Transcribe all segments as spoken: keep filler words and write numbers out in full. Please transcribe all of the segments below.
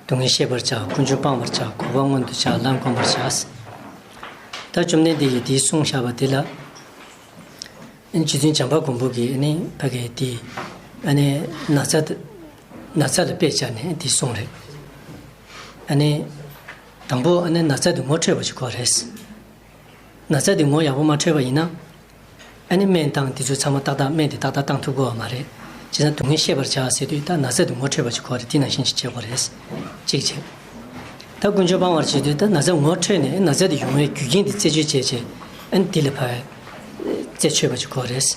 སྡུག་བསྔལ་ཤེས་པར་བྱ། ཀུན་འབྱུང་སྤང་བར་བྱ། འགོག་པ་མངོན་དུ་བྱ། ལམ་བསྒོམ་པར་བྱ། ད་བཅོམ་ལྡན་འདས་ཀྱིས་འདི་གསུངས་བཞག་པ་འདི་ལ། ཨ་ནི་རྗེ་བཙུན་བྱམས་པ་མགོན་པོ་གིས་ཨ་ནི་ཕ་གི་འདི་ཨ་ནི་ན་ཚ་ན་ཚ་ལ་དཔེ་བྱས་ནས་འདི་གསུངས་རེད། ཨ་ནི་དང་པོ་ཨ་ནི་ན་ཚ་འདི་ངོ་འཕྲོད་པ་ཞིག་དགོས་རེད། ན་ཚ་འདི་ངོ་ཡག་པོ་མ་འཕྲོད་པ་ཡིན་ན། ཨ་ནི་སྨན་བཏང་དེ་ཚོ་ཚང་མ་ཏག་ཏག་སྨན་དེ་ཏག་ཏག་བཏང་ཐུབ་ཀྱི་ཡོད་མ་རེད། བྱས་ཙང་སྡུག་བསྔལ་ཤེས་པར་བྱ་ཟེར་དུས་ད་ན་ཚ་འདི་ངོ་འཕྲོད་པ་ཞིག་དགོས་རེད། དེ་ནང་བཞིན་ཞིག་བྱེད་དགོས་རེད། གཅིག་བྱས། ད་ཀུན་འབྱུང་སྤང་བར་བྱེད་དུས་ད་ན་ཚ་ངོ་འཕྲོད་ནས་ན་ཚ་འདི་ཡོང་བའི་རྒྱུ་རྐྱེན་འདི་རྩད་གཅོད་བྱས་བྱས། ཨ་ནི་འདི་ལ་ཕར་རྩད་ཆོད་པ་ཞིག་དགོས་རེད།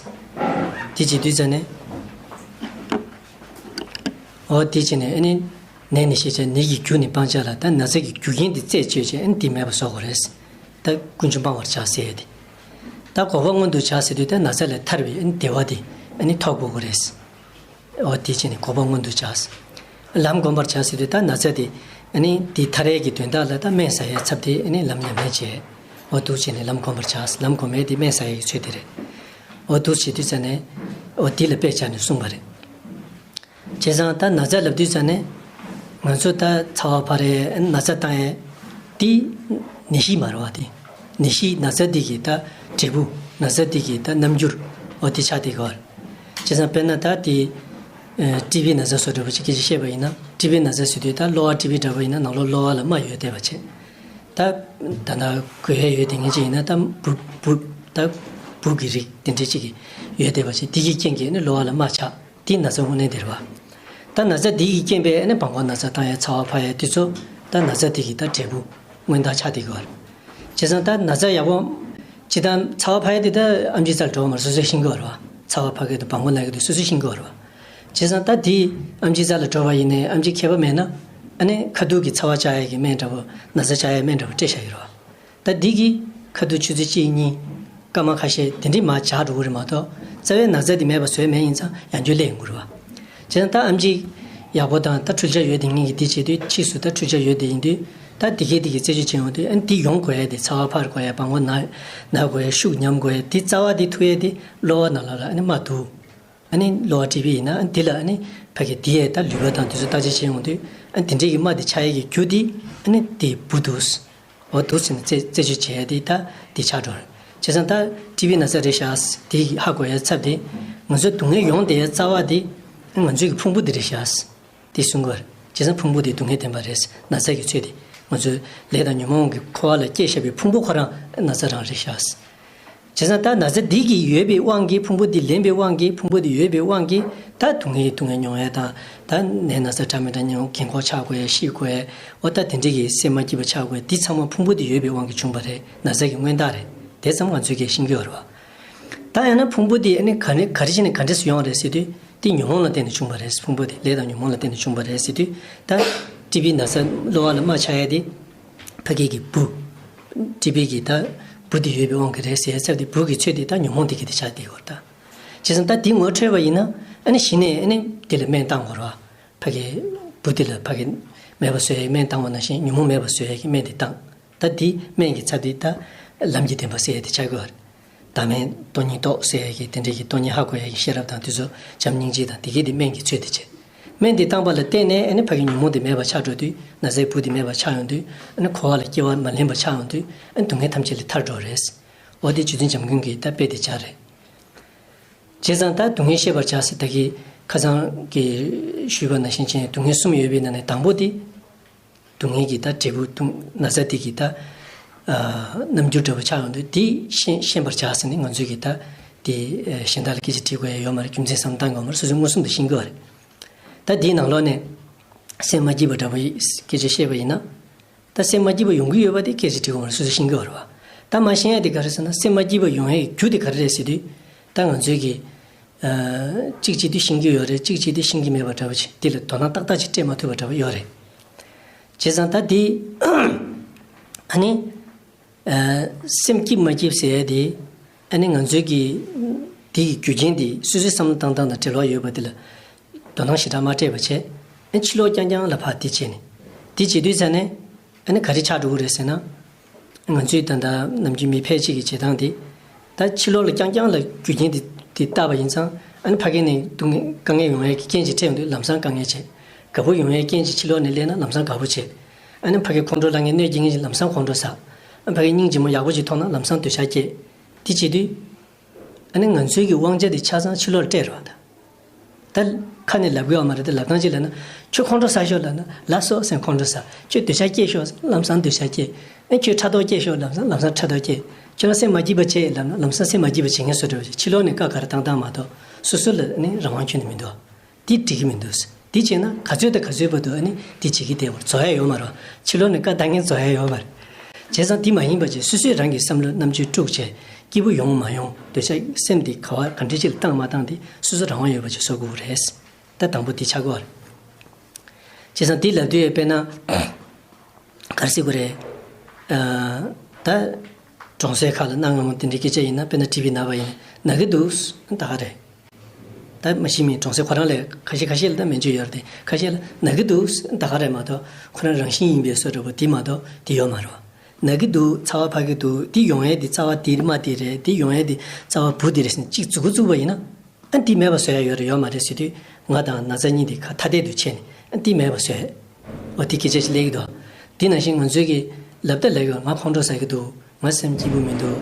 དེ་བྱེད་དུས་ཙ་ནས། འོ་དེ་བྱས་ནས་ཨ་ནི། ནད་ནི་ཞི་བྱ་ནད་ཀྱི་རྒྱུ་ནི་སྤང་བྱ་ལ། ད་ན་ཚ་གི་རྒྱུ་རྐྱེན་འདི་རྩད་གཅོད་བྱས་ཨ་ནི་འདི་མེད་པ་བཟོ་དགོས་རེད། ད་ཀུན་འབྱུང་སྤང་བར་བྱ་ཟེར་ཡ་དེ། ད་འགོག་པ་མངོན་དུ་བྱ་ཟེར་དུས་ད་ན་ཚ་ལས་ཐར་བའི་ཨ་ནི་བདེ་བ་དེ་ཨ་ནི་ཐོབ་དགོས་ཀྱི་རེད། འོ་དེ་བྱས་ནས་འགོག་པ་མངོན་དུ་བྱ། ལམ་བསྒོམ་པར་བྱ་ཟེར་དུས་ད་ན་ཚ་དེ་ཨ་ནི་དེ་ཐར་ཡས་ཀྱི་དོན་དག་ལ་ད་སྨན་ཟ་ཡའི་ཚབ་དེ་ཨ་ནི་ལམ་ཉམས་ལེན་བྱས། འོ་འདུག་བྱས་ནས་ལམ་བསྒོམ་པར་བྱ། ལམ་བསྒོམ་ཡས་དེ་སྨན་ཟ་ཡས་ཀྱི་ཚུལ་དེ་རེད། འོ་འདུག་བྱེད་དུས་ཙ་ནས་འོ་དེ་ལ་དཔེ་བྱས་ནས་གསུངས་པ་རེད། བྱས་ཙང་ད་ན་ཚ་ལབ་དུས་ཙ་ནས། ང་ཚོ་ད་ཚ་བ་འཕར་ཡས་ན་ཚ་བཏང་ཡས། དེ་ནད་གཞི་མ་རེད་བ་དེ། ནད་གཞི་ན་ཚ་འདི་གི་ད་འབྲས་བུ། ན་ཚ་འདི་གི་ད་རྣམ་འགྱུར། འོ་དེ་ཆགས་བསྡད་ཀྱི་ཡོད་རེད། བྱས་ཙང་དཔེར་ན་ད་དེ། ཨ་ཊི་བི་ན་ཚ་བཟོ་འདྲ་པོ་ཅིག་སྐད་ཆ་བཤད་པ་ཡིན་ན། ཊི་བི་ན་ཚ་ཟེར་དུས་ད་གློ་བ་ཊི་བི་འདྲ་པོ་ཡིན་ན་ནང་ལོགས་གློ་བ་ལ་རྨ་ཡོད་བསྡད་པ་བྱས། ད་ད་ལྟ་འགོས་ཡས་ཡོད་དེ་ངེས་ཅིག་ཡིན་ན་ད་འབུ་འབུ་ད་འབུ་གི་རིགས་དེ་འདྲ་ཅིག་གི་ཡོད་བསྡད་པ་བྱས། དེ་གི་རྐྱེན་གྱིས་ནི་གློ་བ་ལ་རྨ་ཆགས། དེ་ན་ཚ་དངོས་གནས་དེ་རེད་བ། ད་ན་ཚ་དེ་གི་རྐྱེན་པས་ནི་སྦྲང་མ་ན་ཚ་བཏང་ཡས་ཚ་བ་འཕར་ཡས་དེ་ཚོ་ད་ན་ཚ་དེ་གི་ད་འབྲས་བུ་མངོན་མཐའ་ཆགས་བསྡད་ཀྱི་ཡོད་རེད། བྱས་ཙང་ད་ན་ཚ་ཡག་པོ། སྤྱིར་བཏང་ཚ་བ་འཕར་ཡས་དེ་ད་ཨེམ་ཆི་རྩ་ལ་འགྲོ་བ་མ་རེད། སོ་སོས་ཤེས་ཀྱི་ཡོད་རེད་བ། ཚ་བ་འཕར་གི་འདུག་སྦྲང་མ་ན་གི་འདུག་སོ་སོས་ཤེས་ཀྱི་ཡོད་རེད་བ། བྱས་ཙང་ད་དེ་ཨེམ་ཆི་རྩ་ལ་འགྲོ་བ་ཡིན་ནའི་ཨེམ་ཆི་མཁས་པ་མེད་ན། ཨ་ནི་ཁ་ཐུག་གི་ཚ་བ་བཅག་ཡས་ཀྱི་སྨན་འདྲ་པོ། ན་ཚ་བཅག་ཡས་སྨན་འདྲ་པོ་སྤྲད་བཞག་གི་རེད་བ། ད་འདི་གིས་ཁ་ཐུག་ཆུ་ཚོད་གཅིག་གཉིས། སྐར་མ་ཁ་ཤས་དེ་འདྲས་མར་འཇགས་འགྲོ་གི་རེད་མ་གཏོགས། རྩ་བའི་ན་ཚ་འདི་མེད་པ་བཟོས་མེད་ཡིན་ཙང་ཡང་བསྐྱར་སླེབས་ཡོང་གི་རེད་བ། བྱས་ཙང་ད་ཨེམ་ཆི་ཡག་པོ་དང་ད་འཕྲུལ་ཆས་ཡོད་དེ་ངེས་ཀྱི་དེ་བྱེད་དུས། ཕྱིས་སུ་ད་འཕྲུལ་ཆས་ཡོད་དེ་ཡིན་དུས། ད་དེ་གས་དེ་གས་རྩད་གཅོད་བྱེད་ཡོང་དུས་ཨ་ནི་དེ་ཡོང་དགོས་ཡས་དེ། ཚ་བ་འཕར་དགོས་ཡས། སྦྲང་མ་ན་ན་དགོས་ཡས། ཤུགས་ཉམས་དགོས་ཡས། དེ་རྩ་བ་དེ་ཐུག་ཡས་དེ་གློ་བ་ནང་ལོགས་ལ་ཨ་ནི་རྨ་འདུག་ཨ་ནི་གློ་བ་ཊི་བི་ཡིན་ན་ཨ་ནི་དེ་ལ་ཨ་ནི་ཕ་གི་དེ་ཡས་ད་ལུད་པ་དང་དེ་ཚོ་བརྟག་དཔྱད་བྱེད་ཡོང་དུས། ཨ་ནི་དེ་འདྲས་ཀྱི་རྨ་དེ་ཆགས་ཡས་ཀྱི་རྒྱུ་དེ་ཨ་ནི་དེ་འབུ་འདུག་འོ་འདུག་ཟེར་ནས་རྩད་རྩད་གཅོད་བྱེད་ཡས་དེ་ད་དེ་ཆགས་འགྲོ་རེད། བྱས་ཙང་ད་ཊི་བི་ན་ཚ་རེད་ཤག་དེ་ཧ་གོ་ཡས་ཚབ་དེ། ང་ཚོ་སྡུག་བསྔལ་ཡོང་བསྡད་ཡས་རྩ་བ་དེ་ང་ཚོའི་གི་ཕུང་པོ་དེ་རེད་ཤག་དེ་གསུང་གི་ཡོད་རེད། བྱས་ཙང་ཕུང་པོ་དེ་སྡུག་བསྔལ་བདེན་པ་རེད། ན་ཚ་གི་ཚོད་དེ། ང་ཚོའི་ལས་དང་ཉོན་མོངས་ཀྱི་འཁོར་བ་ལ་སྐྱེས་བཞག་པའི་ཕུང་པོ་ཁོ་རང་ན་ཚ་རང་རེད་ཤག་བྱས་ཙང་ད་ན་ཚ་འདི་གི་ཡོད་པའི་དབང་གིས། ཕུང་པོ་འདི་ལེན་པའི་དབང་གིས། ཕུང་པོ་འདི་ཡོད་པའི་དབང་གིས་ད་སྡུག་བསྔལ་སྡུག་བསྔལ་མྱོང་ཡས་དང་། ད་ནད་ན་ཚ་འདྲ་མི་འདྲ་མྱོང་། རྒན་འཁོགས་ཆགས་དགོས་ཡས། ཤི་དགོས་ཡས། འོ་ད་དེ་འདྲ་གི་སེམས་མ་སྐྱིད་པ་ཆགས་དགོས་ཡས། འདི་ཚང་མ་ཕུང་པོ་འདི་ཡོད་པའི་དབང་གིས་བྱུང་བ་རེད། ན་ཚ་གི་མངོན་རྟགས་རེད། དེ་ཙམ་ང་ཚོས་ཀྱིས་ཤེས་ཀྱི་ཡོད་རེད་བ། ད་ཡང་ན་ཕུང་པོ་འདི་ཨ་ནི་ག་ནས་ག་རེ་བྱས་ནས་ག་འདྲས་སུ་ཡོང་བ་རེད་ཟེར་དུས། འདི་ཉོན་མོངས་ལ་བརྟེན་ནས་བྱུང་བ་རེད། ཕུང་པོ་འདི་ལས་དང་ཉོན་མོངས་ལ་བརྟེན་ནས་བྱུང་བ་རེད་ཟེར་དུས། ད་ཊི་བི་ན་ཚ་གློ་བ་ལ་རྨ་ཆགས་ཡས་དེ། ཕ་གི་གི་འབུ། ཊི་བི་གི་ད་འབུ་དེ་ཡོད་པའི་དབང་གིས་རེད་ཟེར་ཚབ་དེ། འབུ་གི་ཚོད་དེ་ད་ཉོན་མོངས་དེ་གི་དེ་ཆགས་བསྡད་ཡོད་རེད་ད། བྱས་ཙང་ད་དེ་ངོ་འཕྲོད་པ་ཡིན་ན་ཨ་ནི་གཞི་ནས་ཨ་ནི་དེ་ལ་སྨན་བཏང་དགོས་རེད་བ། ཕ་གི་འབུ་དེ་ལ་ཕ་གི་མེད་པ་བཟོ་ཡས་ཀྱི་སྨན་བཏང་བ་ནང་བཞིན། ཉོན་མོངས་མེད་པ་བཟོ་ཡས་ཀྱི་སྨན་དེ་བཏང་། ད་དེ་སྨན་གྱི་ཚབ་དེ་ད་ལམ་གྱི་བདེན་པ་ཟེར་ཡས་དེ་ཆགས་ཀྱི་ཡོད་རེད། བདག་མེད་སྟོང་ཉིད་རྟོགས་ཟེར་ཡས་ཀྱི་དེ་འདྲས་ཀྱི་སྟོང་ཉིད་ཧ་གོ་ཡས་ཀྱི་ཤེས་རབ་དང་དེ་ཚོ་བྱམས་སྙིང་རྗེ་དང་དེ་གས་དེ་སྨན་གྱི་ཚོད་དེ་བྱས། སྨན་དེ་བཏང་པ་ལ་བརྟེན་ནས་ཨ་ནི་ཕ་གི་ཉོན་མོངས་དེ་མེད་པ་ཆགས་འགྲོ་དུས། ན་ཚའི་འབུ་དེ་མེད་པ་ཆགས་ཡོང་དུས། ཨ་ནི་འཁོར་བ་ལ་སྐྱེ་བ་མ་ལེན་པ་ཆགས་ཡོང་དུས། ཨ་ནི་སྡུག་བསྔལ་ཐམས་ཅད་ལས་ཐར་འགྲོ་རེད། འོ་དེ་རྗེ་བཙུན་བྱམས་མགོན་གྱི་ད་དཔེ་དེ་ཆགས་རེད། བྱས་ཙང་ད་སྡུག་བསྔལ་ཤེས་པར་བྱ་ཟེར། ད་གིན་ཁ་སང་གི་ཞུས་པ་ནང་བཞིན་བྱས་ནས་སྡུག་བསྔལ་གསུམ་ཡོད་པའི་ནང་ནས་དང་པོ་དེ། སྡུག་བསྔལ་གྱི་ད་འབྲས་བུ་སྡུག་ན་ཚ་དེ་གི་ད་ཨ་རྣམ་འགྱུར་འདྲ་པོ་ཆགས་ཡོང་དུས། དེ་ཤེས་ཤེས་པར་བྱ་ཟེར་ནས་ང་ཚོས་ཀྱི་ད་དེ་ཨ་གཞན་དག་ལ་སྐད་ཆ་དྲི་དགོས་ཡ་ཡོད་མ་རེད། རྒྱུ་མཚན་བསམ་བློ་བཏང་དགོས་མ་རེད། སོ་སོས་མངོན་སུམ་དུ་ཤེས་ཀྱི་ཡོད་རེད། ད་དེའི་ནང་ལོགས་ནས་སེམས་མ་སྐྱིད་པ་འདྲ་པོ་ཡི་སྐད་ཆ་བཤད་པ་ཡིན་ན། ད་སེམས་མ་སྐྱིད་པ་ཡོང་གི་ཡོད་པ་དེ་སྐད་ཆ་དྲི་དགོས་མ་རེད། སོ་སོས་ཤེས་ཀྱི་ཡོད་རེད་བ། ད་མ་ཤེས་ཡ་དེ་ག་རེ་ཟེར་ན། སེམས་མ་སྐྱིད་པ་ཡོང་ཡའི་རྒྱུ་དེ་ག་རེ་རེད་ཟེར་དུས། ད་ང་ཚོས་ཀྱི་ཨ་གཅིག་བྱེད་དུས་ཤེས་ཀྱི་ཡོད་རེད། གཅིག་བྱེད་དུས་ཤེས་ཀྱི་མེད་པ་འདྲ་པོ་བྱས། དེ་ལ་དོ་སྣང་ཏག་ཏག་ཅིག་སྤྲད་མ་ཐུབ་པ་འདྲ་པོ་ཡོད་རེད། བྱས་ཙང་ད་དེ་ཨ་ནི་ཨ་སེམས་སྐྱིད་མ་སྐྱིད་ཟེར་ཡ་དེ། ཨ་ནི་ང་ཚོའི་གི་དེ་གི་རྒྱུ་རྐྱེན་དེ་སོ་སོའི་བསམ་བློ་བཏང་སྟངས་དང་འབྲེལ་བ་ཡོད་པ་དེ་ལ་དོ་སྣང་ཞེ་དྲག་མ་སྤྲད་པ་བྱས། ཨ་ཕྱི་ལོགས་རྐྱང་རྐྱང་ལ་ཕར་དེ་བྱས་ནས། དེ་བྱེད་དུས་ཙ་ནས་ཨ་ནི་ག་རེ་ཆགས་འགྲོ་གི་རེད་ཟེར་ན། ང་ཚོས་ད་ལྟ་ནམ་རྒྱུན་མི་ཕལ་ཆེར་གྱི་བྱེད་སྟངས་དེ། ད་ཕྱི་ལོགས་ལ་རྐྱང་རྐྱང་ལ་རྒྱུ་རྐྱེན་དེ་དེ་བཏགས་པ་ཡིན་ཙང་། ཨ་ནི་ཕ་གི་ནས་སྡུག་བསྔལ་དཀའ་ངལ་ཡོང་ཡས་ཀྱི་རྐྱེན་ཅིག་འཕྲད་ཡོང་དུས་ལམ་སང་དཀའ་ངལ་བྱས། དགའ་པོ་ཡོང་ཡའི་རྐྱེན་ཅིག་ཕྱི་ལོགས་ནས་སླེབས་ན་ལམ་སང་དགའ་པོ་བྱེད། ཨ་ནི་ཕ་གི་ཁོང་ཁྲོ་ལངས་མཁན་གནོད་སྐྱེལ་མཁན་ཅིག་ལམ་སང་ཁོང་ཁྲོ་ཟ། ཨ་ཕ་གི་སྙིང་རྗེ་མོ་ཡག་པོ་ཅིག་མཐོང་ན་ལམ་སང་འདོད་ཆགས་སྐྱེ། དེ་བྱེད་དུས། ཨ་ནི་ང་ཚོའི་གི་དབང་ཆ་དེ་ཆ་ཚང་ཕྱི་ལོགས་ལ་སྤྲད་རོགས་ད། ད་ཁ་ནས་ལབ་གི་ཡོད་མ་རེད་དེ་ལབ་སྟངས་ཅིག་ལབ་ན། ཁྱོད་ཁོང་ཁྲོ་ཟ་ཤོག་ལབ་ན་ལབ་སོ་ཟེར་ཁོང་ཁྲོ་ཟ། ཁྱོད་འདོད་ཆགས་སྐྱེ་ཤོག་ལམ་སང་འདོད་ཆགས་སྐྱེ། ཨ་ཁྱོད་ཕྲག་དོག་སྐྱེ་ཤོག་ལམ་སང་ལམ་སང་ཕྲག་དོག་སྐྱེ། ཁྱོད་རང་སེམས་མ་སྐྱིད་པ་བྱེད་ལབ་ན་ལམ་སང་སེམས་མ་སྐྱིད་པ་བྱེད་མཁན་བཟོ་འདྲ་བ་ཞིག་ཕྱི་ལོགས་ནས་བཀའ་ག་རེ་བཏང་བཏང་མ་གཏོགས་སོ་སོ་ལ་ནི་རང་དབང་ཁྱོན་ནས་མི་འདུག་དེ་འགྲིག་གི་མི་འདུག་དེ་བྱས་ན་ག་ཚོད་དང་ག་ཚོད་བར་དུ་ཨ་ནི་དེ་བྱེད་ཀྱི་བསྡད་པར་རྫོགས་ཡ་ཡོད་མ་རེད། ཕྱི་ལོགས་ནས་བཀའ་བཏང་མཁན་རྫོགས་ཡ་ཡོད་མ་རེད། བྱས་ཙང་དེ་མ་ཡིན་པ་བྱས་སོ་སོས་རང་གི་བསམ་བློ་རྣམ་དཔྱོད་དཀྲུགས་བྱས་སྐྱིད་པོ་ཡོང་མ་ཡོང་འདོད་ཆགས་སེམས་དེ་ག་བ་ག་འདྲ་ཅིག་ལ་བཏང་མ་བཏང་དེ་སོ་སོ་རང་དབང་ཡོད་པ་ཅིག་བཟོ་དགོས་རེད། ད་དང་པོ་དེ་ཆགས་དགོས་རེད། བྱས་ཙང་དེ་ལབ་དུས་དཔེར་ན། ག་རེ་ཟེར་དགོས་རེད། ཨ། ད། གྲོང་གསེབ་ཁག་ལ་གནའ་སྔ་མོ་དེ་འདྲའི་སྐད་ཆ་ཡིན་ན་དཔེར་ན་བཀྲིས་པའི་ན་བ་ཡིན་ན་ན་གི་འདུག་ད་ག་རེད། ད་མ་གཞི་མི་གྲོང་གསེབ་ཁོ་རང་ལས་ཁ་ཤས་ཁ་ཤས་ལ་ད་སྨན་བཅོས་ཡོད་རེད་དེ་ཁ་ཤས་ལ་ན་གི་འདུག་ད་ག་རེད་མ་གཏོགས་ཁོ་རང་རང་བཞིན་ཡིན་པའི་བཟོ་འདྲ་པོ་དེ་མ་གཏོགས་དེ་ཡོད་མ་རེད་བ། ན་གི་འདུག་ཚ་བ་འཕར་གི་འདུག་དེ་ཡོང་ཡས་དེ་རྩ་བ་དེ་རྨ་དེ་རེད་དེ་ཡོང་ཡས་དེ་རྩ་བ་བུ་དེ་རེད་ཟེར་ནས་གཅིག་མཛུབ་གུ་བཙུགས་པ་ཡིན་ན། ཨ་འདི་མེད་པ་བཟོ་ཡ་ཡོད་རེད་ཡོད་མ་རེད་ཟེར་དུས་ང་དང་ན་ཚ་གཉིས་འདི་ཁ་ཐ་དད་དུ་ཕྱེ་ནས་ཨ་འདི་མེད་པ་བཟོ་ཡ། འོ་འདི་སྐད་ཆ་ཞིག་སླེབས་ཀྱི་འདུག་འདི་ནང་བཞིན་ང་ཚོའི་གི་ལབ་ད་ལབ་ཀྱི་ཡོད་ང་ཁོང་ཁྲོ་ཟ་གི་འདུག་ང་སེམས་སྐྱིད་པོ་མི་འདུག་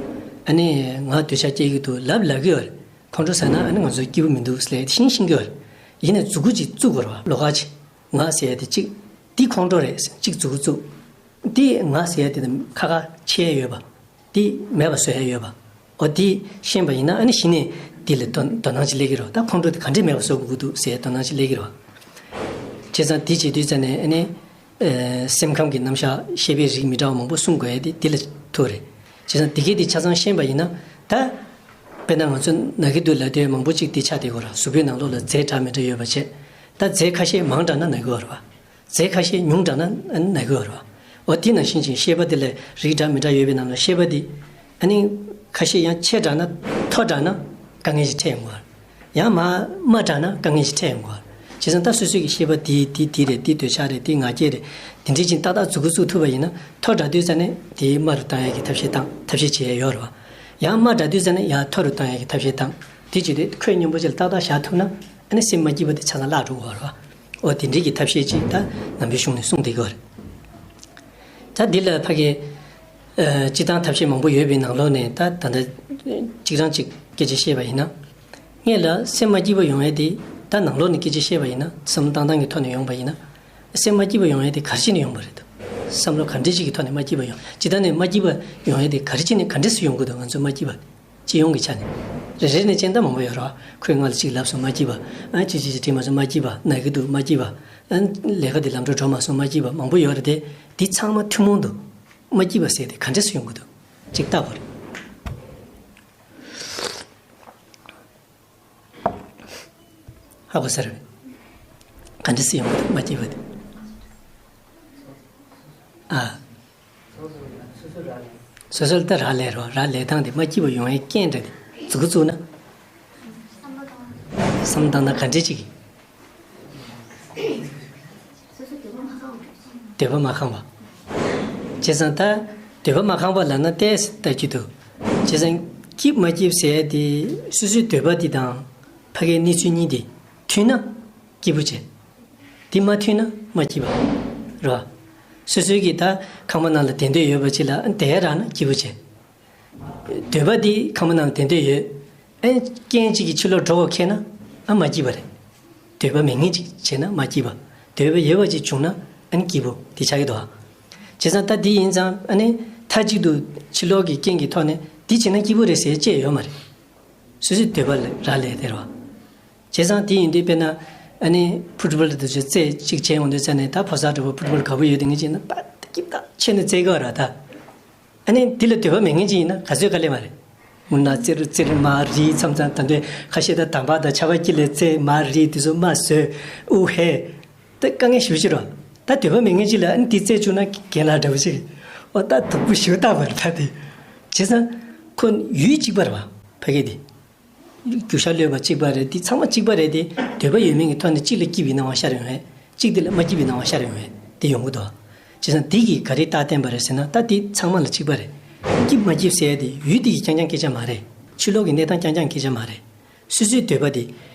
ཨ་ནི་ང་འདོད་ཆགས་སྐྱེ་གི་འདུག་ལབ་ལབ་ཀྱི་ཡོད་རེད། ཁོང་ཁྲོ་ཟ་ན་ཨ་ནི་ང་ཚོ་སྐྱིད་པོ་མི་འདུག་ཟེར་ལབ་ཤིང་ཤིང་གི་ཡོད་རེད། ཡིན་ནའི་མཛུབ་གུ་ཅིག་བཙུགས་དགོས་རེད་བ་ལོགས་ཀ་ཅིག་ང་ཟེར་ཡ་དེ་གཅིག་འདི་ཁོང་ཁྲོ་རེད་ཟེར་གཅིག་མཛུབ་གུ་བཙུགས། འདི་ང་ཟེར་ཡ་དེ་དང་ཁ་ཁ་ཕྱེ་ཡ་ཡོད་པ། འདི་མེད་པ་བཟོ་ཡ་ཡོད་པ། འོ་འདི་ཤེས་པ་ཡིན་ན་ཨ་ནི་གཞི་ནས་འདི་ལ་དོ་དོ་སྣང་ཅིག་སླེབས་ཀྱི་རེད་ད་ཁོང་ཁྲོ་དེ་ག་འདྲས་མེད་པ་བཟོ་དགོས་ཀྱི་འདུག་ཟེར་ཡ་དོ་སྣང་ཅིག་སླེབས་ཀྱི་རེད། བྱས་ཙང་འདི་བྱེད་དུས་ཙ་ནས་ཨ་ནི། ཨེ། སེམས་ཁམས་ཀྱི་རྣམ་གཞག་ཤེས་པའི་རིགས་མི་འདྲ་བ་མང་པོ་གསུང་དགོས་ཡ་དེ་འདི་ལ་ཐུག་རེད། བྱས་ཙང་འདི་གས་འདི་ཆ་ཚང་ཤེས་པ་ཡིན་ན་ད། དཔེར་ན་ང་ཚོ་ན་གི་འདུག་ལབ་དུས་མང་པོ་ཅིག་འདི་ཆགས་བསྡད་ཀྱི་ཡོད་རེད་གཟུགས་པོའི་ནང་ལོགས་ལ་རྫས་འདྲ་མི་འདྲ་ཡོད་པ་བྱས། ད་རྫས་ཁ་ཤས་མང་དྲགས་ན་ན་གི་ཡོད་རེད་བ། རྫས་ཁ་ཤས་ཉུང་དྲགས་ན་ན་གི་ཡོད་རེད་བ། འོ་དེ་ནང་བཞིན་ཅིག་ཤེས་པ་དེ་ལས་རིགས་འདྲ་མི་འདྲ་ཡོད་པའི་ནང་ལ་ཤེས་པ་དེ། ཨ་ནི། ཁ་ཤས་ཡང་ཆེ་དྲགས་ན་མཐོ་དྲགས་ན་དཀའ་ངལ་ཞིག་འཕྲད་ཡོང་གི་རེད། ཡང་མ་དམའ་དྲགས་ན་དཀའ་ངལ་ཞིག་འཕྲད་ཡོང་གི་རེད། བྱས་ཙང་ད་སོ་སོའི་གི་ཤེས་པ་དེ་དེ་དེ་རེད་དེ་འདོད་ཆགས་རེད་དེ་ང་རྒྱལ་རེད། དེ་འདྲས་ཅིག་ཏག་ཏག་མཛུབ་གུ་བཙུགས་ཐུབ་པ་ཡིན་ན་མཐོ་དྲགས་དུས་ཙ་ནས་དེ་དམའ་རུ་བཏང་ཡས་ཀྱི་ཐབས་ཤེས་བཏང་ཐབས་ཤེས་བྱེད་ཡས་ཡོད་རེད་བ། ཡང་དམའ་དྲགས་དུས་ཙ་ནས་ཡང་མཐོ་རུ་བཏང་ཡས་ཀྱི་ཐབས་ཤེས་བཏང་། དེ་བྱེད་དུས་ཁོད་སྙོམས་པོ་ཅིག་ལ་ཏག་ཏག་བཞག་ཐུབ་ན་ཨ་ནི་སེམས་མ་སྐྱིད་པ་དེ་ཆ་ཚང་བརླག་འགྲོ་གི་ཡོད་རེད་བ། འོ་དེ་འདྲས་ཀྱི་ཐབས་ཤེས་ཅིག་ད་ནང་པའི་གཞུང་ནས་གསུངས་བསྡད་ཀྱི་ཡོད་རེད། ད་འདི་ལ་ཕ་གི། ཨ། སྤྱིར་བཏང་ཐབས་ཤེས་མང་པོ་ཡོད་པའི་ནང་ལོགས་ནས་ད་ད་ལྟ་གཅིག་རང་གཅིག་སྐད་ཆ་བཤད་པ་ཡིན་ན། སྔོན་ལ་སེམས་མ་སྐྱིད་པ་ཡོང་ཡས་དེ་ད་ནང་ལོགས་ནས་སྐད་ཆ་བཤད་པ་ཡིན་ན་བསམ་བློ་བཏང་སྟངས་ཀྱི་ཐོག་ནས་ཡོང་པ་ཡིན་ན། སེམས་མ་སྐྱིད་པ་ཡོང་ཡས་དེ་ག་རེ་བྱས་ནས་ཡོང་པ་རེད་དམ། བསམ་བློ་ག་འདྲས་ཅིག་གི་ཐོག་ནས་མ་སྐྱིད་པ་ཡོང་སྤྱིར་བཏང་ནས་མ་སྐྱིད་པ་ཡོང་ཡས་དེ་ག་རེ་བྱས་ནས་ག་འདྲས་སུ་ཡོང་དགོས་དང་ང་ཚོ་མ་སྐྱིད་པ། སྤྱི་ཡོངས་ཀྱི་ཆ་ནས། རེ་རེ་ནས་སྤྱན་ལྡན་མང་པོ་ཡོད་རེད་བ། ཁོས་ང་ལ་གཅིག་ལབ་སོང་མ་སྐྱིད་པ། ཨ་ཅི་ཅི་ཅི་དྲིས་མ་སོང་མ་སྐྱིད་པ། ན་གི་འདུག་མ་སྐྱིད་པ། ཨ་ལས་ཀ་འདི་ལམ་འགྲོ་འགྲོ་མ་སོང་མ་སྐྱིད་པ་མང་པོ་ཡོད་རེད་དེ། འདི་ཚང་མ་ཐུན་མོང་དུ། མ་སྐྱིད་པ་ཟེར་དེ་ག་འདྲས་སུ་ཡོང་གི་འདུག་ཅིག་ལྟ་དགོས་རེད། ཧ་གོ་ས་རེད། ག་འདྲས་སུ་ཡོང་གི་འདུག་མ་སྐྱིད་པ་དེ། ཨ། སོ་སོ་ལ་ད་རག་ལས་རོགས་རག་ལས་སྟངས་དེ་མ་སྐྱིད་པ་ཡོང་ཡའི་རྐྱེན་འདྲ་དེ་མཛུབ་གུ་བཙུགས་ན། བསམ་བློ་བཏང་ན་ག་འདྲས་ཅིག་འདོད་པ་མ་ཁེངས་པ། བྱས་ཙང་ད་འདོད་པ་མ་ཁེངས་པ་ལབ་ན་ཏོག་ཙམ་ལྟ་རྒྱུ་འདུག་བྱས་ཙང་སྐྱིད་མ་སྐྱིད་ཟེར་ཡ་དེ་སོ་སོའི་འདོད་པ་དེ་དང་ཕ་གིའི་གནས་ཚུལ་གཉིས་དེ་མཐུན་ན། སྐྱིད་པོ་བྱེད། དེ་མ་མཐུན་ན་མ་སྐྱིད་པ། རེད་བ། སོ་སོའི་གི་ད་ཁང་པ་ནང་ལ་བསྡད་འདོད་ཡོད་པ་ཅིག་ལ་བསྡད་ཡ་རག་ན་སྐྱིད་པོ་བྱེད། འདོད་པ་དེ་ཁང་པ་ནང་ལ་བསྡད་འདོད་ཡོད། ཨེ་རྐྱེན་གཅིག་གིས་ཕྱི་ལོགས་འགྲོ་དགོས་ཁེལ་ན་ཨ་མ་སྐྱིད་པ་རེད། འདོད་པ་མེད་མཁན་ཅིག་བྱས་ན་མ་སྐྱིད་པ། འདོད་པ་ཡོད་པ་ཅིག་བྱུང་ན་ཨ་ནི་སྐྱིད་པོ་དེ་ཆགས་ཀྱི་འདུག་བ། བྱས་ཙང་ད་དེ་ཡིན་ཙང་ཨ་ནི་མཐའ་གཅིག་ཏུ་ཕྱི་ལོགས་ཀྱི་རྐྱེན་གྱི་ཐོག་ནས་འདི་བྱས་ན་སྐྱིད་པོ་རེད་ཟེར་བཅས་ཡོད་མ་རེད། སོ་སོའི་འདོད་པ་ལ་རག་ལས་དེ་རེད་བ། བྱས་ཙང་དེ་ཡིན་དུས་དཔེར་ན། ཨ་ནི་ཕུཊ་བོལ་དེ་ཚོ་རྩེད་གཅིག་བྱས་ཡོང་དུས་ཙ་ནས་ད་ཕོ་གསར་འདྲ་པོ་ཕུཊ་བོལ་དགའ་པོ་ཡོད་དེ་ངས་བྱས་ན་ད་སྐྱིད་ད་ཆེ་ནས་རྩེད་གི་ར་ད། ཨ་ནི་དེ་ལ་འདོད་པ་མེད་མཁན་ཅིག་ཡིན་ན་ག་ཚོད་དཀའ་ལས་མ་རེད། མུན་ནག་རྩེ་རུ་རྩེ་རུ་མ་རིལ་མཚམས་མཚམས་ད་འདོད་ཁ་ཤས་ད་དམ་པ་དང་ཆར་པ་དཀྱིལ་ལ་རྩེད་མ་རིལ་དེ་ཚོ་མ་བཟོད་ཨུ་ཧེ། ད་དཀའ་ངལ་ཞེ་པོ་ཅིག་རེད་བ། ད་འདོད་པ་མེད་མཁན་ཅིག་ལ་ཨ་ནི་དེ་རྩེད་བཅུག་ན་རྒན་ལགས་འདྲ་པོ་ཅིག་ཨོ་ད་སྡུག་པོ་ཞེ་པོ་བཏང་བ་རེད་ད་དེ། བྱས་ཙང་ཁོ་ཡུལ་གཅིག་པ་རེད་བ་ཕ་གི་དེ། རྒྱུ་ཤ་གློད་པ་གཅིག་པ་རེད་དེ་ཚང་མ་གཅིག་པ་རེད་དེ། འདོད་པ་ཡོད་མེད་ཀྱི་ཐོག་ནས་གཅིག་ལ་སྐྱིད་པའི་སྣང་བ་ཤར་ཡོང་བས་གཅིག་དེ་ལ་མ་སྐྱིད་པའི་སྣང་བ་ཤར་ཡོང་བས་དེ་ཡོང་གི་འདུག་བྱས་ཙང་དེ་གིས་ག་རེ་རྟགས་བསྟན་པ་རེད་ཟེར་ན་ད་དེ་ཚང་མ་ལ་གཅིག་པ་རེད། སྐྱིད་མ་སྐྱིད་ཟེར་ཡ་དེ་ཡུལ་དེ་གི་རྐྱང་རྐྱང་སྐད་ཆ་མ་རེད། ཕྱི་ལོགས་ཀྱི་གནས་སྟངས་རྐྱང་རྐྱང་སྐད་ཆ་མ་རེད། སོ་སོའི་འདོད་པ་དེ་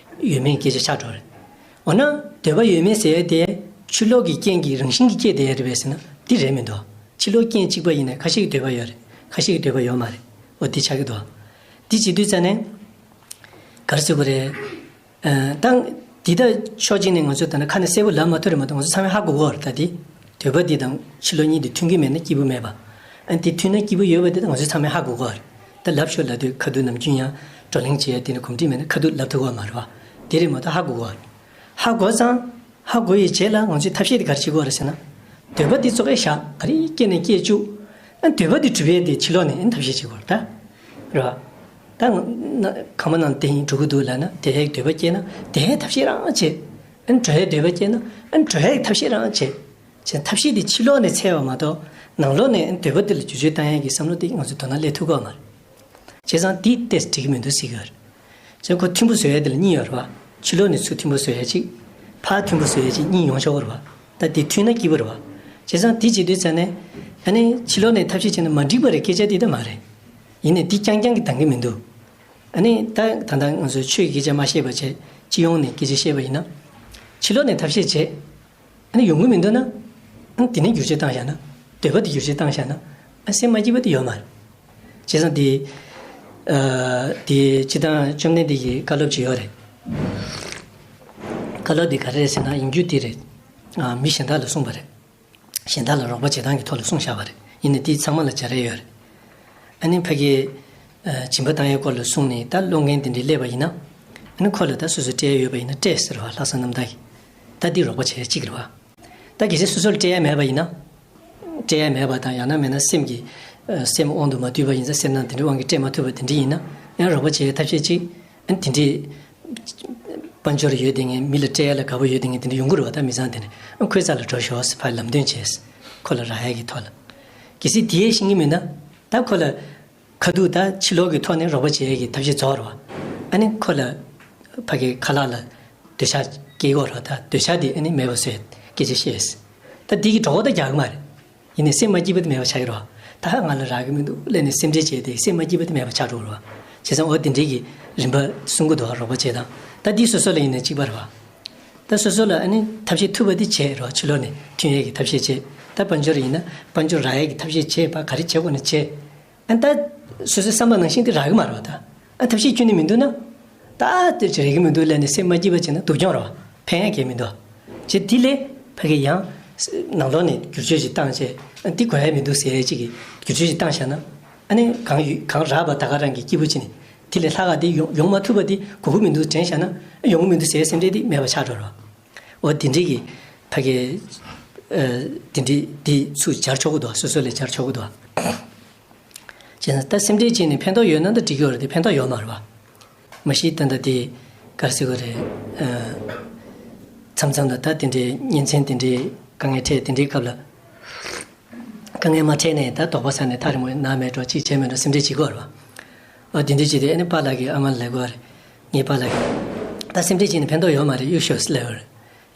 ཡོད་མེད་སྐད་ཆ་ཆགས་འགྲོ་རེད། འོ་ན་འདོད་པ་ཡོད་མེད་ཟེར་ཡ་དེ་ ཕྱི་ལོགས་ཀྱི་རྐྱེན་གྱི་རང་བཞིན་གྱིས་སྐྱེས་བསྡད་ཡ་རེད་པས་ཟེར་ན་འདི་རེད་མི་འདུག་ཕྱི་ལོགས་རྐྱེན་གཅིག་པ་ཡིན་ནའི་ཁ་ཤས་ཀྱི་འདོད་པ་ཡོད་རེད། ཁ་ཤས་ཀྱི་འདོད་པ་ཡོད་མ་རེད། འོ་འདི་ཆགས་ཀྱི་འདུག་འདི་བྱེད་དུས་ཙ་ནས། ག་རེ་ཟེར་དགོས་རེད། ཨ། ད་འདི་ད་ཕྱོགས་གཅིག་ནས་ང་ཚོས་ད་ནི་ཁ་ནས་གསལ་པོ་ལབ་མ་ཐུབ་རེད་མ་གཏོགས་ང་ཚོ་ཚང་མས་ཧ་གོ་གི་ཡོད་རེད། ད་འདི་འདོད་པ་འདི་དང་ཕྱི་ལོགས་གཉིས་འདི་མཐུན་གྱི་མེད་ན་སྐྱིད་པོ་མེད་པ། ཨ་འདི་མཐུན་ན་སྐྱིད་པོ་ཡོད་པ་འདི་ད་ང་ཚོས་ཚང་མས་ཧ་གོ་གི་ཡོད་རེད། ད་ལབ་ཤོག་ལབ་དུས་ཁ་ཐུག་ནམ་རྒྱུན་ཡང་བགྲོ་གླེང་བྱེད་ཡ་དེ་ནི་གོམས་འདྲིས་མེད་ན་ཁ་ཐུག་ལབ་ཐུབ་ཀྱི་ཡོད་མ་རེད་བ། དེ་རེད་མ་གཏོགས་ཧ་གོ་གི་ཡོད་རེད། ཧ་གོ་ཙང་། ཧ་གོ་ཡི་རྗེས་ལ་ང་ཚོས་ཐབས་ཤེས་དེ་ག་རེ་བྱེད་དགོས་རེད་ཟེར་ན། འདོད་པ་འདི་ཙོག་གེ་བཞག་ག་རེ་སྐྱེས་ནས་སྐྱེས་བཅུག་ཨ་འདོད་པ་འདི་གྲུབ་ཡས་དེ་ཕྱི་ལོགས་ནས་ཨ་ཐབས་ཤེས་བྱེད་དགོས་རེད་ད། རེད་བ། ད་ང་ན་གང་མ་ནང་དེ་ཡིན་འགྲོ་གི་འདུག་ལབ་ན་དེ་ཡས་འདོད་པ་སྐྱེས་ན་དེ་ཡས་ཐབས་ཤེས་རང་བྱེད། ཨ་འགྲོ་ཡས་འདོད་པ་སྐྱེས་ན་ཨ་འགྲོ་ཡས་ཐབས་ཤེས་རང་བྱེད། བྱས་ཐབས་ཤེས་དེ་ཕྱི་ལོགས་ནས་འཚོལ་བ་མ་གཏོགས་ནང་ལོགས་ནས་ཨ་འདོད་པ་འདི་ལ་བསྒྱུར་བཅོས་བཏང་ཡས་ཀྱི་བསམ་བློ་དེ་ང་ཚོའི་དོ་སྣང་སླེབས་ཐུབ་ཀྱི་ཡོད་མ་རེད། བྱས་ཙང་དེ་ཏོག་ཙམ་འགྲིག་གི་མི་འདུག་ཟེར་གྱི་ཡོད་རེད། བྱས་ཙང་ཁོ་མཐུན་པོ་བཟོ་ཡ་དེ་ལ་གཉིས་ཡོད་རེད་བ། ཕྱི་ལོགས་ནས་ཚུར་མཐུན་པོ་བཟོ་ཡ་གཅིག་ཕར་མཐུན་པོ་བཟོ་ཡ་གཅིག་གཉིས་ཡོང་ཆོག་གི་རེད་བ། ད་དེ་མཐུན་ན་སྐྱིད་པོ་རེད་བ། བྱས་ཙང་དེ་བྱེད་དུས་ཙ་ནས། ཨ་ནི་ཕྱི་ལོགས་ནས་ཐབས་ཤེས་བྱས་ན་མ་འགྲིག་པ་རེད་སྐད་ཆ་དེ་ད་མ་རེད། ཡིན་ནའི་དེ་རྐྱང་རྐྱང་གིས་འདང་གི་མི་འདུག་ཨ་ནི་ད་ད་ལྟ་ང་ཚོས་ཆོས་ཀྱི་སྐད་ཆ་མ་བཤད་པ་བྱས་སྤྱི་ཡོངས་ནས་སྐད་ཆ་བཤད་པ་ཡིན་ན། ཕྱི་ལོགས་ནས་ཐབས་ཤེས་བྱས། ཨ་ནི་ཡོང་གི་མི་འདུག་ན། ཨ་ནི་དེ་ནས་བསྒྱུར་བཅོས་བཏང་བཞག་ན། འདོད་པ་དེ་བསྒྱུར་བཅོས་བཏང་བཞག་ན། ཨ་སེམས་མ་སྐྱིད་པ་དེ་ཡོད་མ་རེད། བྱས་ཙང་དེ། ཨ། དེ་སྤྱིར་བཏང་བཅོམ་ལྡན་འདས་ཀྱི་བཀའ་སློབ་ཅིག་ཡོད་རེད། བཀའ་སློབ་དེ་ག་རེ་རེད་ཟེར་ན་ཡིན་རྒྱུ་དེ་རེད། ཨ། མི་གཞན་དག་ལ་གསུངས་པ་རེད། གཞན་དག་ལ་རོགས་པ་བྱེད་སྟངས་ཀྱི་ཐོག་ལ་གསུངས་བཞག་པ་རེད། ཡིན་ནའི་དེ་ཚང་མ་ལ་སྦྱར་ཡས་ཡོད་རེད། ཨ་ནི་ཕ་གིའི། ཨ། སྦྱིན་པ་བཏང་ཡས་སྐོར་ལ་གསུངས་ནས་ད་སློང་མཁན་དེ་འདྲས་སླེབས་པ་ཡིན་ན། ཨ་ནི་ཁོ་ལ་ད་སོ་སོས་སྤྲད་ཡས་ཡོད་པ་ཡིན་ན་སྤྲད་ཟེར་བ་ལྷག་བསམ་རྣམ་དག་གིས། ད་འདི་རོགས་པ་བྱེད་ཡས་གཅིག་རེད་བ། ད་གལ་སྲིད་སོ་སོ་ལ་སྤྲད་ཡ་མེད་པ་ཡིན་ན། སྤྲད་ཡ་མེད་པ་དང་ཡང་ན་མེད་ན་སེམས་ཀྱི། ཨ། སེམས་དབང་དུ་མ་འདུས་པ་ཡིན་ཙང་སེམས་ནང་དེ་འདྲའི་དབང་གིས་སྤྲད་མ་ཐུབ་པ་དེ་འདྲ་ཡིན་ན་ཡང་རོགས་པ་བྱེད་ཡའི་ཐབས་ཤེས་གཅིག་ཨ་ནི་དེ་འདྲའི། དཔལ་འབྱོར་ཡོད་དེ་ངས་མི་ལ་སྤྲད་ཡ་ལ་དགའ་པོ་ཡོད་དེ་ངས་དེ་འདྲ་ཡོང་གི་རེད་བ། ད་མི་ཚང་དེ་འདྲ་ཨ་ཁོའི་རྩ་ལ་འགྲོ་ཤོག་ཟེར་ཕར་ལམ་སྟོན་བྱས། ཁོ་ལ་རག་ཡ་གི་ཐོག་ལ། གལ་སྲིད་དེ་ཡས་ཤེས་ཀྱི་མེད་ན། ད་ཁོ་ལ། ཁ་ཐུག་ད་ཕྱི་ལོགས་ཀྱི་ཐོག་ནས་རོགས་པ་བྱེད་ཡས་ཀྱི་ཐབས་ཤེས་རྫོགས་རེད་བ། ཨ་ནི་ཁོ་ལ། ཕ་གིའི་ཁ་ལག་ལ། འདོད་ཆགས་སྐྱེ་གི་རེད་བ། ད་འདོད་ཆགས་དེ་ཨ་ནི་མེད་པ་བཟོས། སྐད་ཆ་བཤད། ད་འདི་གི་གྲོགས་པོ་ད་རྒྱག་གི་མ་རེད། ཡིན་ནའི་སེམས་མ་སྐྱིད་པ་དེ་མེད་པ་ཆགས་ཀྱི་རེད་བ། ད་ང་ལ་རག་གི་མི་འདུག་ལབ་ནས་སེམས་ཁྲལ་བྱས་ཏེ་སེམས་མ་སྐྱིད་པ་དེ་མེད་པ་ཆགས་འགྲོ་གི་རེད་བ། བྱས་ཙང་འོ་དེ་འདྲའི་གི་རིམ་པ་གསུང་གི་འདུག་བ། རོགས་པ་བྱེད་སྟངས། ད་འདི་སོ་སོ་ལ་ཡིན་ནའི་གཅིག་པ་རེད་བ། ད་སོ་སོ་ལ་ཨ་ནི་ཐབས་ཤེས་ཐུབ་པ་དེ་བྱས་རོགས། ཕྱི་ལོགས་ནས་མཐུན་ཡས་ཀྱི་ཐབས་ཤེས་བྱས། ད་དཔལ་འབྱོར་ཡིན་ན་དཔལ་འབྱོར་རག་ཡས་ཀྱི་ཐབས་ཤེས་བྱས་པ་ག་རེ་བྱེད་དགོས་ན་བྱས། ཨ་ད། སོ་སོའི་བསམ་པ་ནང་བཞིན་དེ་རག་གི་མ་རེད་བ་ད། ཨ་ཐབས་ཤེས་ཁྱོན་ནས་མི་འདུག་ན། ད་དེ་རག་གི་མི་འདུག་ལབ་ནས་སེམས་མ་སྐྱིད་པ་བྱས་ན་སྡུག་གྱོང་རེད་བ། ཕན་ཡ་གང་ཡང་མི་འདུག་བ། བྱས་དེ་ལས་ཕ་གི་ཡང་། ནང་ལོགས་ནས་བསྒྱུར་བཅོས་ཅིག་བཏང་བྱས། ཨ་འདི་དགོས་ཡ་མི་འདུག་ཟེར་ཡ་ཅིག་གི་བསྒྱུར་བཅོས་ཅིག་བཏང་བཞག་ན། ཨ་ནི་གང་ཡོད་གང་རག་པ་ད་ག་རང་གི་སྐྱིད་པོ་བྱས་ནས། དེ་ལས་ལྷག་ག་དེ་ཡོང་ཡོང་མ་ཐུབ་པ་དེ་དགོས་ཀྱི་མི་འདུག་དྲན་བཞག་ན། ཨ་ཡོང་གི་མི་འདུག་ཟེར་ཡ་སེམས་ཁྲལ་དེ་མེད་པ་ཆགས་འགྲོ་རེད་བ། འོ་དེ་འདྲའི་གི་ཕ་གི། ཨ་དེ་འདྲའི་དེ་ཚུར་སྦྱར་ཆོག་གི་འདུག་བ། སོ་སོ་ལ་སྦྱར་ཆོག་གི་འདུག་བ། བྱས་ན་ད་སེམས་ཁྲལ་བྱས་ནས་ཕན་ཐོགས་ཡོད་ན་ད་འགྲིག་གི་ཡོད་རེད་དེ་ཕན་ཐོགས་ཡོད་མ་རེད་བ། མ་གཞི་ད་ལྟ་དེ་ག་རེ་ཟེར་དགོས་རེད། ཨ། མཚམས་མཚམས་ལ་ད་དེ་འདྲའི་གཉེན་ཚན་དེ་འདྲའི་དཀའ་ངལ་འཕྲད་དེ་འདྲའི་སྐབས་ལ། དཀའ་ངལ་མ་འཕྲད་ནས་ད་དོགས་པ་ཟ་ནས་ཐག་རིང་པོ་ན་མེད་འགྲོ་གཅིག་བྱས་མེད་འགྲོ་སེམས་ཁྲལ་བྱེད་ཀྱི་ཡོད་རེད་བ། ཨ་དེ་འདྲའི་བྱས་ཏེ་ཨ་ནི་པཱ་ལགས་ཀྱིས་ཨ་མ་ལ་ལབ་ཀྱི་ཡོད་རེད། ངའི་པཱ་ལགས་ཀྱིས། ད་སེམས་ཁྲལ་བྱས་ནས་ཕན་ཐོགས་ཡོད་མ་རེད་གཡུག་ཤོག་ཟེར་ལབ་ཡོད་རེད།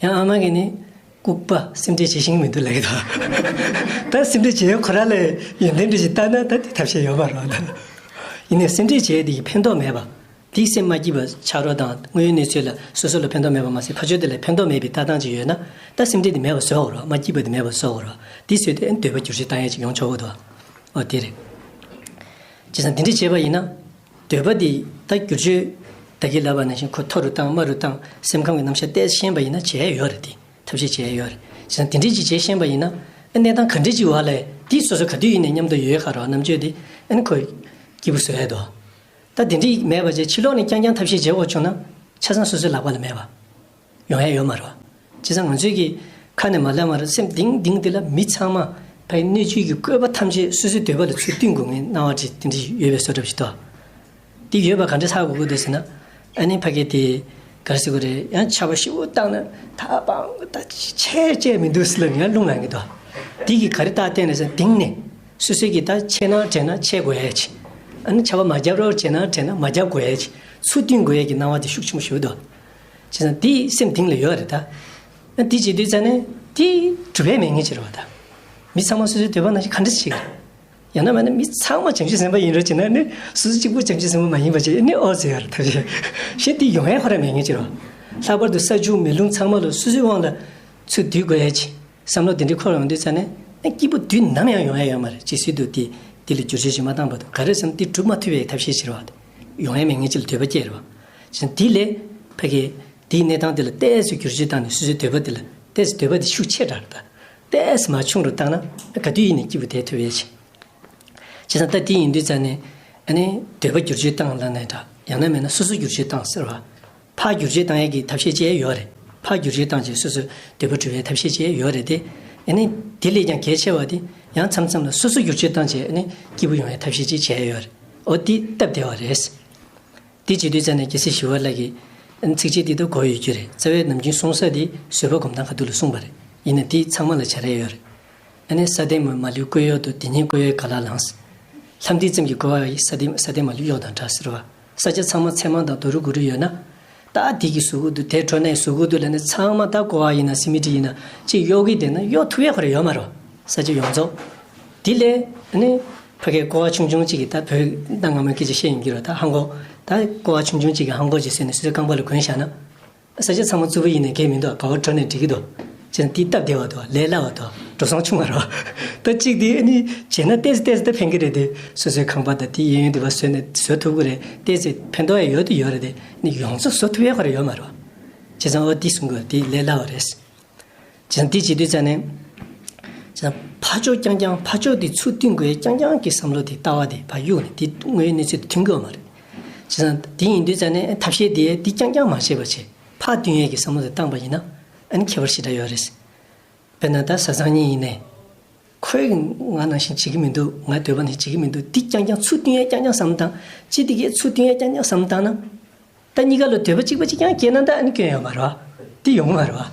ཡང་ཨ་མ་གིས་ནི། ལྐུགས་པ་སེམས་ཁྲལ་བྱེད་ཤེས་ཀྱི་མི་འདུག་ལབ་ཀྱི་འདུག་ད་སེམས་ཁྲལ་བྱེད་ཡ་ཁོ་རང་ལ་ཡོན་ཏན་འདྲ་ཞིག་ལྟ་ན་ད་དེ་ཐབས་ཤེས་ཡོད་མ་རེད་བ་ད། ཡིན་ནའི་སེམས་ཁྲལ་བྱེད་ཡ་དེ་གི་ཕན་ཐོགས་མེད་པ། དེས་སེམས་མ་སྐྱིད་པ་ཆགས་རོགས་དང་དངོས་ཡོད་གནས་ཚུལ་ལ་སོ་སོ་ལ་ཕན་ཐོགས་མེད་པ་མ་ཟད་ཕར་ཕྱོགས་དེ་ལ་ཕན་ཐོགས་མེད་པའི་ལྟ་སྟངས་ཅིག་ཡོད་ན། ད་སེམས་ཁྲལ་དེ་མེད་པ་བཟོ་དགོས་རེད་བ། མ་སྐྱིད་པ་དེ་མེད་པ་བཟོ་དགོས་རེད་བ། དེ་བཟོས་ཏེ་ཨ་ནི་འདོད་པ་བསྒྱུར་བཅོས་བཏང་ཡ་ཅིག་ཡོང་ཆོག་གི་འདུག་བ། འོ་དེ་རེད། བྱས་ཙང་དེ་འདྲ་བྱས་པ་ཡིན་ན། འདོད་པ་འདི་ད་བསྒྱུར་བཅོས་ད་གིན་ལབ་པ་ནང་བཞིན་ཁོ་མཐོ་རུ་བཏང་དམའ་རུ་བཏང་སེམས་ཁམས་ཀྱི་རྣམ་གཞག་ཏོག་ཙམ་ཤེས་པ་ཡིན་ན་བྱེད་ཡ་ཡོད་རེད་དེ། ཐབས་ཤེས་བྱེད་ཡ་ཡོད་རེད། བྱས་ཙང་དེ་འདྲས་ཅིག་བྱེད་ཤེས་པ་ཡིན་ན་ཨ་གནས་སྟངས་ག་འདྲས་ཅིག་བ་ལས་དེ་སོ་སོ་ག་དུས་ཡིན་ནའི་མཉམ་དུ་ཡོད་ཁ་རོག་རྣམ་དཔྱོད་དེ་ཨ་ནི་ཁོ་སྐྱིད་པོ་བཟོ་ཡ་འདུག་ད་དེ་འདྲས་མེད་པ་བྱས་ཕྱི་ལོགས་ནས་རྐྱང་རྐྱང་ཐབས་ཤེས་བྱེད་དགོས་བྱུང་ན་ཆ་ཚང་སོ་སོའི་ལག་པ་ལ་མེད་པ། ཡོང་ཡ་ཡོད་མ་རེད་བ། བྱས་ཙང་ང་ཚོས་ཀྱི་ཁ་ནས་མ་ལབ་མ་རེད་སེམས་གཏིང་གཏིང་དེ་ལ་མི་ཚང་མ་ཕའི་སྣོད་བཅུད་ཀྱི་བཀོད་པ་ཐམས་ཅད་སོ་སོའི་འདོད་པ་ལ་ཚུར་བསྟུན་དགོས་ངེས་སྣང་བ་དེ་དེ་འདྲ་ཡོད་པའི་བཟོ་འདྲ་ཞིག་འདུག་དེ་ཡོད་པ་ག་འདྲ་ཧ་གོ་དགོས་འདུག་ཟེར་ན། ཨ་ནི་ཕ་གི་དེ་ག་རེ་ཟེར་དགོས་རེད་ཡང་ཆར་པ་ཞེ་པོ་བཏང་ན་ད་པང་ད་ཆད་ཆད་མི་འདུག་ཟེར་ལབ་ཡང་རླུང་ལངས་ཀྱི་འདུག་དེ་གི་ག་རེ་རྟགས་བསྟན་ནས་ཟེར་གཏིང་ནས་སོ་སོའི་གི་ད་ཆད་ན་དྲན་ན་ཆད་དགོས་ཡ་ཅིག་ཨ་ནི་ཆར་པ་མ་བརྒྱབ་རོགས་བྱས་ན་དྲན་ན་མ་བརྒྱབ་དགོས་ཡ་ཅིག་ཚུར་བསྟུན་དགོས་ཡ་གི་སྣང་བ་དེ་ཤུགས་ཆེན་པོ་ཞིག་འདུག་བྱས་ཙང་དེ་སེམས་གཏིང་ལ་ཡོད་རེད་ད། ཨ་དེ་བྱེད་དུས་ཙ་ནས་དེ་གྲུབ་པའི་མེད་ངེས་ཅིག་རེད་བ་ད། མི་ཚང་མ་སོ་སོའི་འདོད་པ་ནང་བཞིན་ག་འདྲ་ཞིག་རེད། ཡང་ན་མིན་ན་མི་ཚང་མ་བྱང་ཆུབ་སེམས་དཔའ་ཡིན་རོགས་བྱས་ན་ནི་སོ་སོ་གཅིག་པུ་བྱང་ཆུབ་སེམས་དཔའ་མ་ཡིན་པ་བྱས་ནི་ཨོ་ཟེར་ཡ་རེད་ཐབས་ཤེས་གཞན་དེ་ཡོང་ཡ་ཁོ་རང་མེད་ངེས་ཅིག་རེད་བ། ལྷག་པར་དུ་ས་ཆུ་མེ་རླུང་ཚང་མ་ལ་སོ་སོའི་དབང་ལ། ཚུར་བསྡུ་དགོས་ཡ་ཅིག་བསམ་བློ་དེ་འདྲའི་འཁོར་ཡོང་དུས་ཙ་ནས། ཨ། སྐྱིད་པོ་དུས་ནམ་ཡང་ཡོང་ཡ་ཡོད་མ་རེད། ཇི་སྲིད་དུ་དེ་དེ་ལ་བསྒྱུར་བཅོས་ཅིག་མ་བཏང་བར་དུ། ག་རེ་ཟེར་ན་དེ་སྒྲུབ་མ་ཐུབ་པའི་ཐབས་ཤེས་བྱེད་རེད་བ། ཡོང་ཡ་མེད་མཁན་ཅིག་ལ་འདོད་པ་སྐྱེ་རེད་བ། བྱས་ཙང་དེ་ལས་ཕ་གི་དེའི་གནས་སྟངས་དེ་ལ་ཏོག་ཙམ་བསྒྱུར་བཅོས་བཏང་ནས། སོ་སོའི་འདོད་པ་དེ་ལ་ཏོག་ཙམ། འདོད་པ་དེ་ཤུགས་ཆེ་དྲགས་རེད་ད། ཏོག་ཙམ་མར་ཆུང་རུ་བཏང་ན་ག་དུས་ཡིན་ནའི་སྐྱིད་པོ་བསྡད་ཐུབ་ཡ་ཅིག་བྱས་ཙང་ད་དེ་ཡིན་དུས་ཙ་ནས། ཨ་ནི་འདོད་པ་བསྒྱུར་བཅོས་བཏང་ལབ་ནའི་འདྲ། ཡང་ན་མིན་ན་སོ་སོ་བསྒྱུར་བཅོས་བཏང་ཟེར་བ། ཕར་བསྒྱུར་བཅོས་བཏང་ཡས་ཀྱི་ཐབས་ཤེས་བྱས་ཡོད་རེད། ཕར་བསྒྱུར་བཅོས་བཏང་བྱས་སོ་སོའི་འདོད་པ་སྒྲུབ་ཡས་ཐབས་ཤེས་བྱས་ཡོད་རེད་དེ། ཨ་ནི་དེ་ལས་ཀྱང་གལ་ཆེ་བ་དེ། ཡང་མཚམས་མཚམས་ལ་སོ་སོ་བསྒྱུར་བཅོས་བཏང་བྱས། ཨ་ནི་སྐྱིད་པོ་ཡོང་ཡས་ཐབས་ཤེས་ཅིག་བྱས་ཡོད་རེད། འོ་དེ་སྟབས་བདེ་བ་རེད། དེ་བྱེད་དུས་ཙ་ནས་རྒྱལ་སྲས་ཞི་བ་ལྷ་གི་ཚིགས་བཅད་དེ་ད་གོ་ཡོད་རྒྱུ་རེད། རྩ་བའི་ནམ་རྒྱུན་གསུང་ས་དེ་བཟོད་པ་སྒོམ་སྟངས་ཁ་ཐུག་ལ་གསུངས་པ་རེད། ཡིན་ནའི་དེ་ཚང་མ་ལ་བྱ་ར་ཡོད་རེད། ཨ་ནི་ས་སྟེང་མ་མ་ལུས་བཀོད་གཡོག་ཏུ། དེ་ཉིད་བཀོད་གཡོག་ག་ལ་ལངས། ལྷམ་མཐིལ་ཙམ་གྱིས་བསྐོར་བ་ཡི། ས་སྟེང་ས་སྟེང་མ་ལུས་གཡོག་དང་འདྲ་ཟེར་བ། ས་ཆ་ཚང་མ་ཚེར་མ་དང་རྡོ་རུག་གུ་རུ་ཡོད་ན། ད་དེ་གི་གཟུགས་སྐུ་དུ། དེ་འགྲོ་ནས་གཟུགས་སྐུ་དུ་ལ་ནི་ཚང་མ་ད་བསྐོར་བ་ཡིན་ན། སི་མི་ཊི་ཡིན་ན་ཅིག་གཡོག་གི་བསྡད་ན་གཡོག་ཐུབ་ཡ་ཁོ་རང་ཡོད་མ་རེད་བ། ས་ཆ་ཡོངས་རྫོགས། དེ་ལས་ཨ་ནི་ཕ་གིའི་ཀོ་བ་ཆུང་ཆུང་གཅིག་གིས། ད་བོད་གནའ་སྔ་མོའི་སྐད་ཆ་བཤད་ཡིན་གྱི་རེད། ད་ཧང་གོ། ད་ཀོ་བ་ཆུང་ཆུང་གཅིག་གིས་ཧང་གོ་ཅིག་བཟོས་ནས་སོ་སོའི་རྐང་པ་ལ་གོན་བཞག་ན། ས་ཆ་ཚང་མ་རྩུབ་པོ་ཡིན་ནའི་གལ་མི་འདུག་ག་པར་འགྲོ་ནའི་འགྲིག་གི་འདུག་བྱས་ན་དེ་སྟབས་བདེ་བ་འདུག་ལས་སླ་བ་འདུག་འགྲོ་སོང་ཆུང་བ་རེད་བ། ད་གཅིག་དེ་ཨ་ནི་བྱས་ན་ཏོག་ཙམ་ཏོག་ཙམ་ད་ཕན་གྱི་རེད་དེ། སོ་སོའི་ཁང་པ་དང་དེ་གཡས་གཡོན་དེ་བ་བཟོས་ནས་བཟོ་ཐུབ་ཀྱི་རེད། ཏོག་ཙམ་ཕན་ཐོགས་ཡ་ཡོད་དུ་ཡོད་རེད་དེ། ནི་ཡོངས་རྫོགས་བཟོ་ཐུབ་ཡ་ཁོ་རང་ཡོད་མ་རེད་བ། བྱས་ཙང་འོ་དེ་གསུང་དགོས། དེ་ལས་སླ་བ་རེད། བྱས་ཙང་དེ་བྱེད་དུས་ཙ་ནས། བྱས་ཙང་ཕར་ཕྱོགས་རྐྱང་རྐྱང་། ཕར་ཕྱོགས་དེ་ཚུར་བསྟུན་དགོས་རྐྱང་རྐྱང་གི་བསམ་བློ་དེ། ལྟ་བ་དེ་ཕར་གཡུགས་ནས། དེ་དངོས་ཡོད་གནས་ཚུལ་དེ་མཐུན་གྱི་ཡོད་མ་རེད། བྱས་ཙང་དེ་ཡིན་དུས་ཙ་ནས་ཐབས་ཤེས་དེ་དེ་རྐྱང་རྐྱང་མ་བྱས་པ་བྱས། ཕར་བསྟུན་ཡས་ཀྱི་བསམ་བློ་དེ་བཏང་པ་ཡིན་ན། ཨ་ནི་ཁྱད་པར་ཞེ་དྲག་ཡོད་རེད། དཔེར་ན་ད་བཟའ་ཚང་གཉིས་ཡིན་ནའི། ཁོས་ང་ནང་བཞིན་བྱེད་ཀྱི་མི་འདུག་ང་འདོད་པ་ནི་བྱེད་ཀྱི་མི་འདུག་འདི་རྐྱང་རྐྱང་ཚུར་བསྟུན་ཡས་རྐྱང་རྐྱང་བསམ་བཏང་། ཅི་འདི་གས་ཚུར་བསྟུན་ཡས་རྐྱང་རྐྱང་བསམ་བཏང་ན། ད་གཉིས་ཀ་ལ་འདོད་པ་གཅིག་པ་གཅིག་རྐྱང་སྐྱེས་ན། ད་ཨ་ནི་སྐྱོན་ཡོད་མ་རེད་བ། འདི་ཡོང་མ་རེད་བ།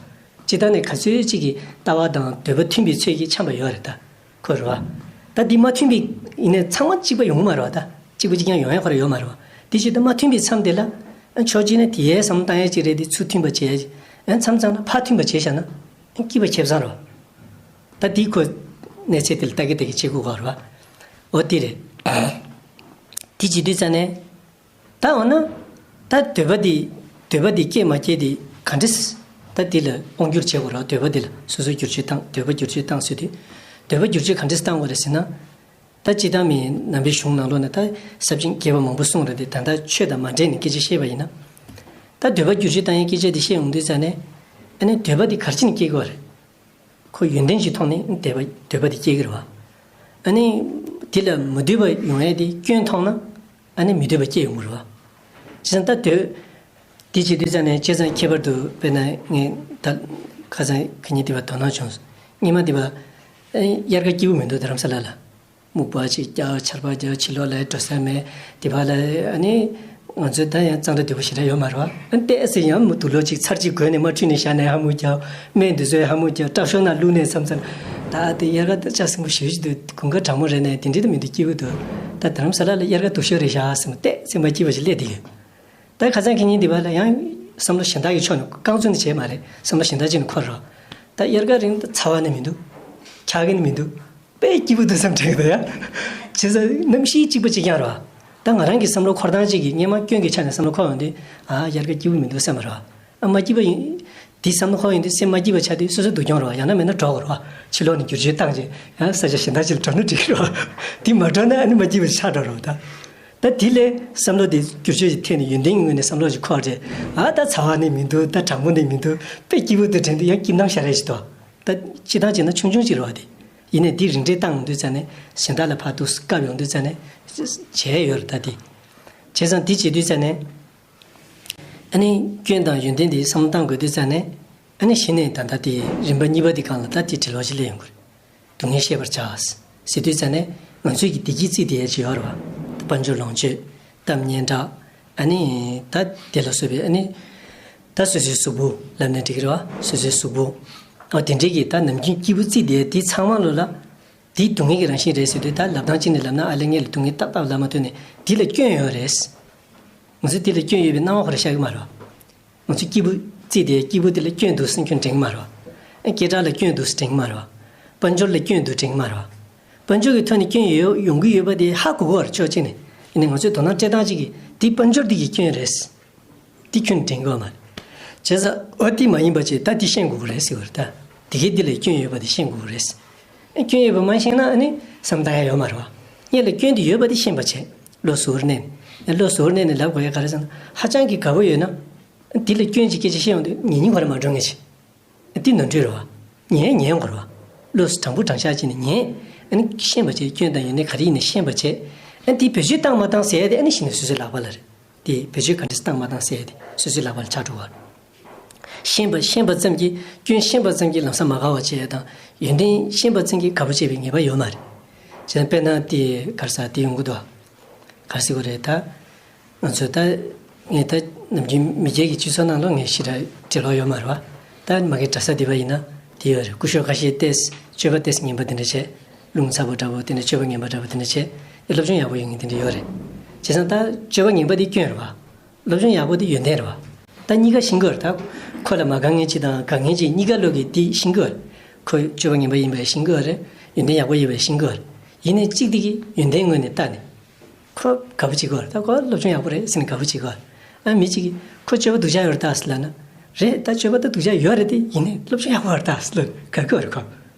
སྤྱིར་བཏང་ནས་ག་ཚོད་ཅིག་གི་ལྟ་བ་དང་འདོད་པ་མཐུན་པའི་ཚོད་ཀྱིས་འཆམ་པ་ཡོད་རེད་ད། ཁོ་རེད་བ། ད་འདི་མ་མཐུན་པའི་ཡིན་ནའི་ཚང་མ་གཅིག་པ་ཡོང་གི་མ་རེད་བ། ད་གཅིག་པ་གཅིག་རྐྱང་ཡོང་ཡ་ཁོ་རང་ཡོད་མ་རེད་བ། དེ་བྱེད་དུས་མ་མཐུན་པའི་མཚམས་དེ་ལ། ཨ། ཕྱོགས་གཅིག་ནས་དེ་ཡས་བསམ་བཏང་ཡས་ཅིག་རེད་དེ། ཚུར་མཐུན་པ་བྱས། ཨ། མཚམས་མཚམས་ལ་ཕར་མཐུན་པ་བྱས་བཞག་ན། ཨ། སྐྱིད་པ་ཁེ་བཟང་རེད་བ། ད་དེ་ཁོ་གནས་ཚད་དེ་ལ་ལྟ་གི་ལྟ་གི་བྱེད་དགོས་ག་རེད་བ། འོ་དེ་རེད། དེ་བྱེད་དུས་ཙ་ནས། ད་འོ་ན། ད་འདོད་པ་དེ། འདོད་པ་དེ་སྐྱེས་མ་སྐྱེས་དེ་ག་འདྲས། ད་དེ་ལ་དབང་སྒྱུར་བྱེད་དགོས་རེད། འདོད་པ་དེ་ལ་སོ་སོ་བསྒྱུར་བཅོས་བཏང་། འདོད་པ་བསྒྱུར་བཅོས་བཏང་ཟེར་དུས། འདོད་པ་བསྒྱུར་བཅོས་ག་འདྲས་བཏང་དགོས་རེད་ཟེར་ན། ད་སྤྱིར་བཏང་མིའི་ནང་པའི་གཞུང་ནང་ལོགས་ནས་ད་ས་བཅད་རྒྱས་པ་མང་པོ་གསུངས་རེད་དེ། ད་ལྟ་ཆོས་དང་མ་འབྲེལ་ནས་སྐད་ཆ་བཤད་པ་ཡིན་ན། ད་འདོད་པ་བསྒྱུར་བཅོས་བཏང་ཡའི་སྐད་ཆ་དེ་བཤད་ཡོང་དུས་ཙ་ནས། ཨ་ནི་འདོད་པ་དེ་ག་རེ་བྱས་ནས་སྐྱེ་དགོས་རེད། ཁོ་ཡོན་ཏན་གྱི་ཐོག་ནས་འདོད་པ། འདོད་པ་དེ་སྐྱེ་གི་རེད་བ། ཨ་ནི་དེ་ལ་མི་འདོད་པ་ཡོང་ཡས་དེ་སྐྱོན་མཐོང་ན། ཨ་ནི་མི་འདོད་པ་སྐྱེ་ཡོང་གི་རེད་བ། བྱས་ཙང་ད་འདོད། དེ་བྱེད་དུས་ཙ་ནས་བྱས་ཙང་ཁྱད་པར་དུ་དཔེར་ན་ངས་ད་ཁ་སང་ཁ་ཉིན་དེ་བ་དོ་སྣང་བྱུང་། སྔོན་མ་དེ་བ་དབྱར་ཁ་སྐྱིད་པོ་མི་འདུག་རྡ་རམ་ས་ལ་ལ། སྨུག་པ་ཅིག་རྒྱག་ཆར་པ་རྒྱག་ཕྱི་ལོགས་ལ་འགྲོ་ས་མེད། དེ་བ་ལ་ཨ་ནི་ང་ཚོས་ད་ཡང་གཙང་སྦྲ་འདོད་པ་ཞེ་དྲག་ཡོད་མ་རེད་བ། ཨ་ནི་ཏོག་ཙམ་ཡང་མི་འདུག་ལོ་གཅིག་ཚར་གཅིག་གོན་ནས་མར་ཁྲུས་ནས་བཞག་ནས་ཧ་མུ་རྒྱག་སྨན་འདི་ཚོས་ཧ་མུ་རྒྱག་སྐྲ་ཤོར་ན་བླུགས་ནས་བསམ་ཚར། ད་དེ་དབྱར་ཁ་ད་ལྕགས་སྲིན་པོ་ཞེ་པོ་ཅིག་འདུག་དགུན་ཁ་གྲང་མོ་རེད་ནས་དེ་འདྲ་ད་མི་འདུག་སྐྱིད་པོ་འདུག་ད་རྡ་རམ་ས་ལ་ལ་དབྱར་ཁ་སྡུག་ཤོས་རེད་ཤག་བསམ་ཏོག་ཙམ་མ་སྐྱིད་པ་ཞིག་སླེབས་བསྡད་ཡོད། ད་ཁ་སང་ཁ་ཉིན་འདི་བ་ལ་ཡང་བསམ་བློ་གཞན་དག་གི་ཕྱོགས་ནས། རྐང་བཙུགས་ནས་བྱས་མ་རེད། བསམ་བློ་གཞན་དག་ཅིག་ནས་འཁོར་རོགས། ད་དབྱར་ཁ་རིང་ད་ཚ་བ་ནི་མི་འདུག་འཁྱག་གི་ནི་མི་འདུག་དཔེ་སྐྱིད་པོ་འདུག་བསམ་དྲན་གི་འདུག་ཡ། བྱས་ཙང་གནམ་གཤིས་གཅིག་པ་གཅིག་རྐྱང་རེད་བ། ད་ང་རང་གི་བསམ་བློ་འཁོར་སྟངས་གཅིག་གིས་སྔོན་མ་སྐྱོན་གྱི་ཆ་ནས་བསམ་བློ་འཁོར་ཡོང་དུས། ཨ། དབྱར་ཁ་སྐྱིད་པོ་མི་འདུག་བསམ་པ་རེད་བ། ཨ། མ་སྐྱིད་པ་ཡིན། དེ་བསམ་བློ་འཁོར་ཡོང་དུས་སེམས་མ་སྐྱིད་པ་ཆགས་དུས་སོ་སོ་སྡུག་གྱོང་རེད་བ། ཡང་ན་མིན་ན་འགྲོ་དགོས་རེད་བ། ཕྱི་ལོགས་ནས་བསྒྱུར་བཅོས་བཏང་རྗེས་ཡང་ས་ཆ་གཞན་དག་ཅིག་ལ་འགྲོ་ན་འགྲིག་གི་རེད་བ། དེ་མ་འགྲོ་ན་ཨ་ནི་མ་སྐྱིད་པ་ཆགས་འགྲོ་རེད་བ་ད། ད་དེ་ལས་བསམ་བློ་དེ་བསྒྱུར་བཅོས་ཀྱི་ཐད་ནས་ཡོན་ཏན་གྱི་ངོས་ནས་བསམ་བློ་ཞིག་འཁོར་རྗེས། ཨ། ད་ཚ་བ་ནི་མི་འདུག་ད་གྲང་མོ་ནི་མི་འདུག་དཔེ་སྐྱིད་པོ་འདུག་དྲན་དུས་ཡང་སྐྱིད་སྣང་ཤར་རེ་ཞིག་འདུག་ད་སྤྱིར་བཏང་བྱས་ན་ཆུང་ཆུང་ཅིག་རེད་བ་དེ། ཡིན་ནའི་དེ་རིམ་གྲོ་བཏང་ཡོང་དུས་ཙ་ནས། གཞན་དག་ལ་ཕར་ཏོག་ཙམ་བཀབ་ཡོང་དུས་ཙ་ནས་བྱས་ཡོད་རེད་ད་དེ། བྱས་ཙང་དེ་བྱེད་དུས་ཙ་ནས། ཨ་ནི་སྐྱོན་དང་ཡོན་ཏན་དེ་བསམ་བློ་བཏང་དགོས་དུས་ཙ་ནས། ཨ་ནི་གཞི་ནས་ད་ལྟ་དེ་རིམ་པ་གཉིས་པ་དེ་སྒང་ལ་ད་དེ་འབྲེལ་བ་ཞིག་སླེབས་ཡོང་གི་རེད། སྡུག་བསྔལ་ཤེས་པར་བྱ། ཟེར་དུས་ཙ་ནས་ང་ཚོས་ཀྱི་བདེ་སྐྱིད་བརྩིས་བསྡད་ཡ་ཅིག་ཡོད་རེད་བ། དཔལ་འབྱོར་ལོངས་སྤྱོད། གཏམ་སྙན་གྲགས། ཨ་ནི་ད་དེ་ལ་སོགས་པའི། ཨ་ནི་ད་སོ་སོའི་གཟུགས་པོ་ལབ་ན་འགྲིག་གི་རེད་བ། སོ་སོའི་གཟུགས་པོ། ཨ། དེ་འདྲའི་གི་ད་ནམ་རྒྱུན་སྐྱིད་པོ་བརྩིས་བསྡད་ཡ་དེ་ཚང་མ་ལོ་ལ། དེ་སྡུག་བསྔལ་གྱི་རང་བཞིན་རེད་ཟེར་དུས། ད་ལབ་སྟངས་གཅིག་ནས་ལབ་ན། ཨ་ལས་ངས་ལ་སྡུག་བསྔལ་ཏག་ཏག་ལབ་མ་ཐུབ་ནས་དེ་ལ་སྐྱོན་ཡོད་རེད། ང་ཚོས་དེ་ལ་སྐྱོན་ཡོད་པའི་སྣང་བ་ཁོ་རང་ཤར་གི་མ་རེད་བ། ང་ཚོས་སྐྱིད་པོ་བརྩིས་ཏེ་སྐྱིད་པོ་དེ་ལ་སྐྱོན་འདུག་ཟེར་ཁྱོན་དྲན་གི་མ་རེད་བ། སྐད་གྲགས་ལ་སྐྱོན་འདུག་ཟེར་དྲན་གི་མ་རེད་བ། དཔལ་འབྱོར་ལ་སྐྱོན་འདུག་དྲན་གི་མ་རེད་བ། དཔལ་འབྱོར་གྱི་ཐོག་ནས་སྐྱོན་ཡོད། ཡོང་གི་ཡོད་པ་དེ་ཧ་གོ་གི་ཡོད་རེད། ཕྱོགས་གཅིག་ནས། ཡིན་ནའི་ང་ཚོས་དོ་སྣང་སྤྲད་སྟངས་གཅིག་གིས་དེ་དཔལ་འབྱོར་འདི་གི་སྐྱོན་རེད། དེ་ཁྱོན་དྲན་གི་ཡོད་མ་རེད། བྱས་ཙང་འོ་དེ་མ་ཡིན་པ་ཅིག་ད་དེ་ཤེས་དགོས་གི་རེད་ཟེར་བ་རེད་ད། དེ་གའི་འདི་ལ་སྐྱོན་ཡོད་པ་དེ་ཤེས་དགོས་ཀྱི་རེད། སྐྱོན་ཡོད་པ་མ་ཤེས་ན་ཨ་ནི་བསམ་བློ་བཏང་ཡ་ཡོད་མ་རེད་བ། སྔོན་ལ་སྐྱོན་དེ་ཡོད་པ་དེ་ཤེས་པ་བྱས། བློ་གཟུ་བོར་གནས་ནས། བློ་གཟུ་བོར་གནས་ནས་ལབ་དགོས་ཡ་ག་རེ་ཟེར་ན། ཧ་ཅང་གི་དགའ་པོ་ཡོད་ན། འདི་ལ་སྐྱོན་གྱི་སྐད་ཆ་བཤད་ཡོང་དུས་ཉན་ཉན་ཁོ་རང་མ་འགྲོ་ངེས་ཀྱི། འདི་ནོར་འཁྲུལ་རེད་བ། ཉན་ཉན་དགོས་རེད་བ། བློ་གཟུ་དྲང་པོ་དྲང་བཞག་བྱས་ནས་ཉན། ཨ་ནི་ཤེས་པ་བྱས་སྐྱོན་དང་ཡོན་ཏན་ག་རེ་ཡིན་ན་ཤེས་པ་བྱས། ཨ་ནི་དེ་བེད་སྤྱོད་བཏང་མ་བཏང་ཟེར་ཡ་དེ་ཨ་ནི་གཞི་ནས་སོ་སོའི་ལག་པ་ལ་རེད། དེ་བེད་སྤྱོད་ག་འདྲས་བཏང་མ་བཏང་ཟེར་ཡ་དེ་སོ་སོའི་ལག་པ་ལ་ཆགས་འགྲོ་བ་རེད། ཤེས་པ་ཤེས་པ་ཙམ་གྱིས། སྐྱོན་ཤེས་པ་ཙམ་གྱིས་ལམ་སང་མ་དགའ་བ་བྱེད་ཡ་དང་། ཡོན་ཏན་ཤེས་པ་ཙམ་གྱིས་དགའ་པོ་བྱེད་པའི་ངེས་པ་ཡོད་མ་རེད། བྱས་ན་དཔེར་ན་དེ་ག་རེ་ཟེར་དེ་ཡོང་གི་འདུག་ག་ག་རེ་ཟེར་དགོས་རེད་ད། ང་ཚོ་ད། ངས་ད་ནམ་རྒྱུན་མི་སྒེར་གྱི་སྤྱི་ཚོགས་ནང་ལོགས་ངས་ཞེ་དྲག་འབྲེལ་བ་ཡོད་མ་རེད་བ། ད་མ་གི་གྲྭ་ས་འདི་པ་ཡིན་ན་དེ་ཡོད་རེད། སྐུ་ཞབས་ཁ་ཤས་ཏོག་ཙམ་སྤྱོད་པ་ཏོག་ཙམ་ངན་པ་དེ་འདྲ་བྱས། རླུང་ཚ་པོ་འདྲ་པོ་དེ་འདྲ། སྤྱོད་པ་ངན་པ་འདྲ་པོ་དེ་འདྲ་བྱས། ཨེ་སློབ་སྦྱོང་ཡག་པོ་ཡོད་མཁན་དེ་འདྲ་ཡོད་རེད། བྱས་ཙང་ད་སྤྱོད་པ་ངན་པ་དེ་སྐྱོན་རེད་བ། སློབ་སྦྱོང་ཡག་པོ་དེ་ཡོན་ཏན་རེད་བ། ད་གཉིས་ཀ་ཤེས་དགོས་རེད་ད། ཁོ་ལ་མ་དགའ་མཁན་ཅིག་དང་དགའ་མཁན་ཅིག་གཉིས་ཀ་ལོག་གི་དེ་ཤེས་དགོས་རེད། ཁོ་སྤྱོད་པ་ངན་པ་ཡིན་པ་ཤེས་དགོས་རེད། ཡོན་ཏན་ཡག་པོ་ཡོད་པ་ཤེས་དགོས་རེད། ཡིན་ནའི་གཅིག་དེ་གི་ཡོན་ཏན་ངོས་ནས་ལྟ་ནས། ཁོ་དགའ་པོ་བྱེད་ཀྱི་ཡོད་རེད། ད་ཁོ་སློབ་སྦྱོང་ཡག་པོ་རེད་ཟེར་ནས་དགའ་པོ་བྱེད་ཀྱི་ཡོད་རེད། ཨ་མི་གཅིག་གིས་ཁོ་སྤྱོད་པ་སྡུག་ཅག་ཡོད་རེད་ད་ཟེར་ལབ་ན། རེད་ད། སྤྱོད་པ་ད་སྡུག་ཅག་ཡོད་རེད་དེ། ཡིན་ནའི་སློབ་སྦྱོང་ཡག་པོ་ཡོད་རེད་ད་ཟེར་ལབ་ན་དགའ་གི་ཡོད་རེད་ཁོ།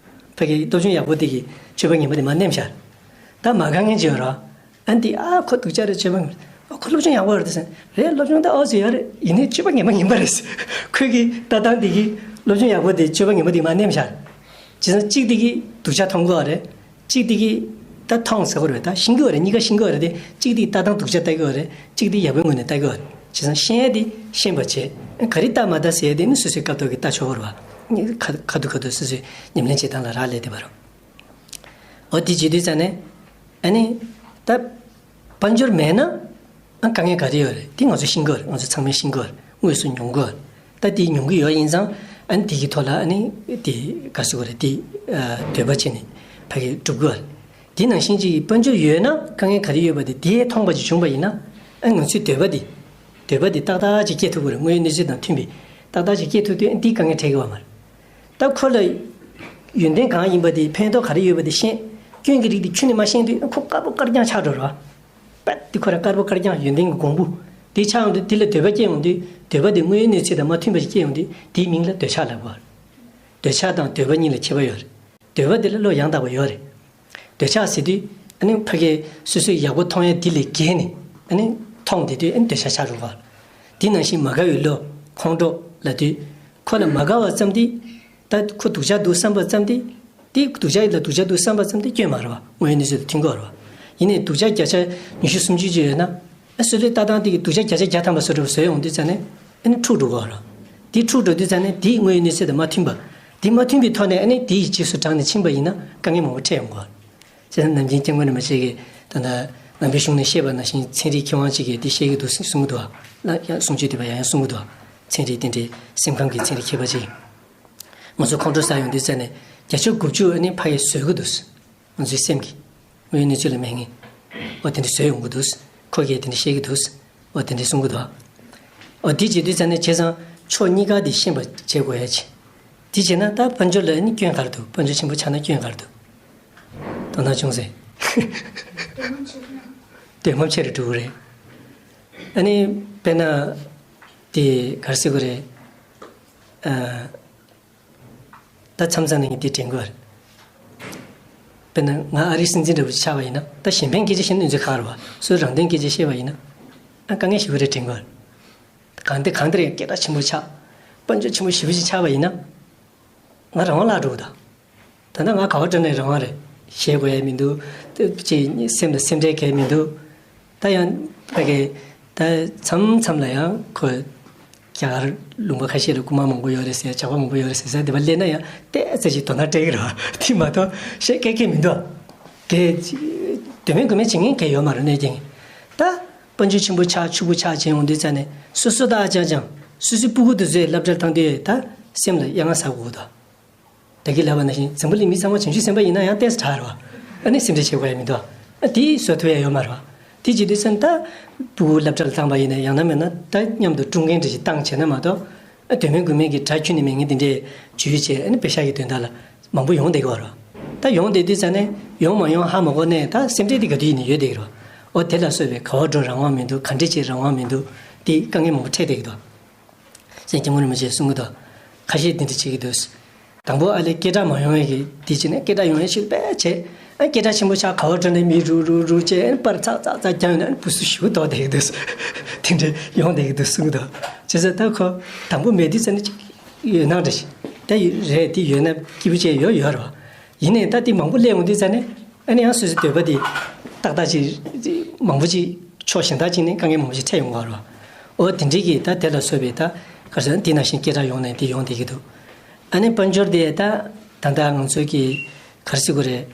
ཕ་གི་སློབ་སྦྱོང་ཡག་པོ་དེ་གིས་སྤྱོད་པ་ངན་པ་དེ་མར་ནེམ་བཞག་ད་མ་དགའ་མཁན་ཅིག་ཡོད་རེད། ཨ་འདི་ཨ་ཁོ་སྡུག་ཅག་རེད། སྤྱོད་པ་ངན་པ། ཨ་ཁོ་སློབ་སྦྱོང་ཡག་པོ་ཡོད་རེད་ད་ཟེར། རེད། སློབ་སྦྱོང་ད་ཨོ་ཙི་ཡོད་རེད། ཡིན་ནའི་སྤྱོད་པ་ངན་པ་ངན་པ་རེད་ཟེར། ཁོས་གི་ལྟ་སྟངས་དེ་གིས་སློབ་སྦྱོང་ཡག་པོ་དེ་སྤྱོད་པ་ངན་པ་དེ་མར་ནེམ་བཞག་བྱས་ཙང་གཅིག་དེ་གིས་སྡུག་ཅག་མཐོང་གི་ཡོད་རེད། གཅིག་དེ་གིས་ད་མཐོང་ཟེར་གྱི་རེད། ད་ཤེས་ཀྱི་ཡོད་རེད། གཉིས་ཀ་ཤེས་ཀྱི་ཡོད་རེད་དེ། གཅིག་དེ་ལྟ་སྟངས་སྡུག་ཅག་ལྟ་གི་ཡོད་རེད། གཅིག་དེ་ཡག་པོའི་ངོས་ནས་ལྟ་གི་ཡོད་རེད། བྱས་ཙང་ཤེས་ཡ་དེ་ཤེས་པ་བྱས། ག་རེ་ལྟ་མ་ལྟ་ཟེར་ཡ་དེ་ནི་སོ་སོའི་སྐབས་ཐོག་གི་ལྟ་ཆོག་གི་རེད་བ། ཁ་ཁ་ཐུག་ཁ་ཐུག་སོ་སོའི་ཉམས་ལེན་བྱེད་སྟངས་ལ་རག་ལས་བསྡད་པ་རེད། འོ་དེ་བྱེད་དུས་ཙང་ནས། ཨ་ནི། ད། དཔལ་འབྱོར་མེད་ན། ཨ་དཀའ་ངལ་ག་རེ་ཡོད་རེད། དེ་ང་ཚོ་ཤེས་ཀྱི་ཡོད་རེད། ང་ཚོ་ཚང་མས་ཤེས་ཀྱི་ཡོད་རེད། དངོས་སུ་མྱོང་གི་ཡོད་རེད། ད་དེ་མྱོང་གི་ཡོད་ཡིན་ཙང་། ཨ་ནི་དེ་གི་ཐོག་ལ་ཨ་ནི་དེ་ག་ཟེར་དགོས་རེད། དེ་ཨ་འདོད་པ་བྱས་ནས་ཕ་གི་སྒྲུབ་ཀྱི་ཡོད་རེད། དེ་ནང་བཞིན་གྱི་དཔལ་འབྱོར་ཡོད་ན་དཀའ་ངལ་ག་རེ་ཡོད་པ་དེ་དེ་མཐོང་པ་ཅིག་བྱུང་པ་ཡིན་ན། ཨ་ང་ཚོའི་འདོད་པ་དེ། འདོད་པ་དེ་ཏག་ཏག་ཅིག་སྐྱེ་ཐུབ་ཀྱི་རེད། དངོས་ཡོད་གནས་ཚུལ་དང་མཐུན་པའི་ཏག་ཏག་ཅིག་སྐྱེ་ཐུབ་དུས་ཨ་ནི་དེ་དཀའ་ངལ་འཕྲད་ཀྱི་ཡོད་མ་རེད། ད་ཁོ་ལ་ཡོན་ཏན་གང་ཡིན་པ་དེ། ཕན་ཐོགས་ག་རེ་ཡོད་པ་དེ་ཤེས། སྐྱོན་གྱི་རིགས་དེ་ཁྱོན་ནས་མ་ཤེས་དུས་ཁོ་དཀར་པོ་དཀར་རྐྱང་ཆགས་འགྲོ་ར། པད་དེ་ཁོ་རང་དཀར་པོ་དཀར་རྐྱང་ཡོན་ཏན་གྱི་གོང་བུ་དེ་ཆགས་ཡོང་དུས། དེ་ལ་འདོད་པ་སྐྱེ་ཡོང་དུས། འདོད་པ་དེ་དངོས་ཡོད་གནས་ཚུལ་དང་མ་མཐུན་པ་ཞིག་སྐྱེ་ཡོང་དུས། དེའི་མིང་ལ་འདོད་ཆགས་ལབ་དགོས། འདོད་ཆགས་དང་འདོད་པ་གཉིས་ལ་ཁྱད་པར་ཡོད་རེད། འདོད་པ་དེ་ལ་བློ་ཡང་དག་པ་ཡོད་རེད། འདོད་ཆགས་ཟེར་དུས་ཨ་ནི་ཕ་གི་སོ་སོས་ཡག་པོ་མཐོང་ཡ་དེ་ལས་བརྒལ་ནས་ཨ་ནི་མཐོང་བསྡད་དུས་ཨ་ནི་འདོད་ཆགས་ཆགས་འགྲོ་གི་རེད། དེ་ནང་བཞིན་མ་དགའ་བའི་བློ། ཁོང་ཁྲོ་ལབ་དུས། ཁོ་ལ་མ་དགའ་བ་ཙམ་དེ། ད་ཁོ་སྡུག་ཅག་འདུག་བསམ་པ་ཙམ་དེ། དེ་སྡུག་ཅག་ལ་སྡུག་ཅག་འདུག་བསམ་པ་ཙམ་དེ་སྐྱོན་མ་རེད་བ། དངོས་ཡོད་གནས་ཚུལ་དང་མཐུན་གྱི་ཡོད་རེད་བ། ཡིན་ནའི་སྡུག་ཅག་བརྒྱ་ཆ་ཉི་ཤུ་སུམ་ཅུ་ཅིག་ཡོད་ན། ཨ་སོ་སོའི་ལྟ་སྟངས་དེ་གིས་སྡུག་ཅག་བརྒྱ་ཆ་བརྒྱ་ཐམ་པ་བཟོ་འདྲ་བཟོས་ཡོང་དུས་ཙང་ནས་ཨ་ནི་འཁྲུག་འགྲོ་གི་ཡོད་རེད། དེ་འཁྲུག་འགྲོ་དུས་ཙང་ནས་དེ་དངོས་ཡོད་གནས་ཚུལ་དང་མ་མཐུན་པ། དེ་མ་མཐུན་པའི་ཐོག་ནས་ཨ་ནི་དེ་ཡི་རྗེས་སུ་འབྲངས་ནས་ཕྱིན་པ་ཡིན་ན་དཀའ་ངལ་མང་པོ་འཕྲད་ཡོང་གི་ཡོད་རེད། བྱས་ཙང་ནམ་རྒྱུན་སྐྱབས་མགོན་རིན་པོ་ཆེ་གིས་ད་ལྟ་ནང་པའི་གཞུང་ནས་བཤད་པ་ནང་བཞིན་ཚན་རིག་མཁས་དབང་གཅིག་གིས་འདི་བཤད་ཀྱི་འདུག་གསུང་གི་འདུག་ཨ། ཡང་གསུང་ཆོས་འདི་པ་ཡང་ཡང་གསུང་གི་འདུག་ཨ། ཚན་རིག་དེ་འདྲའི་སེམས་ཁམས་ཀྱི་ཚན་རིག་མཁས་པ་ཅིག་ང་ཚོ་ཁོང་ཁྲོ་ཟ་ཡོང་དུས་ཙང་ནས་བརྒྱ་ཆ་དགུ་བཅུ་ཨ་ནི་ཕ་གིས་བཟོད་ཀྱི་འདུག་ང་ཚོའི་སེམས་ཀྱིས། དངོས་ཡོད་གནས་ཚུལ་ལ་མེད་ངེས། འོ་དེ་འདྲ་བཟོས་ཡོང་གི་འདུག་ཁོ་གིས་དེ་འདྲ་བཤད་ཀྱི་འདུག་འོ་དེ་འདྲ་གསུང་གི་འདུག་འོ་དེ་བྱེད་དུས་ཙང་ནས་བྱས་ཙང་ཕྱོགས་གཉིས་ཀ་དེ་ཤེས་པ་བྱེད་དགོས་ཡ་ཅིག་དེ་བྱས་ན་ད་དཔལ་འབྱོར་ལ་ནི་སྐྱོན་ག་རེ་འདུག་དཔལ་འབྱོར་ཆེན་པོ་ཆགས་ན་སྐྱོན་ག་རེ་འདུག་དོ་སྣང་ཆུང་ཟེར། འདོད་སེམས་ཆེ་རུ་འགྲོ་གི་རེད། ཨ་ནི་དཔེར་ན། དེ་ག་རེ་ཟེར་དགོས་རེད། ཨ། ད་མཚམས་མཚམས་ནས་ངས་འདི་དྲན་གྱི་ཡོད་རེད། དཔེར་ན་ང་ཨ་རིའི་སྲིད་འཛིན་འདྲ་པོ་ཅིག་ཆགས་པ་ཡིན་ན། ད་གཞན་ཕན་སྐད་ཆ་བཤད་ན་ནུས་ཚད་ག་རེ་བ། སོའི་རང་དོན་སྐད་ཆ་བཤད་པ་ཡིན་ན། ཨ་དཀའ་ངལ་ཞེ་པོ་རེད་དྲན་གྱི་ཡོད་རེད། གང་ལྟར་གང་ལྟར་ཡང་སྐད་གྲགས་ཆེན་པོ་ཆགས། དཔལ་འབྱོར་ཆེན་པོ་ཞེ་པོ་ཅིག་ཆགས་པ་ཡིན་ན། ང་རང་དབང་བརླག་འགྲོ་གི་ད། ད་ལྟ་ང་ག་པར་འགྲོ་ནའི་རང་དབང་རེད། བཤད་དགོས་ཡ་མི་འདུག་ཅེས་སེམས་ལ་སེམས་ཁྲལ་གང་ཡང་མི་འདུག་ད་ཡང་ཕ་གི་ད་མཚམས་མཚམས་ལ་ཡང་ཁོས་རྒྱ་གར་ལུང་པ་ཁ་ཤས་ལ་རྐུན་མ་མང་པོ་ཡོད་རེད་ཟེར། ཇག་པ་མང་པོ་ཡོད་རེད་ཟེར་ཟེར་དེ་པར་སླེབས་ན་ཡང་ཏོག་ཙམ་ཅིག་དོ་སྣང་སྤྲད་ཀྱི་རེད་བ། དེ་མ་གཏོགས་བཤད་སྐད་སྐད་མི་འདུག་གལ་དོན་མེད་དགོས་མེད་བྱེད་མཁན་གལ་ཡོད་མ་རེད། གནོད་སྐྱེལ་མཁན་ད་དཔལ་འབྱོར་ཆེན་པོ་ཆགས་ཕྱུག་པོ་ཆགས་བྱས་ཡོང་དུས་ཙང་ནས་སོ་སོ་ད་ཨ་ཅང་ཅང་སོ་སོའི་སྤུ་གུ་དེ་ཚོས་སློབ་གྲྭར་བཏང་དུས་ད་སེམས་ལ་གཡང་ང་ཟ་དགོས་འདུག་ད་གིན་ལབ་པ་ནང་བཞིན་འཛམ་བུ་གླིང་མི་ཚང་མ་བྱང་ཆུབ་སེམས་དཔའ་ཡིན་ན་ཡང་ཏོག་ཙམ་དྲག་རེད་བ། ཨ་ནི་སེམས་ཁྲལ་བྱེད་དགོས་ཡ་མི་འདུག་ཨ་དེ་བཟོ་ཐུབ་ཡ་ཡོད་མ་རེད་བ། དེ་བྱེད་དུས་ཙང་ད་སྤུ་གུ་སློབ་གྲྭ་ལ་བཏང་པ་ཡིན་ན་ཡང་ན་མིན་ན་ད་མཉམ་དུ་ཀྲུང་རྒན་འདྲ་ཞིག་བཏང་བྱས་ན་མ་གཏོགས། ཨ་དོན་མེད་དགོས་མེད་ཀྱི་དགྲ་ཁྱོན་ནས་མེད་མཁན་དེ་འདྲས་བྱུས་བྱས། ཨ་ནི་པེ་ཤག་གི་དོན་དག་ལ་མང་པོ་ཡོང་བསྡད་ཀྱི་ཡོད་རེད་བ། ད་ཡོང་བསྡད་དུས་ཙང་ནས་ཡོང་མ་ཡོང་ཧ་མ་གོ་ནས་ད་སེམས་ཁྲལ་དེ་ག་དུས་ཡིན་ནའི་ཡོད་བསྡད་ཀྱི་རེད་བ། འོ་དེ་ལ་སོགས་པའི་ག་པར་འགྲོ་རང་དབང་མི་འདུག་ག་འདྲས་བྱེད་རང་དབང་མི་འདུག་དེ་དཀའ་ངལ་མང་པོ་འཕྲད་བསྡད་ཀྱི་འདུག་སེང་སྐྱབས་མགོན་རིན་པོ་ཆེས་གསུང་གི་འདུག་ཁ་ཤས་འདི་འདྲ་བྱེད་ཀྱི་འདུག་དང་པོ་ཨ་ལས་སྐད་གྲགས་མ་ཡོང་བའི་གི་དེ་བྱས་ནས་སྐད་གྲགས་ཡོང་ཡའི་ཕྱིར་དཔེ་བྱས། ཨ་སྐད་གྲགས་ཆེན་པོ་ཆགས་ག་བ་འགྲོ་ནས་མི་རུ་རུ་རུ་བྱས་ཨ་པར་ཚག་ཚག་ཚག་རྒྱག་ཡོང་ནས་ཨ་བུ་སུ་ཞུ་དོ་དེ་གི་འདུག་དེ་འདྲ་ཡོང་དེ་གི་འདུག་གསུངས་གི་འདུག་བྱས་ཙང་ད་ཁོ་དང་པོ་མེད་དུས་ཙ་ནས་ཅིག་ཡོད་སྣང་འདྲ་ཞིག་ད་ཡོད་རེད། དེ་ཡོད་ན་སྐྱིད་པོ་བྱས་ཡོད་ཡོད་རེད་བ། ཡིན་ནའི་ད་དེ་མང་པོ་སླེབས་ཡོང་དུས་ཙ་ནས་ཨ་ནི་ཡང་སོ་སོའི་འདོད་པ་དེ་ཏག་ཏག་ཅིག་མང་པོ་ཅིག་ཕྱོགས་གཞན་དག་ཅིག་ནས་དཀའ་ངལ་མང་པོ་ཅིག་འཕྲད་ཡོང་གི་རེད་བ། འོ་དེ་འདྲའི་གི་ད་དེ་ལ་སོགས་པའི་ད་ག་རེ་ཟེར་ན་དེ་ནང་བཞིན་སྐད་གྲགས་ཡོང་ནས་དེ་ཡོང་བསྡད་ཀྱི་འདུག་ཨ་ནི་དཔལ་འབྱོར་དེ་ད་ད་ལྟ་ང་ཚོའི་གི་ག་རེ་ཟེར་དགོས་རེད།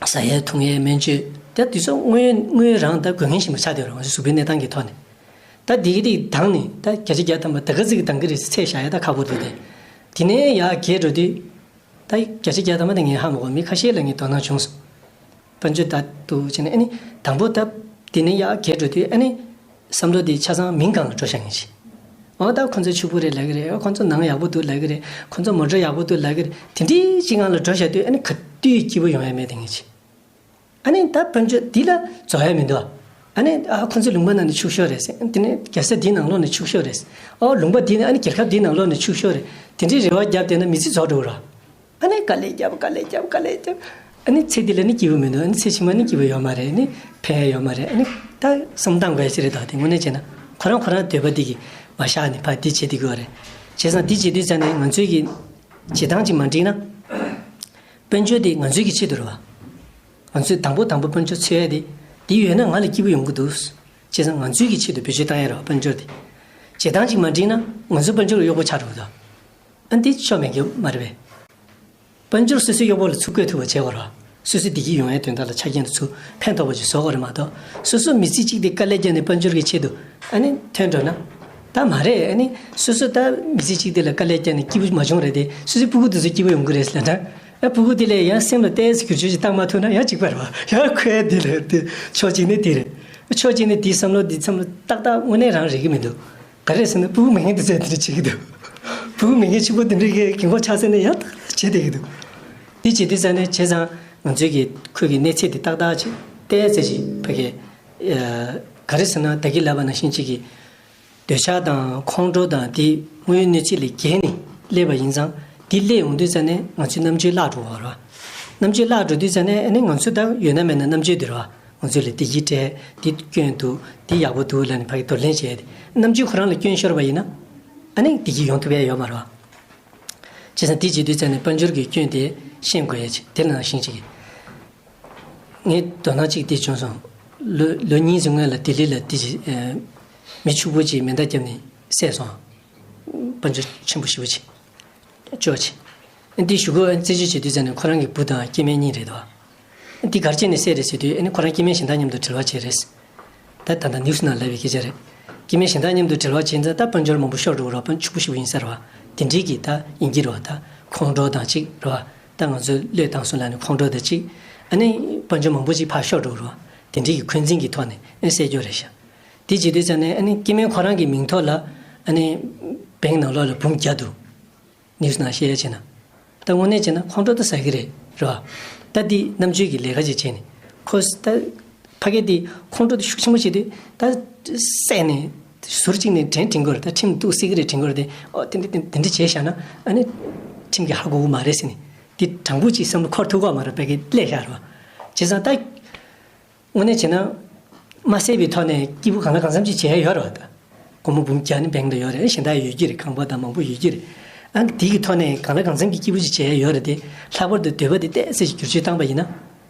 ཟ་ཡས་འཐུང་ཡས་སྨན་བཅོས་དེ་དུས་ཚོད་དངོས་དངོས་རང་ད་དགོས་མཁན་ཞིག་མ་ཆགས་བསྡད་རུང་གཟུགས་པོའི་གནས་སྟངས་ཀྱི་ཐོག་ནས། ད་འདི་གི་འདི་དང་ནི་ད་བརྒྱ་ཆ་བརྒྱ་ཐམ་པ་ད་ག་ཚིག་གི་དང་གི་རེད་ཚད་བཞག་ཡ་ད་ཁག་པོ་འདུག་སྟེ། དེ་ནས་ཡར་རྒྱས་འགྲོ་དུས། ད་བརྒྱ་ཆ་བརྒྱ་ཐམ་པ་དེ་ངས་ཧ་མ་གོ་མི་ཁ་ཤས་ལ་ངས་དོ་སྣང་བྱུང་སོང་། དཔལ་འབྱོར་ད་འདུག་བྱས་ནས་ཨ་ནི་དང་པོ་ད་དེ་ནས་ཡར་རྒྱས་འགྲོ་དུས་ཨ་ནི། བསམ་བློ་དེ་ཆ་ཚང་མིང་སྒང་ལ་འགྲོ་བཞག་མཁན་ཞིག་འོ་ད་ཁོ་ཚོ་ཕྱུག་པོ་རེད་ལབ་ཀྱི་རེད། ཁོ་ཚོ་ནང་ཡག་པོ་འདུག་ལབ་ཀྱི་རེད། ཁོ་ཚོ་མོ་ཊ་ཡག་པོ་འདུག་ལབ་ཀྱི་རེད། དེ་འདྲའི་ཅིག་སྒང་ལ་འགྲོ་བཞག་དུས་ཨ་ནི་ག་དུས་སྐྱིད་པོ་ཡོང་ཡ་མེད་དེ་ངེས་ཆེ། ཨ་ནི་ད་དཔལ་འབྱོར་འདི་ལ་རྫོགས་ཡ་མི་འདུག་ཨ་ནི་ཨ་ཁོ་ཚོ་ལུང་པ་ནང་ནས་ཕྱུག་ཤོས་རེད་ཟེར། དེ་ནས་རྒྱལ་ས་འདི་ནང་ལོགས་ནས་ཕྱུག་ཤོས་རེད་ཟེར། ཨོ་ལུང་པ་འདི་ནས་ཨ་ནི་རྒྱལ་ཁབ་འདི་ནང་ལོགས་ནས་ཕྱུག་ཤོས་རེད། དེ་འདྲའི་རེ་བ་བརྒྱབ་བསྡད་ན་མི་ཚེ་རྫོགས་འགྲོ་གི་རེད། ཨ་ནི་དཀའ་ལས་བརྒྱབ་དཀའ་ལས་བརྒྱབ་དཀའ་ལས་བརྒྱབ། ཨ་ནི་ཚེ་འདི་ལ་ནི་སྐྱིད་པོ་མི་འདུག་ཨ་ནི་ཚེ་ཕྱི་མ་ནི་སྐྱིད་པོ་ཡོད་མ་རེད། ཨ་ནི་ཕན་ཡ་ཡོད་མ་རེད། ཨ་ནི་ད་བསམ་སྟངས་དགོས་ཡ་ཅིག་རེད། ད་དེ་དངོས་གནས་བྱས་ན་ཁོ་རང་ཁོ་རང་འདོད་པ་འདི་གི་མ་བཞག་ནས་ཕར་འདི་བྱེད་འདི་དགོས་རེད། བྱས་ཙང་འདི་བྱེད་དུས་ཙང་ནས་ང་ཚོའི་གི་བྱེད་སྟངས་ཅིག་མ་འགྲིག་ན། དཔལ་འབྱོར་དེ་ང་ཚོའི་གི་ཆེད་དུ་རེད་བ། ང་ཚོས་དང་པོ་དང་པོ་དཔལ་འབྱོར་འཚོལ་ཡ་དེ། འདི་ཡོད་ན་ང་ལ་སྐྱིད་པོ་ཡོང་གི་འདུག་བྱས་ཙང་ང་ཚོའི་གི་ཆེད་དུ་བེད་སྤྱོད་བཏང་ཡ་རེད་བ་དཔལ་འབྱོར་དེ། བྱེད་སྟངས་ཅིག་མ་འགྲིག་ན་ང་ཚོ་དཔལ་འབྱོར་གཡོག་པོ་ཆགས་འགྲོ་གི་འདུག་ཨ་འདི་ཆོ་མེད་གི་མ་རེད་པས། དཔལ་འབྱོར་སོ་སོའི་གཡོག་པོ་ལ་ཚུར་བཀོལ་ཐུབ་པ་བྱས་པ་རེད་བ། སོ་སོའི་བདེ་སྐྱིད་ཡོང་ཡའི་དོན་དག་ལ་ཆ་རྐྱེན་དུ་ཚུར་ཕན་ཐོགས་པ་ཅིག་བཟོ་དགོས་རེད་མ་གཏོགས། སོ་སོ་མི་ཚེ་གཅིག་དེ་དཀའ་ལས་བརྒྱབ་ནས་དཔལ་འབྱོར་གྱི་ཆེད་དུ་ཨ་ནི་ཐོན་འགྲོ་ན། ད་མ་རེད། ཨ་ནི་སོ་སོ་ད་མི་ཚེ་གཅིག་དེ་ལ་དཀའ་ལས་བརྒྱབ་ནས་སྐྱིད་པོ་མ་བྱུང་རེད་དེ། སོ་སོའི་སྤུ་གུ་དེ་ཚོ་སྐྱིད་པོ་ཡོང་གི་རེད་ཟེར་ན། ཨ་སྤུ་གུ་དེ་ལ་ཡང་སེམས་ལ་ཏོག་ཙམ་བསྒྱུར་བཅོས་ཅིག་བཏང་མ་ཐུབ་ན་ཡང་གཅིག་པ་རེད་བ། ཡང་ཁོའི་དེ་ལ་དེ་ཕྱོགས་གཅིག་ནས་དེ་རེད། ཕྱོགས་གཅིག་ནས་དེའི་བསམ་བློ་དེ་བསམ་བློ་ཏག་ཏག་དངོས་གནས་རང་རེད་གི་མི་འདུག་ག་རེ་ཟེར་ན་སྤུ་གུ་མེད་མཁན་དེ་ཚོས་དེ་འདྲ་བྱེད་ཀྱི་འདུག་སྤུ་གུ་མེད་མཁན་ཕྱུག་པོ་དེ་འདྲ་གི་རྒན་གོག་ཆགས་ཟེར་ནས་ཡང་ཏག་ཏག་བྱེད་བསྡད་ཀྱི་འདུག་དེ་བྱེད་དུས་ཙང་ནས་བྱས་ཙང་ང་ཚོའི་གི་ཁོའི་གི་གནས་ཚད་དེ་ཏག་ཏག་ཅིག་ཏོག་ཙམ་ཅིག་ཕ་གི་ཨ་ག་རེ་ཟེར་ན་ད་གིན་ལབ་པ་ནང་བཞིན་ཅིག་གི་འདོད་ཆགས་དང་ཁོང་ཁྲོ་དང་དེ་དངོས་ཡོད་གནས་ཚུལ་ལས་བརྒལ་ནས་སླེབས་པ་ཡིན་ཙང་དེ་སླེབས་ཡོང་དུས་ཙང་ནས་ང་ཚོའི་རྣམ་དཔྱོད་བརླག་འགྲོ་བ་རེད་བ། རྣམ་དཔྱོད་བརླག་འགྲོ་དུས་ཙང་ནས་ཨ་ནི་ང་ཚོ་ད་ཡོད་ན་མེད་ན་རྣམ་དཔྱོད་དེ་རེད་བ། ང་ཚོ་ལ་འདི་གི་སྤྲད་འདི་སྐྱོན་འདུག་འདི་ཡག་པོ་འདུག་ལབ་ནས་ཕ་གི་འདོར་ལེན་བྱས་ཏེ་རྣམ་དཔྱོད་ཁོ་རང་ལ་སྐྱོན་ཤོར་བ་ཡིན་ན། ཨ་ནི་འདི་གི་ཡོང་ཐུབ་ཡ་ཡོད་མ་རེད་བ། བྱས་ཙང་འདི་བྱེད་དུས་ཙང་ནས་དཔལ་འབྱོར་གྱི་སྐྱོན་དེ་ཤེས་དགོས་ཡ་ཅིག་དེ་ནང་བཞིན་ཅིག་ངས་དོ་སྣང་ཅིག་དེ་བྱུང་སོང་། ལོ་ལོ་གཉིས་ཙམ་སྔོན་ལ་ལྡི་ལི་ལ་དེ་ཅིག་མི་ཕྱུག་པོ་ཅིག་མེ་མདའ་བརྒྱབ་ནས་བསད་སོང་། དཔལ་འབྱོར་ཆེན་པོ་ཞེ་པོ་ཅིག་ཅོག་ཆེ། འདི་ཞུ་སྒོ་རྩད་གཅོད་བྱེད་དུས་ཙམ་ནས་ཁོ་རང་གི་བུ་དང་སྐྱེ་དམན་གཉིས་རེད་དོ། འདི་ག་རེ་བྱས་ནས་བསད་རེད་ཟེར་དུས་ཨ་ནི་ཁོ་རང་སྐྱེ་དམན་གཞན་དག་མཉམ་དུ་འབྲེལ་བ་བྱས་རེད། ད་ད་ལྟ་ནིའུ་སི་ནང་ལབ་པའི་སྐད་ཆ་རེད། སྐྱེ་དམན་གཞན་དག་མཉམ་དུ་འབྲེལ་བ་བྱས་ཙང་ད་དཔལ་འབྱོར་མང་པོ་ཤོར་འགྲོ་གི་རེད་བ། ཕྱུག་པོ་ཞེ་པོ་ཡིན་ས་རེད་བ། དེ་འདྲའི་གི་ད་ཡིན་གྱི་རེད་བ། ད་ཁོང་ཁྲོ་དང་གཅིག་རེད་བ། ད་ང་ཚོས་བློས་བཏང་སོང་ལབ་ནས་ཁོང་ཁྲོ་དང་གཅིག་ཨ་ནི་དཔལ་འབྱོར་མང་པོ་ཅིག་ཕར་ཤོར་འགྲོ་གི་རེད་བ། དེ་འདྲའི་གི་འཁོན་འཛིན་གྱི་ཐོག་ནས་ཨ་ནི་བསད་རྒྱུ་རེད་ཤག་དེ་བྱེད་དུས་ཙམ་ནས་ཨ་ནི་སྐྱེ་དམན་ཁོ་རང་གི་མིང་ཐོག་ལ་ཨ་ནི་བེང་ནང་ལོགས་ལ་འབུམ་བརྒྱ་འདུག་ནིའུ་སི་ནང་བཤད་ཡ་བྱས་ན། ད་དངོས་གནས་བྱས་ན་ཁོང་ཁྲོ་ད་ཟ་གི་རེད། རེད་བ། ད་འདི་རྣམ་དཔྱོད་ཀྱི་ལས་ཀ་ཅིག་བྱས་ནས་ཁོ་ད་ཕ་གི་འདི་ཁོང་ཁྲོ་ད་ཤུགས་ཆེན་པོ་བྱས་དུས་ད་བསད་ནས་ཟུར་གཅིག་ནས་དྲན་དྲན་དགོས་རེད། ད་ཁྲིམས་གཏུག་སྲིད་ཀྱི་རེད་དྲན་དགོས་རེད་དེ། ཨོ་དེ་འདྲ་དེ་འདྲ་བྱས་བཞག་ན་ཨ་ནི་ཁྲིམས་ཀྱིས་ཧ་གོ་གི་མ་རེད་ཟེར་ནས་འདི་དྲང་པོ་ཅིག་བསམ་བློ་འཁོར་ཐུབ་ཀྱི་མ་རེད། ཕ་གི་སླེབས་བཞག་རེད་བ། བྱས་ཙང་ད། དངོས་གནས་བྱས་ན། མ་བསད་པའི་ཐོག་ནས་སྐྱིད་པོ་གང་ལ་གང་འཚམ་ཅིག་བྱས་ཡོད་རེད་བ་ད། སྒོར་མོ་འབུམ་བརྒྱ་ནི་བེང་ལ་ཡོད་རེད། གཞན་དག་ཡོད་ཀྱི་རེད། ཁང་པ་དང་མང་པོ་ཡོད་ཀྱི་རེད། ཨ་དེ་གི་ཐོག་ནས་གང་ལ་གང་འཚམ་གྱི་སྐྱིད་པོ་ཅིག་བྱས་ཡོད་རེད་དེ། ལྷག་པར་དུ་འདོད་པ་དེ་ཏོག་ཙམ་ཅིག་བསྒྱུར་བཅོས་བཏང་པ་ཡིན་ན།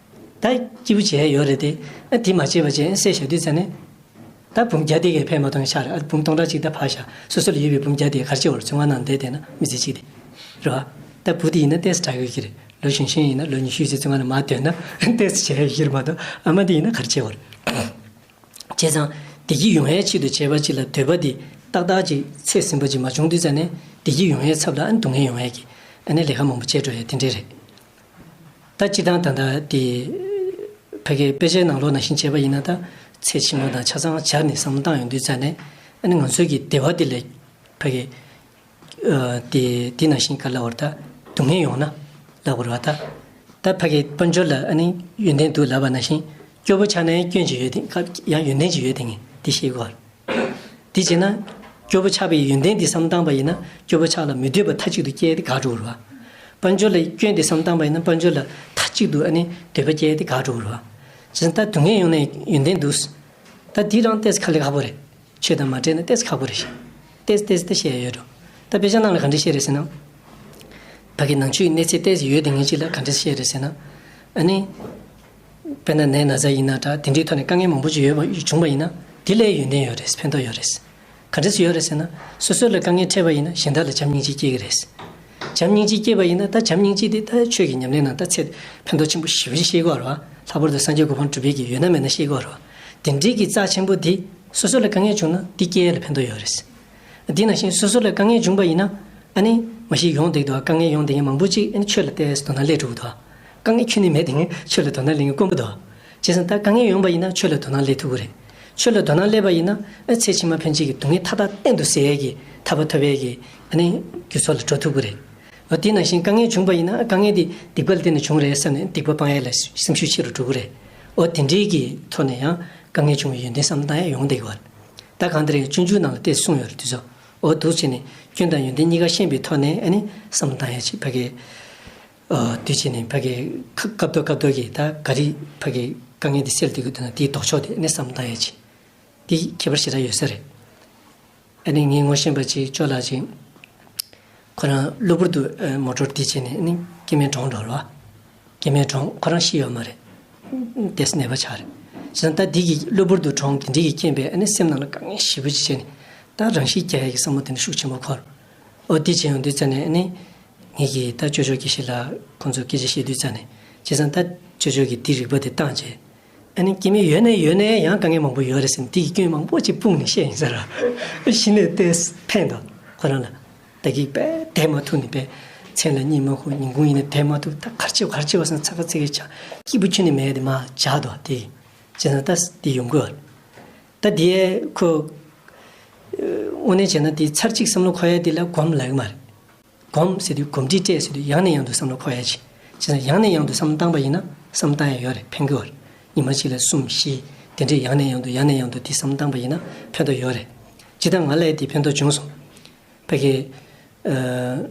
ད་སྐྱིད་པོ་བྱས་ཡོད་རེད་དེ། ཨ་དེ་མ་བྱས་པ་བྱས་བསད་བཞག་དུས་ཙ་ནས། ད་འབུམ་བརྒྱ་དེ་གས་ཕན་མ་ཐོགས་ཤག་རེད། ཨ་འབུམ་སྟོང་ཕྲག་གཅིག་ད་ཕར་བཞག་སོ་སོ་ལ་ཡོད་པའི་འབུམ་བརྒྱ་དེ་ག་རེ་བྱེད་དགོས་རེད། བཙོན་ཁང་ནང་བསྡད་བསྡད་ན་མི་ཚེ་གཅིག་དེ། རེད་བ། ད་བུ་དེ་ཡིན་ན་ཏོག་ཙམ་དྲག་ཡོད་ཀྱི་རེད། ལོ་གཞོན་གཞོན་ཡིན་ན་ལོ་ཉི་ཤུ་ཙམ་བཙོན་ཁང་ནང་མར་སྡོད་ན་ཏོག་ཙམ་བྱས་ཡོད་ཀྱི་རེད་མ་གཏོགས་ཨ་མ་དེ་ཡིན་ན་ག་རེ་བྱེད་དགོས་རེད། བྱས་ཙང་བདེ་སྐྱིད་ཡོང་ཡའི་ཆེད་དུ་བྱས་པ་ཅིག་ལ་འདོད་པ་དེ་ཏག་ཏག་ཅིག་ཚད་ཟིན་པ་ཅིག་མ་བྱུང་དུས་ཙ་ནས་བདེ་སྐྱིད་ཡོང་ཡའི་ཚབ་ལ་ཨ་ནི་སྡུག་བསྔལ་ཡོང་ཡ་གི་ཨ་ནི་ལས་ཀ་མང་པོ་བྱས་འགྲོ་ཡ་དེ་འདྲས་རེད། ད་སྤྱིར་བཏང་ད་ལྟ་དེ་ཕ་གིའི་དཔེ་ཆའི་ནང་ལོགས་ནང་བཞིན་བྱས་པ་ཡིན་ན་ད་ཚད་ཆེན་པོ་དང་ཆ་ཚང་སྦྱར་ནས་བསམ་བློ་བཏང་ཡོང་དུས་ཙ་ནས་ཨ་ནི་ང་ཚོའི་གི་བདེ་བ་དེ་ལས་ཕ་གི་ཨ་དེ་དེ་ནང་བཞིན་ག་ལབ་དགོས་རེད། ད་སྡུག་བསྔལ་ཡོང་ན་ལབ་དགོས་རེད་བ། ད་ད་ཕ་གི་དཔལ་འབྱོར་ལ་ཨ་ནི་ཡོན་ཏན་འདུག་ལབ་པ་ནང་བཞིན་སྐྱོ་པོ་ཆགས་ན་ཡང་སྐྱོན་ཅིག་ཡོད་དེ་ཡང་ཡོན་ཏན་ཅིག་ཡོད་དེ་ངས་འདི་ཤེས་དགོས་རེད། དེ་བྱས་ན། སྐྱོ་པོ་ཆགས་པའི་ཡོན་ཏན་འདི་བསམ་བཏང་པ་ཡིན་ན་སྐྱོ་པོ་ཆགས་ལ་མི་འདོད་པ་མཐའ་གཅིག་ཏུ་སྐྱེ་ཡ་དེ་དགག་འགྲོ་གི་རེད་བ། དཔལ་འབྱོར་ལ་སྐྱོན་དེ་བསམ་བཏང་པ་ཡིན་ན་དཔལ་འབྱོར་ལ་མཐའ་གཅིག་ཏུ་ཨ་ནི་འདོད་པ་སྐྱེ་དེ་འགག་འགྲོ་གི་རེད་བ། བྱས་ཙང་ད་སྡུག་བསྔལ་ཡོང་ནས་ཡོན་ཏན་འདུག་ད་འདི་རང་ཏོག་ཙམ་དཀའ་ལས་ཁག་པོ་རེད། ཆོས་དང་མ་འབྲེལ་ན་ཏོག་ཙམ་ཁག་པོ་རེད། ཏོག་ཙམ་ཏོག་ཙམ་ད་བཤད་ཡ་ཡོད་འགྲོ། ད་དཔེ་ཆ་ནང་ལ་ག་འདྲ་བཤད་རེད་ཟེར་ན། ཕ་གི་ནང་ཆོས་ཀྱི་གནས་ཚད་ཏོག་ཙམ་ཡོད་དེ་ངེས་ཅིག་ལ་ག་འདྲ་བཤད་རེད་ཟེར་ན། ཨ་ནི། དཔེར་ན་ནད་ན་ཚ་ཡིན་ན་འདྲ་དེ་འདྲའི་ཐོག་ནས་དཀའ་ངལ་མང་པོ་ཅིག་ཡོད་པ་བྱུང་བ་ཡིན་ན་དེ་ལས་ཡོན་ཏན་ཡོད་རེད། ཕན་ཐོགས་ཡོད་རེད། ག་འདྲ་སེ་ཡོད་རེད་ཟེར་ན། སོ་སོ་ལ་དཀའ་ངལ་འཕྲད་པ་ཡིན་ན་གཞན་དག་ལ་བྱམས་སྙིང་རྗེ་སྐྱེ་གི་རེད། བྱམས་སྙིང་རྗེ་སྐྱེས་པ་ཡིན་ན་ད་བྱམས་སྙིང་རྗེ་དེ་ད་ཆོས་ཀྱི་ཉམས་ལེན་ནང་ད་ཚད་ཕན་ཐོགས་ཆེན་པོ་ཞེ་པོ་ཅིག་ཤེས་ཀྱི་ཡོད་རེད་བ། ལྷག་པར་དུ་སངས་རྒྱས་གོ་འཕང་སྒྲུབ་པའི་གི་ཡོད་ན་མེད་ན་ཤེས་ཀྱི་ཡོད་རེད་བ། དེ་འདྲའི་གི་རྩ་ཆེན་པོ་དེ་སོ་སོ་ལ་དཀའ་ངལ་བྱུང་ན་དེ་སྐྱེ་ཡ་ལ་ཕན་ཐོགས་ཡོད་རེད། དེ་ནང་བཞིན་སོ་སོ་ལ་དཀའ་ངལ་བྱུང་པ་ཡིན་ན། ཨ་ནི་མ་གཞི་ཡོང་བསྡད་འདུག་དཀའ་ངལ་ཡོང་བསྡད་མཁན་མང་པོ་ཅིག་ཨ་ནི་ཆོས་ལ་ཏོག་ཙམ་དོ་སྣང་སླེབས་འགྲོ་གི་འདུག་དཀའ་ངལ་ཁྱོན་ནས་མེད་དེ་ངས་ཆོས་ལ་དོ་སྣང་སླེབས་མཁན་དཀོན་པོ་འདུག་བྱས་ཙང་ད་དཀའ་ངལ་ཡོང་པ་ཡིན་ན་ཆོས་ལ་དོ་སྣང་སླེབས་ཐུབ་ཀྱི་རེད། ཆོས་ལ་དོ་སྣང་སླེབས་པ་ཡིན་ན་ཨ་ཚེ་ཕྱི་མ་ཕན་ཆད་ཀྱི་སྡུག་བསྔལ་མཐའ་དག་གཏན་དུ་སེལ་ཡས་ཀྱི་ཐར་པ་ཐོབ་ཡས་ཀྱི་ཨ་ནི་རྒྱུ་ཚོགས་ལ་འགྲོ་ཐུབ་ཀྱི་རེད། འོ་དེ་ནང་བཞིན་དཀའ་ངལ་བྱུང་པ་ཡིན་ན་ཨ་དཀའ་ངལ་དེ་སྡིག་པ་ལ་བརྟེན་ནས་བྱུང་རེད་བསམ་ནས་སྡིག་པ་སྤང་ཡས་ལ་སེམས་ཤུགས་ཆེ་རུ་འགྲོ་གི་རེད། འོ་དེ་འདྲའི་གི་ཐོག་ནས་ཡང་དཀའ་ངལ་བྱུང་བའི་ཡོན་ཏན་བསམ་བློ་བཏང་ཡས་ཡོང་བསྡད་ཀྱི་ཡོད་རེད། ད་གང་ལྟར་ཡང་སྤྱོད་འཇུག་ནང་ལ་དེ་གསུངས་ཡོད་རེད་དུས་ཚོད། འོ་འདུག་བྱས་ནས་སྐྱོན་དང་ཡོན་ཏན་གཉིས་ཀ་ཤེས་པའི་ཐོག་ནས་ཨ་ནི་བསམ་བློ་བཏང་ཡ་ཅིག་ཕ་གི། ཨ་དུས་བྱས་ནས་ཕ་གི་ཁ་སྐབས་ཐོག་སྐབས་ཐོག་གི་ད་ག་རེ་ཕ་གི་དཀའ་ངལ་འདི་སེལ་ཐུབ་ཀྱི་འདུག་ན་དེའི་ལྡོག་ཕྱོགས་དེ་ཨ་ནི་བསམ་བློ་བཏང་ཡ་ཅིག་དེ་ཁྱད་པར་ཞེ་དྲག་ཡོད་ས་རེད། ཨ་ནི་ངའི་ངོ་ཤེས་པ་ཅིག་ཅོ་ལགས་ཅིག་ཁོ་རང་གློ་བུར་དུ་ཨ་མོ་ཊོར་དེ་བྱས་ནས་ཨ་ནི་སྐྱེ་དམན་གྲོངས་འགྲོ་རོ། སྐྱེ་དམན་གྲོངས་ཁོ་རང་ཤི་ཡོད་མ་རེད། ཏོག་ཙམ་ནད་པ་ཆགས་རེད། བྱས་ཙང་ད་འདི་གི་གློ་བུར་དུ་གྲོངས་དེ་འདྲའི་གི་རྐྱེན་པས་ཨ་ནི་སེམས་ནང་ལ་དཀའ་ངལ་ཞེ་པོ་ཅིག་བྱས་ནས་ད་རང་ཤི་རྒྱག་ཡ་གི་བསམ་བློ་དེ་འདྲ་ཤུགས་ཆེན་པོ་འཁོར། ཨོ་དེ་བྱས་ཡོང་དུས་ཙ་ནས་ཨ་ནི་ངེད་ཀྱིས་ད་ཅོ་ཅོ་དགེ་བཤེས་ལ་ཁོང་ཚོ་སྐད་ཆ་བཤད་དུས་ཙ་ནས་བྱས་ཙང་ད་ཅོ་ཅོ་གིས་འདི་རིག་པ་དེ་བཏང་བྱས། ཨ་ནི་སྐྱེ་དམན་ཡོད་ནའི་ཡོད་ནའི་ཡང་དཀའ་ངལ་མང་པོ་ཡོད་རེད་ཟེར་ནས་དེ་གི་སྐྱོན་མང་པོ་ཅིག་སྤུངས་ནས་བཤད་ཡིན་ས་ར། གཞི་ནས་ཏོག་ཙམ་ཕན་ཐོགས་ཁོ་རང་ལ། ད་གིན་དཔེ་བསྡད་མ་ཐུབ་ནས་དཔེ་མཚན་ལ་གཉིད་མ་ཁུག་ཉིན་གུང་ཡིན་ན་བསྡད་མ་ཐུབ། ད་ག་རེ་བྱེད་ག་རེ་བྱེད་པ་སོང་ཚ་ག་ཚི་གི་ཆགས་སྐྱིད་པོ་ཁྱོན་ནས་མེད་དེ་མ་བྱ་དོ་དེ། བྱས་ཙང་ད་དེ་ཡོང་གི་ཡོད། ད་དེ་ཁོ་དངོས་གནས་བྱས་ན་དེ་ཚར་གཅིག་བསམ་བློ་འཁོར་ཡ་དེ་ལ་སྒོམ་ལབ་ཀྱི་མ་རེད། སྒོམ་ཟེར་དུས་གོམས་འདྲིས་སྤྲད་ཟེར་དུས་ཡང་ནས་ཡང་དུ་བསམ་བློ་འཁོར་ཡ་ཅིག་བྱས་ཙང་ཡང་ནས་ཡང་དུ་བསམ་བློ་བཏང་པ་ཡིན་ན་བསམ་བློ་བཏང་ཡ་ཡོད་རེད། ཕན་གི་ཡོད་རེད། ཉི་མ་གཅིག་ལ་གསུམ་བཞི་དེ་འདྲས་ཡང་ནས་ཡང་དུ་ཡང་ནས་ཡང་དུ་དེ་བསམ་བློ་བཏང་པ་ཡིན་ན་ཕན་ཐོགས་ཡོད་རེད། ཇི་ལྟར་ང་ལ་ཡ་དེ་ཕན་ཐོགས་བྱུང་སོང་། ཕ་གི། ཨ།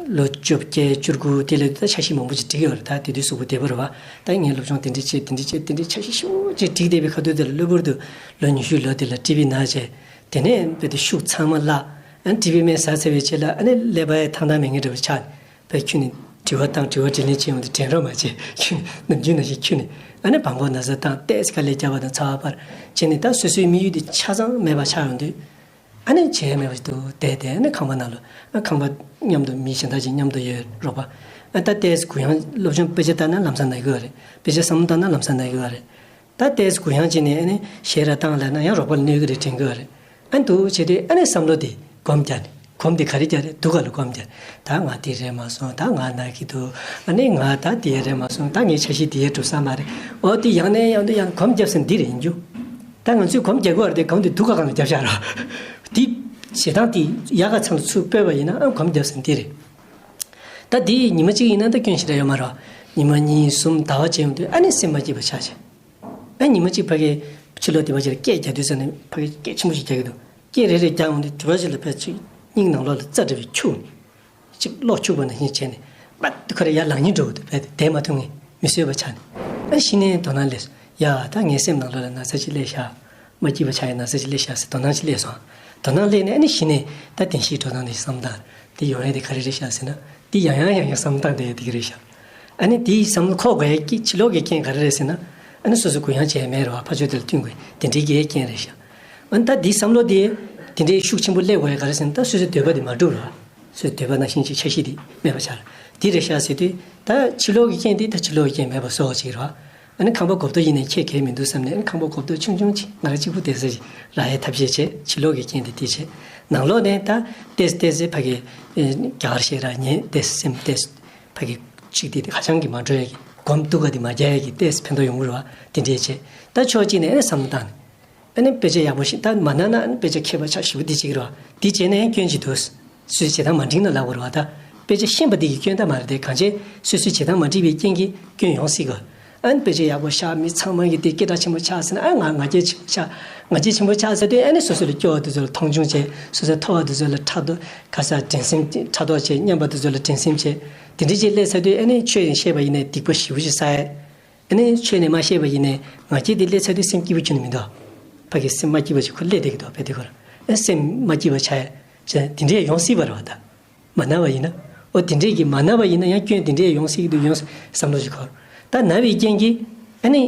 ལོ་བཅོ་བརྒྱད་བཅུ་དགུ་དེ་ལ་ད་འཆར་གཞི་མང་པོ་ཅིག་བསྒྲིགས་ཡོད་རེད། ད་དེ་དུས་གཟུགས་པོ་བདེ་པོ་རེད་བ། ད་ངས་སློབ་སྦྱོང་དེ་འདྲས་བྱས་དེ་འདྲས་བྱས་དེ་འདྲས་འཆར་གཞི་ཞེ་པོ་ཅིག་བསྒྲིགས་བསྡད་པའི་ཁ་ཐུག་དེ་ལ་གློ་བུར་དུ་ལོ་ཉི་ཤུ་ལོ་དེ་ལ་ཊི་བི་ན་བྱས། དེ་ནས་བོད་དུ་ཤུགས་ཚང་མ་བརླག་ཨ་ནི་ཊི་བི་སྨན་ཟ་ཚར་བའི་རྗེས་ལ་ཨ་ནི་ཀླད་པ་ཡང་ཐང་ཐང་མེད་མཁན་འདྲ་བོ་ཆགས་ནས་བོད་ཁྱོན་ནས་དྲི་བ་བཏང་དྲི་བ་དྲིས་ལན་བྱེད་ཡོང་དུས་དྲན་རོགས་མ་བྱས་ཁྱོད་ནམ་རྒྱུན་ནང་བཞིན་ཁྱོད་ནས་ཨ་ནི་བང་ཁོག་ན་ཚ་བཏང་ཏོག་ཙམ་དཀའ་ལས་བརྒྱབ་པ་དང་ཚ་བ་འཕར་བྱས་ནས་ད་སོ་སོའི་དམིགས་ཡུལ་དེ་ཆ་ཚང་མེད་པ་ཆགས་ཡོང་དུས། ཨ་ནི་བྱས་མེད་པ་ཞིག་འདུག་བསྡད་དེ་ཨ་ནི་ཁང་པ་ནང་ལ་ཨ་ཁང་པ་མཉམ་དུ་མི་གཞན་དག་ཅིག་མཉམ་དུ་ཡོད་རོགས་པ། ཨ་ད་ཏོག་ཙམ་གུ་ཡངས་སློབ་སྦྱོང་དཔེ་ཆ་ལྟ་ན་ལམ་སང་ན་གི་ཡོད་རེད། དཔེ་ཆ་བསམ་བློ་བཏང་ན་ལམ་སང་ན་གི་ཡོད་རེད། ད་ཏོག་ཙམ་གུ་ཡངས་བྱས་ནས་ཨ་ནི་གཞས་ར་བཏང་ལབ་ན་ཡང་རོགས་པ་ལ་གནོད་གི་རེད་དྲན་གི་ཡོད་རེད། ཨ་འདུག་བྱས་དུས་ཨ་ནི་བསམ་བློ་དེ་སྒོམ་རྒྱག་ནས་སྒོམ་དེ་ག་རེ་རྒྱག་རེད་སྡུག་ག་ལ་སྒོམ་རྒྱག་ད་ང་དེ་རེད་མ་སོང་ད་ང་ན་གི་འདུག་ཨ་ནི་ང་ད་དེ་རེད་མ་སོང་ད་ངའི་འཆར་གཞི་དེ་འགྲུབ་ས་མ་རེད། འོ་དེ་ཡང་ནས་ཡང་དུ་ཡང་སྒོམ་རྒྱབ་ཟིན་འདི་རེད་ཡིན་རྒྱུ། ད་ང་ཚོས་སྒོམ་རྒྱག་དགོས་བར་དེ་གང་དུ་སྡུག་ག་གང་ལ་རྒྱབ་བཞག་ར། དེ་ཞེ་སྡང་དེ་ཡག་ག་ཚང་ལ་ཚུར་སྤོས་པ་ཡིན་ན་ཨ་སྒོམ་རྒྱབ་ཟིན་འདི་རེད། ད་དེ་ཉི་མ་གཅིག་ཡིན་ན་ད་སྐྱོན་ཞེ་དྲག་ཡོད་མ་རེད། ཉི་མ་གཉིས་གསུམ་ཟླ་བ་བྱས་ཡོང་དུས་ཨ་ནི་སེམས་མ་སྐྱིད་པ་ཆགས་བྱས། ཨ་ཉི་མ་གཅིག་ཕ་གི་ཕྱི་ལོགས་དེ་བ་ཅིག་ལ་སྐད་རྒྱག་དུས་ཙམ་ནས་ཕ་གི་སྐད་ཆེན་པོ་ཞིག་རྒྱག་གི་འདུག་སྐད་རེ་རེ་རྒྱག་ཡོང་དུས་དེ་བ་ཅིག་ལ་ཕ་ཅིག་སྙིང་ནང་ལོགས་ལ་རྩ་འདྲ་བའི་ཁྱུག་ནས། ཅིག་གློག་འཁྱུག་པ་ནང་བཞིན་བྱས་ནས་པད་ཁོ་རེ་ཡར་ལངས་སྙིང་འདོད་དེ་བས་ཏེ་བསྡད་མ་ཐུབ་ངེས་མི་བཟོད་པ་ཆགས་ནས་ཨ་གཞི་ནས་དོ་སྣང་སླེབས་སོང་། ཡ་ད་ངའི་སེམས་ནང་ལོགས་ལ་ན་ཚ་ཅིག་སླེབས་ཤག་མ་སྐྱིད་པ་ཆགས་ཡ་ན་ཚ་ཅིག་སླེབས་ཤག་ཟེར་དོ་སྣང་ཅིག་སླེབས་སོང་། དོ་སྣང་སླེབས་ནས་ཨ་ནི་གཞི་ནས་ད་བདེན་བཞིའི་འགྲོ་སྟངས་དེ་བསམ་སྟངས་དེ་ཡོང་ཡ་དེ་ག་རེ་རེད་ཤག་ཟེར་ན་དེ་ཡང་ཡང་ཡང་ཡང་བསམ་སྟངས་དེ་ཡ་དེ་ག་རེད་ཤག་ཨ་ནི་དེའི་བསམ་བློ་འཁོར་དགོས་ཡ་ཕྱི་ལོགས་ཀྱི་རྐྱེན་ག་རེ་རེད་ཟེར་ན་ཨ་ནི་སོ་སོ་གུ་ཡངས་བྱས་ཡ་མེད་རེད་བ། ཕར་ཕྱོགས་དེ་ལ་བསྟུན་དགོས་དེ་འདྲའི་གི་རྐྱེན་རེད་ཤག་ཨ་ནི་ད་འདིའི་བསམ་བློ་དེ་དེ་འདྲའི་ཤུགས་ཆེན་པོ་སླེབས་དགོས་ཡ་ག་རེ་ཟེར་ན་ད་སོ་སོའི་འདོད་པ་དེ་མ་འགྲུབ་རེད་བ། སོས་འདོད་པ་ནང་བཞིན་གྱི་འཆར་གཞི་དེ་མེད་པ་ཆགས། དེ་རེད་ཤག་ཟེར་དུས་ད་ཕྱི་ལོགས་ཀྱི་རྐྱེན་དེ་ད་ཕྱི་ལོགས་ཀྱི་རྐྱེན་མེད་པ་བཟོ་བ་ཅིག་རེད་བ། ཨ་ནི་ཁང་པ་གོབ་ཏོ་ཡིན་ནའི་ཁྱད་གལ་མི་འདུག་བསམ་ནས་ཨ་ནི་ཁང་པ་གོབ་ཏོ་ཆུང་ཆུང་ཅིག་ང་རང་གཅིག་པུ་བསྡད་ས་ཅིག་རག་ཡའི་ཐབས་ཤེས་བྱས་ཕྱི་ལོགས་ཀྱི་རྐྱེན་དེ་དེ་བྱས། ནང་ལོགས་ནས་ད་ཏོག་ཙམ་ཏོག་ཙམ་ཕ་གི་རྒྱ་གར་ཞིག་རག་ཉན་ཏོག་ཙམ་སེམས་ཏོག་ཙམ་ཕ་གི་གཅིག་དེ་ཧ་ཅང་གི་མ་འགྲོ་ཡ་གི་སྒོམ་སྡུག་ག་དེ་མ་རྒྱག་ཡ་གི་ཏོག་ཙམ་ཕན་ཐོགས་ཡོང་གི་རེད་བ། དེ་འདྲས་བྱས་ད་ཕྱོགས་གཅིག་ནས་ཨ་ནི་བསམ་བློ་བཏང་ནས། ཨ་ནི་དཔེ་ཆ་ཡག་པོ་ཞིག་ད་མ་གནང་ན་ཨ་ནི་དཔེ་ཆ་མཁས་པ་ཆགས་ཞེ་པོ་འདི་གཅིག་རེད་བ། འདི་བྱས་ན་ཡང་སྐྱོན་ཅིག་འདུག་སུས་བྱེད་སྟངས་མ་འགྲིག་ན་ལབ་དགོས་རེད་བ་ད། དཔེ་ཆ་ཤེས་པ་འདི་གི་སྐྱོན་ད་མ་རེད་དེ་གང་བྱས་སོ་སོས་བྱེད་སྟངས་མ་འགྲིག་པའི་རྐྱེན་གྱིས་སྐྱོན་ཡོང་སྲིད་གི། ཨ་ནི་དཔེ་ཆ་ཡག་པོ་ཤག་མི་ཚང་མ་གི་དེ་སྐད་གྲགས་ཆེན་པོ་ཆགས་ཟེར་ན་ཨ་ང་ང་རྒྱལ་ཆེན་པོ་ཆགས། ང་རྒྱལ་ཆེན་པོ་ཆགས་ཟེར་དུས་ཨ་ནི་སོ་སོ་ལ་སྐྱོ་བ་དེ་ཚོ་ལ་མཐོང་ཆུང་བྱས་སོ་སོའི་མཐོ་བ་དེ་ཚོ་ལ་ཕྲག་དོག་ག་ས་འགྲན་སེམས་ཕྲག་དོག་བྱས་སྙན་པ་དེ་ཚོ་ལ་འགྲན་སེམས་བྱས། དེ་འདྲ་ཅིག་སླེབས་ཚར་དུས་ཨ་ནི་ཆོས་ནས་བཤད་པ་ཡིན་ནའི་སྡིག་པ་ཞེ་པོ་ཅིག་བསགས་ཡས། ཨ་ནི་ཆོས་ནས་མ་བཤད་པ་ཡིན་ནའི་ང་རྒྱལ་དེ་སླེབས་ཚར་དུས་སེམས་སྐྱིད་པོ་ཁྱོན་ནས་མི་འདུག་ཕ་གི་སེམས་མ་སྐྱིད་པ་ཅིག་ཁོ་སླེབས་བསྡད་ཀྱི་འདུག་བས་དེ་ཁོ་རང་ཨ་སེམས་མ་སྐྱིད་པ་ཆགས་ཡས་ཅིག་དེ་འདྲས་ཡོང་སྲིད་པ་རེད་བ་ད། མ་ན་བ་ཡིན་ན། ཨོ་དེ་འདྲས་ཀྱི་མ་ན་བ་ཡིན་ན་ཡང་སྐྱོན་དེ་འདྲས་ཡོང་སྲིད་ཀྱི་འདུག་ཡོང་བསམ་བློ་ཞིག་འཁོར། ད་ན་བའི་རྐྱེན་གྱིས་ཨ་ནི་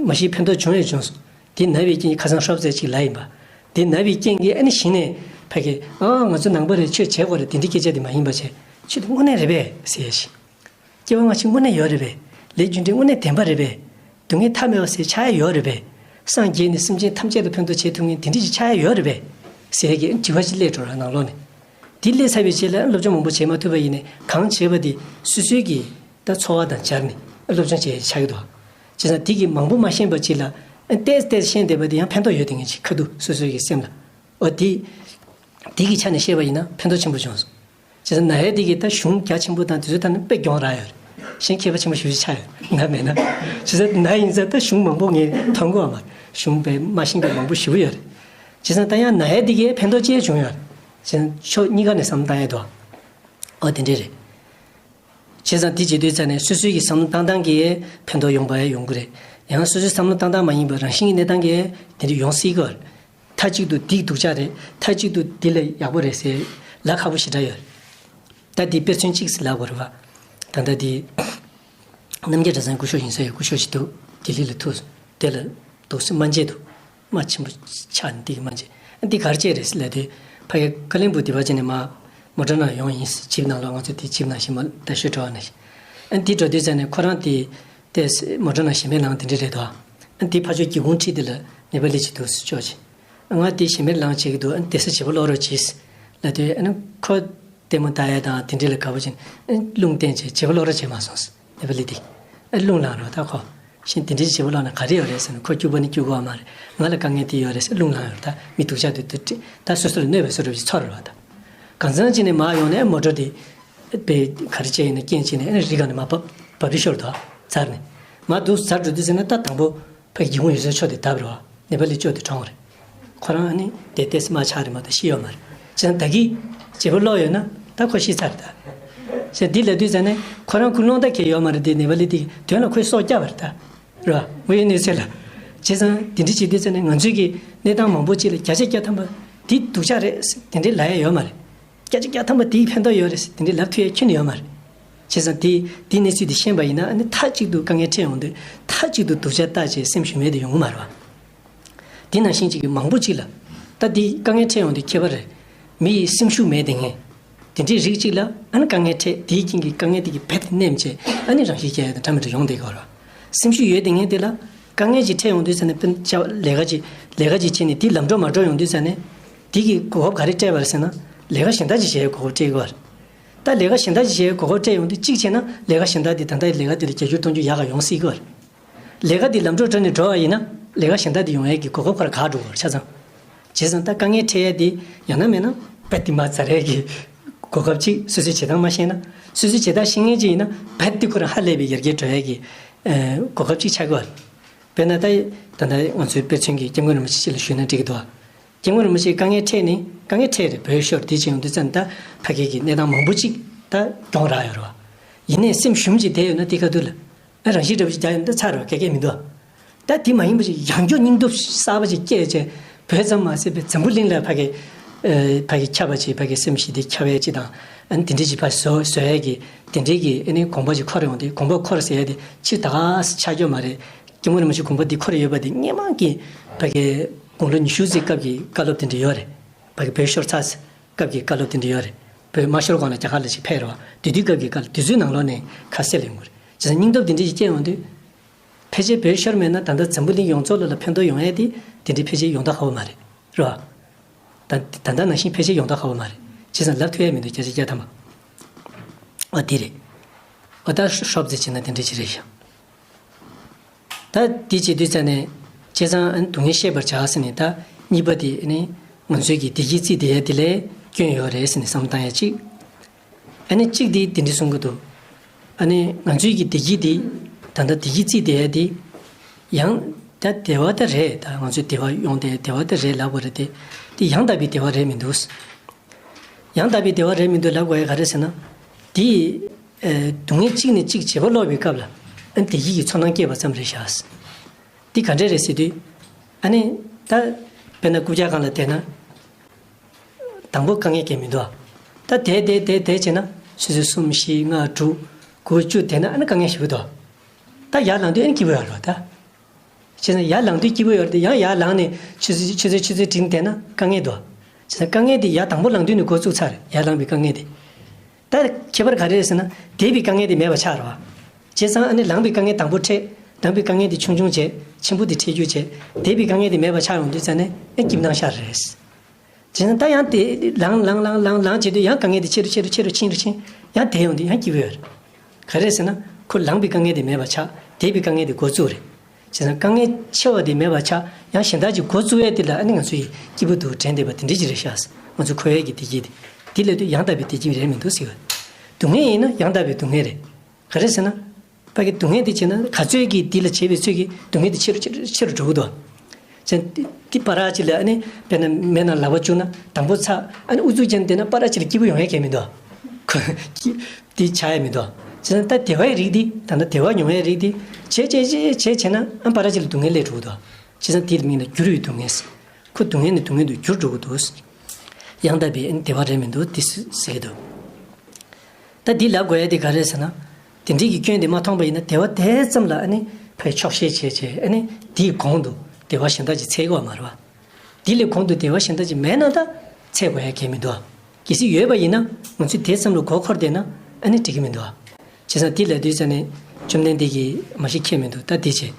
མ་གཞི་ཕན་ཐོགས་བྱུང་ཡང་བྱུང་སོང་། དེ་ན་བའི་རྐྱེན་གྱིས་ཁ་སང་ཧྲོབ་ཙེ་ཅིག་ལ་ཡིན་པ། དེ་ན་བའི་རྐྱེན་གྱིས་ཨ་ནི་གཞི་ནས་ཕ་གི་ཨ་ང་ཚོ་ནང་པ་རེད་ཆོས་བྱེད་དགོས་རེད་དེ་འདྲའི་སྐད་ཆ་དེ་མ་ཡིན་པ་བྱས་ཆོས་དེ་དངོས་གནས་རེད་པས་ཟེར་ཞིང་། སྐྱེ་བ་སྔ་ཕྱི་དངོས་གནས་ཡོད་རེད་པས། ལས་རྒྱུ་འབྲས་དངོས་གནས་བདེན་པ་རེད་པས། སྡུག་བསྔལ་མཐའ་མེད་པ་ཟེར་ཆགས་ཡ་ཡོད་རེད་པས། སངས་རྒྱས་ནས་སེམས་ཅན་ཐམས་ཅད་ལ་ཕན་ཐོགས་བྱེད་ཐུབ་མཁན་དེ་འདྲ་ཞིག་ཆགས་ཡ་ཡོད་རེད་པས། ཟེར་ཡ་གི་དྲི་བ་ཞིག་སླེབས་འགྲོ་ར་ནང་ལོགས་ནས། དེ་སླེབས་ཚར་བའི་རྗེས་ལ་སློབ་སྦྱོང་མང་པོ་བྱེད་མ་ཐུབ་པ་ཡིན་ནའི་གང་བྱེད་པ་དེ་སོ་སོའི་གི་ད་འཚོ་བ་དང་སྦྱར་ནས་སློབ་སྦྱོང་བྱེད་ཡ་ཆགས་ཀྱི་འདུག་བྱས་ཙང་དེ་གི་མང་པོ་མ་ཤེས་པ་ཅིག་ལ་ཏོག་ཙམ་ཏོག་ཙམ་ཤེས་བསྡད་པ་དེ་ཡང་ཕན་ཐོགས་ཡོད་དེ་ངེས་ཅིག་ཁ་ཐུག་སོ་སོའི་གི་སེམས་ལ། འོ་དེ། དེ་གི་ཆ་ནས་བཤད་པ་ཡིན་ན་ཕན་ཐོགས་ཆེན་པོ་བྱུང་སོང་། བྱས་ཙང་ན་ཡས་དེ་གི་ད་གཞུང་རྒྱ་ཆེན་པོ་དང་དེ་ཚོ་ད་ནི་དཔེ་གྱོང་རག་ཡོད་རེད། གཞན་མཁས་པ་ཆེན་པོ་ཞེ་པོ་ཅིག་ཆགས་ཡོད་ང་མེད་ན། བྱས་ཙང་ན་ཡིན་ཙང་ད་གཞུང་མང་པོ་ངས་མཐོང་གི་ཡོད་མ་རེད། གཞུང་དཔེ་མ་ཤེས་མཁན་མང་པོ་ཞེ་པོ་ཡོད་རེད། བྱས་ཙང་ད་ཡང་ན་ཡས་དེ་གི་ཕན་ཐོགས་ཅི་བྱུང་ཡོད་རེད། བྱས་ཙང་ཕྱོགས་གཉིས་ཀ་ནས་བསམ་བློ་བཏང་ཡས་འདུག་འོ་དེ་འདྲས་རེད། བྱས་ཙང་དེ་བྱེད་དུས་ཙ་ནས་སོ་སོའི་གི་བསམ་བློ་བཏང་སྟངས་ཀྱིས་ཕན་ཐོགས་ཡོང་པ་ཡང་ཡོང་གི་རེད། ཡང་སོ་སོའི་བསམ་བློ་བཏང་སྟངས་མ་ཡིན་པར་རང་བཞིན་གྱི་གནས་སྟངས་ཀྱིས་དེ་འདྲ་ཡོང་སྲིད་ཀྱི་རེད། མཐའ་གཅིག་ཏུ་འདི་སྡུག་ཅག་རེད། མཐའ་གཅིག་ཏུ་འདི་ལས་ཡག་པོ་རེད་ཟེར་ལབ་ཁག་པོ་ཞེ་དྲག་ཡོད་རེད། ད་འདི་དཔེ་མཚོན་གཅིག་ལབ་དགོས་རེད་བ། ད་ལྟ་འདི་རྣམ་རྒྱལ་གྲྭ་ཚང་སྐུ་ཞབས་ཡིན་ས་ཡོད་སྐུ་ཞབས་ཞིག་འདུག་ལྡི་ལི་ལ་ཐུག་སོང་། དེ་ལ་འདུག་སེ་སྨན་དཔྱད་འདུག་དམག་ཆེན་པོ་ཆགས་ནས་འདི་གི་སྨན་དཔྱད། འདི་ག་རེ་བྱས་རེད་ཟེར་ལབ་དུས་ཕ་གི་ཀ་བློན་སྦུག་སྡེ་བ་ཅན་ནས་མར་མོ་ཊ་ནང་ཡོང་ཡིན་ཟེར། ཇིབ་ནང་ལོགས་ང་ཚོ་དེ་ཇིབ་ནང་བཞིན་མར་རྡ་ཤོད་འགྲོ་བ་ནང་བཞིན། ཨ་འདི་འགྲོ་དུས་ཙ་ནས་ཁོ་རང་དེ་ཏོག་ཙམ་མོ་ཊ་ནང་ཞེ་མེར་ལངས་དེ་འདྲ་རེད་དོ། ཨ་འདི་ཕར་ཕྱོགས་སྒེའུ་ཁུང་འཁྲིས་དེ་ལ་ནེ་པ་ལི་ཅིག་འདུག་ཟེར་ཕྱོགས་ཅིག་ང་དེ་ཞེ་མེར་ལངས་བྱེད་ཀྱི་འདུག་ཨ་བསྡད་ས་བརྗེ་པོ་སློག་རོགས་གྱིས་ལབ་དུས་ཨ་ནི་ཁོ་ལྟད་མོ་ལྟ་ཡ་དང་དེ་འདྲ་ལ་དགའ་པོ་བྱས་ནས་ཨ་རླུང་བསྟན་བྱས་བརྗེ་པོ་སློག་རོགས་བྱས་མ་སོང་ཟེར། ནེ་པ་ལི་དེ། ཨ་རླུང་ལངས་རོགས་ད་ཁོ། གཞན་དེ་འདྲའི་བརྗེ་པོ་སློག་ན་ག་རེ་ཡོད་རེད་ཟེར་ན་ཁོ་སྐྱུག་པ་ནི་སྐྱུག་གི་ཡོད་མ་རེད། ང་ལ་དཀའ་ངལ་དེ་ཡོད་རེད་ཟེར། རླུང་ལངས་ཡོད་རེད། ད་མི་སྡུག་ཅག་དེ་དེ་ད་སོ་སོ་ལ་གནོད་པའི་བཟོ་འདྲ་ཅིག་ཚོར་རེད་བ་ད། གང་ཚང་ཅིག་ནས་མར་ཡོང་ནས་མོ་ཊ་དེ་དཔེ་ག་རེ་བྱས་ཡིན་ན་རྐྱེན་ཅིག་ནས་ཨ་ནི་རི་སྒང་ནས་མར་བབས་བབས་པའི་ཤོར་འདུག་ཚར་ནས། མར་འདུག་ཚར་འགྲོ་དུས་ཟེར་ན་ད་དང་པོ་ཕ་གི་སྒེའུ་ཁུང་ཡོད་སའི་ཕྱོགས་དེ་བརྡབས་རེད་བ། ནེ་པ་ལི་ཅོག་དེ་གྲོངས་རེད། ཁོ་རང་ཨ་ནི་དེ་ཏོག་ཙམ་མ་ཆགས་རེད་མ་གཏོགས་ཤི་ཡོད་མ་རེད། བྱས་ཙང་ད་གིན་བརྗེ་པོ་སློག་ཡོད་ན་ད་ཁོ་ཤི་ཚར་རེད་ད། བྱས་ཙང་འདི་ལབ་དུས་ཙ་ནས་ཁོ་རང་ཁོ་སློང་ད་གལ་ཡོད་མ་རེད་དེ་ནེ་པ་ལི་དེ་དོན་ལ་ཁོས་སྲོག་བསྐྱབས་པ་རེད་ད། རེད་བ། དངོས་ཡོད་གནས་ཚུལ་ལ། བྱས་ཙང་དེ་འདྲ་བྱེད་དུས་ཙ་ནས་ང་ཚོའི་གི་གནས་སྟངས་མང་པོ་ཅིག་ལ་བརྒྱ་ཆ་བརྒྱ་ཐམ་པ་འདི་སྡུག་ཅག་རེད་དེ་འདྲའི་ལབ་ཡ་ཡོད་མ་རེད། བརྒྱ་ཆ་བརྒྱ་ཐམ་པ་དེའི་ཕན་ཐོགས་ཡོད་རེད་དེ་འདྲའི་ལབ་ཐུབ་ཡ་ཁྱོན་ནས་ཡོད་མ་རེད། བྱས་ཙང་དེ་དེའི་གནས་ཚུལ་དེ་ཤེས་པ་ཡིན་ན་ཨ་ནི་མཐའ་གཅིག་ཏུ་དཀའ་ངལ་འཕྲད་ཡོང་དུས་མཐའ་གཅིག་ཏུ་སྡུག་ཅག་བལྟ་བྱས་སེམས་ཞུམ་མེད་དུ་ཡོང་གི་མ་རེད་བ། དེ་ནང་བཞིན་གཅིག་གི་མང་པོ་གཅིག་ལ། ད་དེ་དཀའ་ངལ་འཕྲད་ཡོང་དུས་ཁྱད་པར་རེད། མི་ཡི་སེམས་ཤུགས་མེད་དེ་ངས། དེ་འདྲའི་རིགས་གཅིག་ལ་ཨ་ནི་དཀའ་ངལ་འཕྲད་དེའི་རྐྱེན་གྱིས་དཀའ་ངལ་དེ་གི་རྦད་དེ་ནེམ་བྱས་ཨ་ནི་རང་ཤི་རྒྱག་ཡ་དང་འདྲ་མི་འདྲ་ཡོང་བསྡད་ཀྱི་ཡོད་རེད། སེམས་ཤུགས་ཡོད་དེ་ངས་དེ་ལ་དཀའ་ངལ་ཅིག་འཕྲད་ཡོང་དུས་ཙ་ནས་དཔེར་ན་ལས་ཀ་ཅིག་ལས་ཀ་ཅིག་བྱས་ནས་དེ་ལམ་འགྲོ་མ་འགྲོ་ཡོང་དུས་ཙ་ནས་དེ་གི་གོ་སྐབས་ག་རེ་སྤྲད་པ་རེད་ཟེར་ན་ལས་ཀ་གཞན་དག་ཅིག་བྱེད་ཡའི་གོ་སྐབས་སྤྲད་ཀྱི་ཡོད་རེད། ད་ལས་ཀ་གཞན་དག་ཅིག་བྱེད་ཡའི་གོ་སྐབས་སྤྲད་ཡོང་དུས་གཅིག་བྱས་ན་ལས་ཀ་གཞན་དག་དེ་ད་ལྟའི་ལས་ཀ་དེ་ལས་བརྒྱ་འགྱུར་སྟོང་འགྱུར་ཡག་ག་ཡོང་སྲིད་ཀྱི་ཡོད་རེད། ལས་ཀ་འདི་ལམ་འགྲོ་དྲགས་ནས་འགྲོ་བ་ཡིན་ན་ལས་ཀ་གཞན་དག་འདི་ཡོང་ཡས་ཀྱི་གོ་སྐབས་ཁོ་རང་འགག་འགྲོ་གི་རེད་ཆ་ཚང་། བྱས་ཙང་ད་དཀའ་ངལ་འཕྲད་ཡས་འདི་ཡང་ན་མེད་ན་དཔེ་འདི་མ་ཚར་ཡས་ཀྱི་གོ་སྐབས་ཅིག་སོ་སོའི་བྱེད་སྟངས་མ་ཤེས་ན་སོ་སོའི་བྱེད་སྟངས་ཤེས་མཁན་ཅིག་ཡིན་ན་དཔེ་འདི་ཁོ་རང་ཧ་ལས་པའི་ཡར་རྒྱས་འགྲོ་ཡས་ཀྱི་གོ་སྐབས་ཅིག་ཆགས་ཀྱི་ཡོད་རེད། དཔེར་ན་ད་ད་ལྟ་ང་ཚོའི་དཔེ་མཚོན་གྱི་སྐྱབས་མགོན་རིན་པོ་ཆེ་ཅིག་ལ་ཞུས་ན་འགྲིག་གི་འདུག་སྐྱབས་མགོན་རིན་པོ་ཆེས་དཀའ་ངལ་འཕྲད་ནས་དཀའ་ངལ་འཕྲད་རེད་བོད་ཤོར་དེ་ཅིག་ཡོང་དུས་ཙམ་ད་ཕ་གི་གི་གནས་སྟངས་མང་པོ་ཅིག་ད་གྱོང་རག་ཡོད་རེད་བ། ཡིན་ནའི་སེམས་ཞུམ་ཅིག་བསྡད་ཡོད་ན་དེ་ཁ་ཐུག་ལ། ཨ་རང་བཞིན་འདྲ་པོ་ཞིག་རྒྱག་ཡོང་ད་ཚར་རོ་ག་གེ་མི་འདུག་ད་དེ་མ་ཡིན་པ་ཞིག་ཡང་བསྐྱར་སྙིང་སྟོབས་གསར་པ་ཞིག་སྐྱེས་བྱས་བོད་ཙམ་མ་ཟད་པའི་འཛམ་བུ་གླིང་ལ་ཕ་གི་ཨ་ཕ་གི་ཁྱབ་པ་ཅིག་ཕ་གི་སེམས་ཤིག་དེ་ཁྱབ་ཡས་ཅིག་དང་ཨ་ནི་དེ་འདྲའི་ཅིག་ཕར་བཟོ་བཟོ་ཡས་ཀྱི་དེ་འདྲའི་གི་ཨ་ནི་དགོངས་པ་ཅིག་འཁོར་ཡོང་དུས་དགོངས་པ་འཁོར་ཟེར་ཡས་དེ་ཕྱིར་ད་ག་སེ་ཆགས་ཀྱི་ཡོད་མ་རེད། སྐྱབས་མགོན་རིན་པོ་ཆེ་དགོངས་པ་འདི་འཁོར་ཡོད་པ་དེ་སྔོན་མ་གི་ཕ་གི་དགུང་ལོ་ཉི་ཤུ་ཙམ་སྐབས་ཀྱི་བཀའ་སློབ་དེ་འདྲ་ཡོད་རེད། ཕ་གི་བོད་ཤོར་ཚར་སྐབས་ཀྱི་བཀའ་སློབ་དེ་འདྲ་ཡོད་རེད། བོད་མ་ཤོར་གོང་ལ་རྒྱ་གར་ལ་ཅིག་ཕེབས་རེད་བ། དེ་དུས་སྐབས་ཀྱི་བཀའ་སློབ་དེ་ཚོའི་ནང་ལོགས་ནས་ཁ་གསལ་ལེན་དགོས་རེད། བྱས་ཙང་སྙིང་སྟོབས་དེ་འདྲ་ཞིག་སྐྱེས་ཡོང་དུས། ཕལ་ཆེར་བོད་ཤོར་མེད་ན་ད་ལྟ་འཛམ་བུ་གླིང་ཡོངས་རྫོགས་ལ་ལ་ཕན་ཐོགས་ཡོང་ཡས་དེ་དེ་འདྲའི་ཕལ་ཆེར་ཡོང་ཐབས་ཁག་པོ་མ་རེད། རེད་བ། ད་ད་ལྟ་ནང་བཞིན་ཕལ་ཆེར་ཡོང་ཐབས་ཁག་པོ་མ་རེད། བྱས་ཙང་ལབ་ཐུབ་ཡས་མི་འདུག་བརྒྱ་ཆ་བརྒྱ་ཐམ་པ། ཨ་དེ་རེད། ཨ་ད་ཧྲོབ་ཙེ་བྱས་ན་དེ་འདྲ་ཅིག་རེད་ཤག་ད་དེ་བྱེད་དུས་ཙ་ནས་བྱས་ཙང་ཨ་ནི་སྡུག་བསྔལ་ཤེས་པར་བྱ་ཟེར་ནས་ད་གཉིས་པ་དེ་ཨ་ནི་ང་ཚོའི་གི་བདེ་སྐྱིད་རྩིས་བསྡད་ཡ་དེ་ལས་སྐྱོན་ཡོད་རེད་ཟེར་ནས་བསམ་བློ་བཏང་ཡ་གཅིག་ཨ་ནི་གཅིག་དེ་དེ་འདྲ་གསུང་གི་འདུག་ཨ་ནི་ང་ཚོའི་གི་བདེ་སྐྱིད་དེ་ད་ལྟ་བདེ་སྐྱིད་རྩིས་བསྡད་ཡ་དེ་ཡང་ད་བདེ་བ་ད་རེད། ད་ང་ཚོའི་བདེ་བ་ཡོང་དེ་བདེ་བ་ད་རེད་ལབ་དགོས་རེད་དེ་དེ་ཡང་དག་པའི་བདེ་བ་རེད་མི་འདུག་ཡང་དག་པའི་བདེ་བ་རེད་མི་འདུག་ལབ་དགོས་ཡ་ག་རེ་ཟེར་ན། དེ་ ཨེ། སྡུག་བསྔལ་གཅིག་ནས་གཅིག་བརྗེ་པོ་སློག་པའི་སྐབས་ལ། ཨ། བདེ་སྐྱིད་ཀྱི་ཚོར་སྣང་སྐྱེས་པ་ཙམ་རེད་ཤག། འདི་ག་འདྲས་རེད་ཟེར་དུས། ཨ་ནི། ད། དཔེར་ན་རྐུབ་བཀྱག་སྒང་ལ་བསྡད་ན། དང་པོ་དཀའ་ངལ་གང་ཡང་མི་འདུག། ད་བསྡད་བསྡད་བསྡད་བསྡད་བྱས་ན། ཆུ་ཚོད་གསུམ་བཞི་ལྔ་དྲུག་དགུ་བཅུ་བསྡད་ན། ཨ་ནི་དཀའ་ངལ་ཞེ་པོ་འདུག། ད་ཡར་ལངས་དུས་ཨ་ནི་སྐྱིད་པོ་ཡོད་རེད་པ། ད། བྱས་ཙང་ཡར་ལངས་དུས་སྐྱིད་པོ་ཡོད་རེད་དེ། ཡང་ཡར་ལངས་ནས་ཆུ་ཚོད་ཆུ་ཚོད་ཆུ་ཚོད་བྲིས་བསྡད་ན་དཀའ་ངལ་འདུག། བྱས་ཙང་དཀའ་ངལ་དེ་ཡར་དང་པོ་ལངས་དུས་ནས་འགོ་བཙུགས་ཚར་རེད། ཡར་ལངས་པའི་དཀའ་ངལ་དེ། ད་ཁྱད་པར་ག་རེ་རེད་ཟེར་ན། བསྡད་པའི་དཀའ་ངལ་དེ་མེད་པ་ཆགས་རེད་པ། བྱས་ཙང་ཨ་ནི་ལངས་པའི་དཀའ་ངལ་དང་པོ་འཕྲད། ལངས་པའི་དཀའ་ངལ་དེ་ཆུང་ཆུང་བྱས། ཆེན་པོ་དེ་འཕྲད་རྒྱུ་བྱས། བསྡད་པའི་དཀའ་ངལ་དེ་མེད་པ་ཆགས་ཡོང་དུས་ཙ་ནས་ཨེ་སྐྱིད་སྣང་ཤར་རེད། བྱས་ཙང་ད་ཡང་དེ་ལངས་ལངས་ལངས་ལངས་ལངས་བྱེད་དུས་ཡང་དཀའ་ངལ་དེ་ཆེ་རུ་ཆེ་རུ་ཆེ་རུ་ཕྱིན་རུ་ཕྱིན། ཡང་བསྡད་ཡོང་དུས་ཡང་སྐྱིད་པོ་ཡོད་རེད། ག་རེ་ཟེར་ན། ཁོ་ལངས་པའི་དཀའ་ངལ་དེ་མེད་པ་ཆགས། བསྡད་པའི་དཀའ་ངལ་དེ་འགོ་བཙུགས་རེད། བྱས་ཙང་དཀའ་ངལ་ཆེ་བ་དེ་མེད་པ་ཆགས། ཡང་གཞན་དག་ཅིག་འགོ་བཙུགས་ཡས་དེ་ལ་ཨ་ནི་ང་ཚོ་ཡིས་སྐྱིད་པོ་འདུག་དྲན་བསྡད་པ་དེ་འདྲ་ཅིག་རེད་ཤག། ང་ཚོ་འཁོར་བའི་གི་བདེ་སྐྱིད་དེ། དེ་ལབ་དུས་ཡང་དག་པའི་བདེ་སྐྱིད་རེད་མི་འདུག་ཟེར་བ། སྡུག་བསྔལ་ཡིན་ན་ཡང་དག་པའི་སྡུག་བསྔལ་རེད། ག་རེ་ཟེར་ན། ཕ་གི་སྡུག་བསྔལ་དེ་བྱས་ན་ག་ཚོད་ཀྱིས་དེ་ལ་བྱས་པའི་ཚོད་ཀྱིས་སྡུག་བསྔལ་དེ་ཆེ་རུ་ཆེ་རུ་ཆེ་རུ་འགྲོ་གི་འདུག། བྱས་ཙང་དེ་དེ་བར་ཅིག་ལ་ཨ་ནི་དཔེར་ན་མེ་ནང་ལག་པ་བཅུག་ན་དང་པོ་ཚ། ཨ་ནི་ཨུ་ཚུགས་ཅན་བསྡད་ན་བར་ཅིག་ལ་སྐྱིད་པོ་ཡོང་ཡ་གང་ཡང་མི་འདུག། ཁོ་སྐྱིད་དེ་ཆགས་ཡ་མི་འདུག། བྱས་ཙང་ད་བདེ་བའི་རིགས་དེ། ད་ལྟ་བདེ་བ་མྱོང་ཡའི་རིགས་དེ་བྱས་བྱས་བྱས་བྱས་བྱས་ན་ཨ་བར་ཅིག་ལ་སྡུག་བསྔལ་སླེབས་འགྲོ་གི་འདུག། བྱས་ཙང་དེའི་མིང་ལ་འགྱུར་བའི་སྡུག་བསྔལ། ཁོ་སྡུག་བསྔལ་ནས་སྡུག་བསྔལ་དུ་འགྱུར་འགྲོ་གི་འདུག། ཡང་དག་པའི་བདེ་བ་རེད་མི་འདུག་དེ་ཟེར་གྱི་འདུག། ད་འདི་ལབ་དགོས་ཡ་དེ་ག་རེ་རེད་ཟེར་ན། དེ་འདྲའི་གི་སྐྱོན་དེ་མ་མཐོང་པ་ཡིན་ན་བདེ་བ་དེ་ཙམ་ལ་ཨ་ནི་ཕར་ཆོག་ཤེས་བྱས་བྱས། ཨ་ནི་དེའི་གོང་དུ་བདེ་བ་གཞན་དག་ཅིག་འཚོལ་དགོས་པ་མ་རེད་པ། དེ་ལས་གོང་དུ་བདེ་བ་གཞན་དག་ཅིག་མེད་ན་ད་འཚོལ་དགོས་ཡ་གང་ཡང་མི་འདུག། གལ་སྲིད་ཡོད་པ་ཡིན་ན་ང་ཚོས་དེ་ཙམ་ལ་མགོ་འཁོར་བསྡད་ན་ཨ་ནི་འགྲིག་གི་མི་འདུག། བྱས་ཙང་དེ་ལབ་དུས་ཙ་ནས་བཅོམ་ལྡན་འདས་ཀྱིས་མ་གཞི་ཁས་མི་འདུག། ད་དེ་བྱས།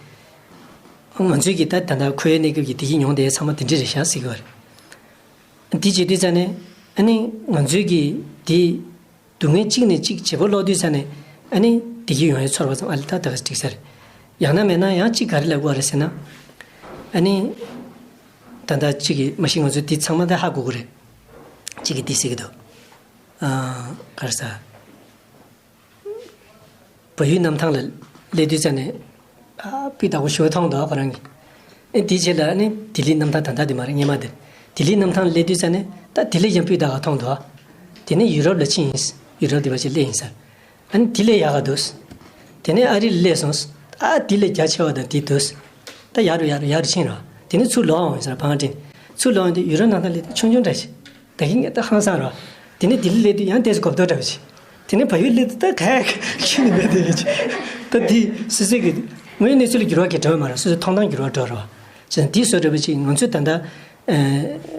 ང་ཚོས་ཀྱིས་ད་ད་ལྟ་འཁོར་བའི་གནས་སྐབས་ཀྱི་བདེ་སྐྱིད་མྱོང་བསྡད་ཡ་ཚང་མ་དེ་འདྲ་རེད་ཤག་ཟེར་གྱི་ཡོད་རེད། དེ་བྱེད་དུས་ཙ་ནས་ཨ་ནི་ང་ཚོས་ཀྱིས་དེ་སྡུག་བསྔལ་གཅིག་ནས་གཅིག་བརྗེ་པོ་སློག་དུས་ཙ་ནས་ཨ་ནི་བདེ་སྐྱིད་ཡོང་ཡའི་ཚོར་བ་ཙམ། ཨ་ལས་ད་ད་ག་འགྲིག་ས་རེད། ཡང་ན་མེད་ན་ཡང་གཅིག་ག་རེ་ལབ་དགོས་རེད་ཟེར་ན། ཨ་ནི་ད་ལྟ་གཅིག་གིས་མ་གཞི་ང་ཚོ་འདི་ཚང་མ་ད་ཧ་གོ་གི་རེད། གཅིག་གིས་འདི་ཟེར་གྱི་འདུག། ཨ། ག་རེ་ཟ། བལ་ཡུལ་གནམ་ཐང་ལ་སླེབས་དུས་ཙ་ནས། ཨ། སྤུས་དག་པོ་ཞེ་པོ་མཐོང་འདུག་ཁོ་རང་གིས། ཨེ། དེའི་རྗེས་ལ་ཨ་ནི་ལྡི་ལིའི་གནམ་ཐང་ད་ལྟ་དེ་མ་རེད། སྔོན་མ་དེ། ལྡི་ལིའི་གནམ་ཐང་ལ་སླེབས་དུས་ཙ་ནས་ད་དེ་ལས་ཀྱང་སྤུས་དག་པ་མཐོང་འདུག། དེ་ནས་ཡུ་རོབ་ལ་ཕྱིན་ཡིན། ཡུ་རོབ་དེ་བ་ཅིག་སླེབས་ཡིན་ས། ཨ་ནི་དེ་ལས་ཡག་ག་འདུག། དེ་ནས་ཨ་རི་ལ་སླེབས་སོང་། ཨ། དེ་ལས་རྒྱ་ཆེ་བ་དང་དེ་འདུག། ད་ཡག་རུ་ཡག་རུ་ཡག་རུ་ཕྱིན་རོགས། དེ་ནས་ཚུར་ལོག་འོང་ཡིན་ས། བང་སྒྲིག་ནས་ཚུར་ལོག་འོང་དུས་ཡུ་རོབ་གནམ་ཐང་སླེབས་དུས་ཆུང་ཆུང་འདྲ་ཞིག། ད་གིན་ངས་ད་ཧང་སང་རོགས། དེ་ནས་ལྡི་ལི་སླེབས་དུས་ཡང་ཏོག་ཙམ་གོ་བརྡ་འདྲ་བ་ཞིག། དེ་ནས་བལ་ཡུལ་སླེབས་དུས་ད་ག་ཡ་ཁྱོན་ནས་མེད་དེ་ཡོད་ཅིག། ད་དེ་སོ་སོའི་གི་དངོས་ཡོད་གནས་ཚུལ་ལ་འགྱུར་བ་གང་ཡང་འགྲོ་བ་མ་རེད། སོ་སོའི་མཐོང་སྟངས་འགྱུར་བ་འགྲོ་རེད་བ། བྱས་ཙང་དེ་བཟོ་འདྲ་བ་ཅིག་ང་ཚོས་ད་ལྟ། ཨ།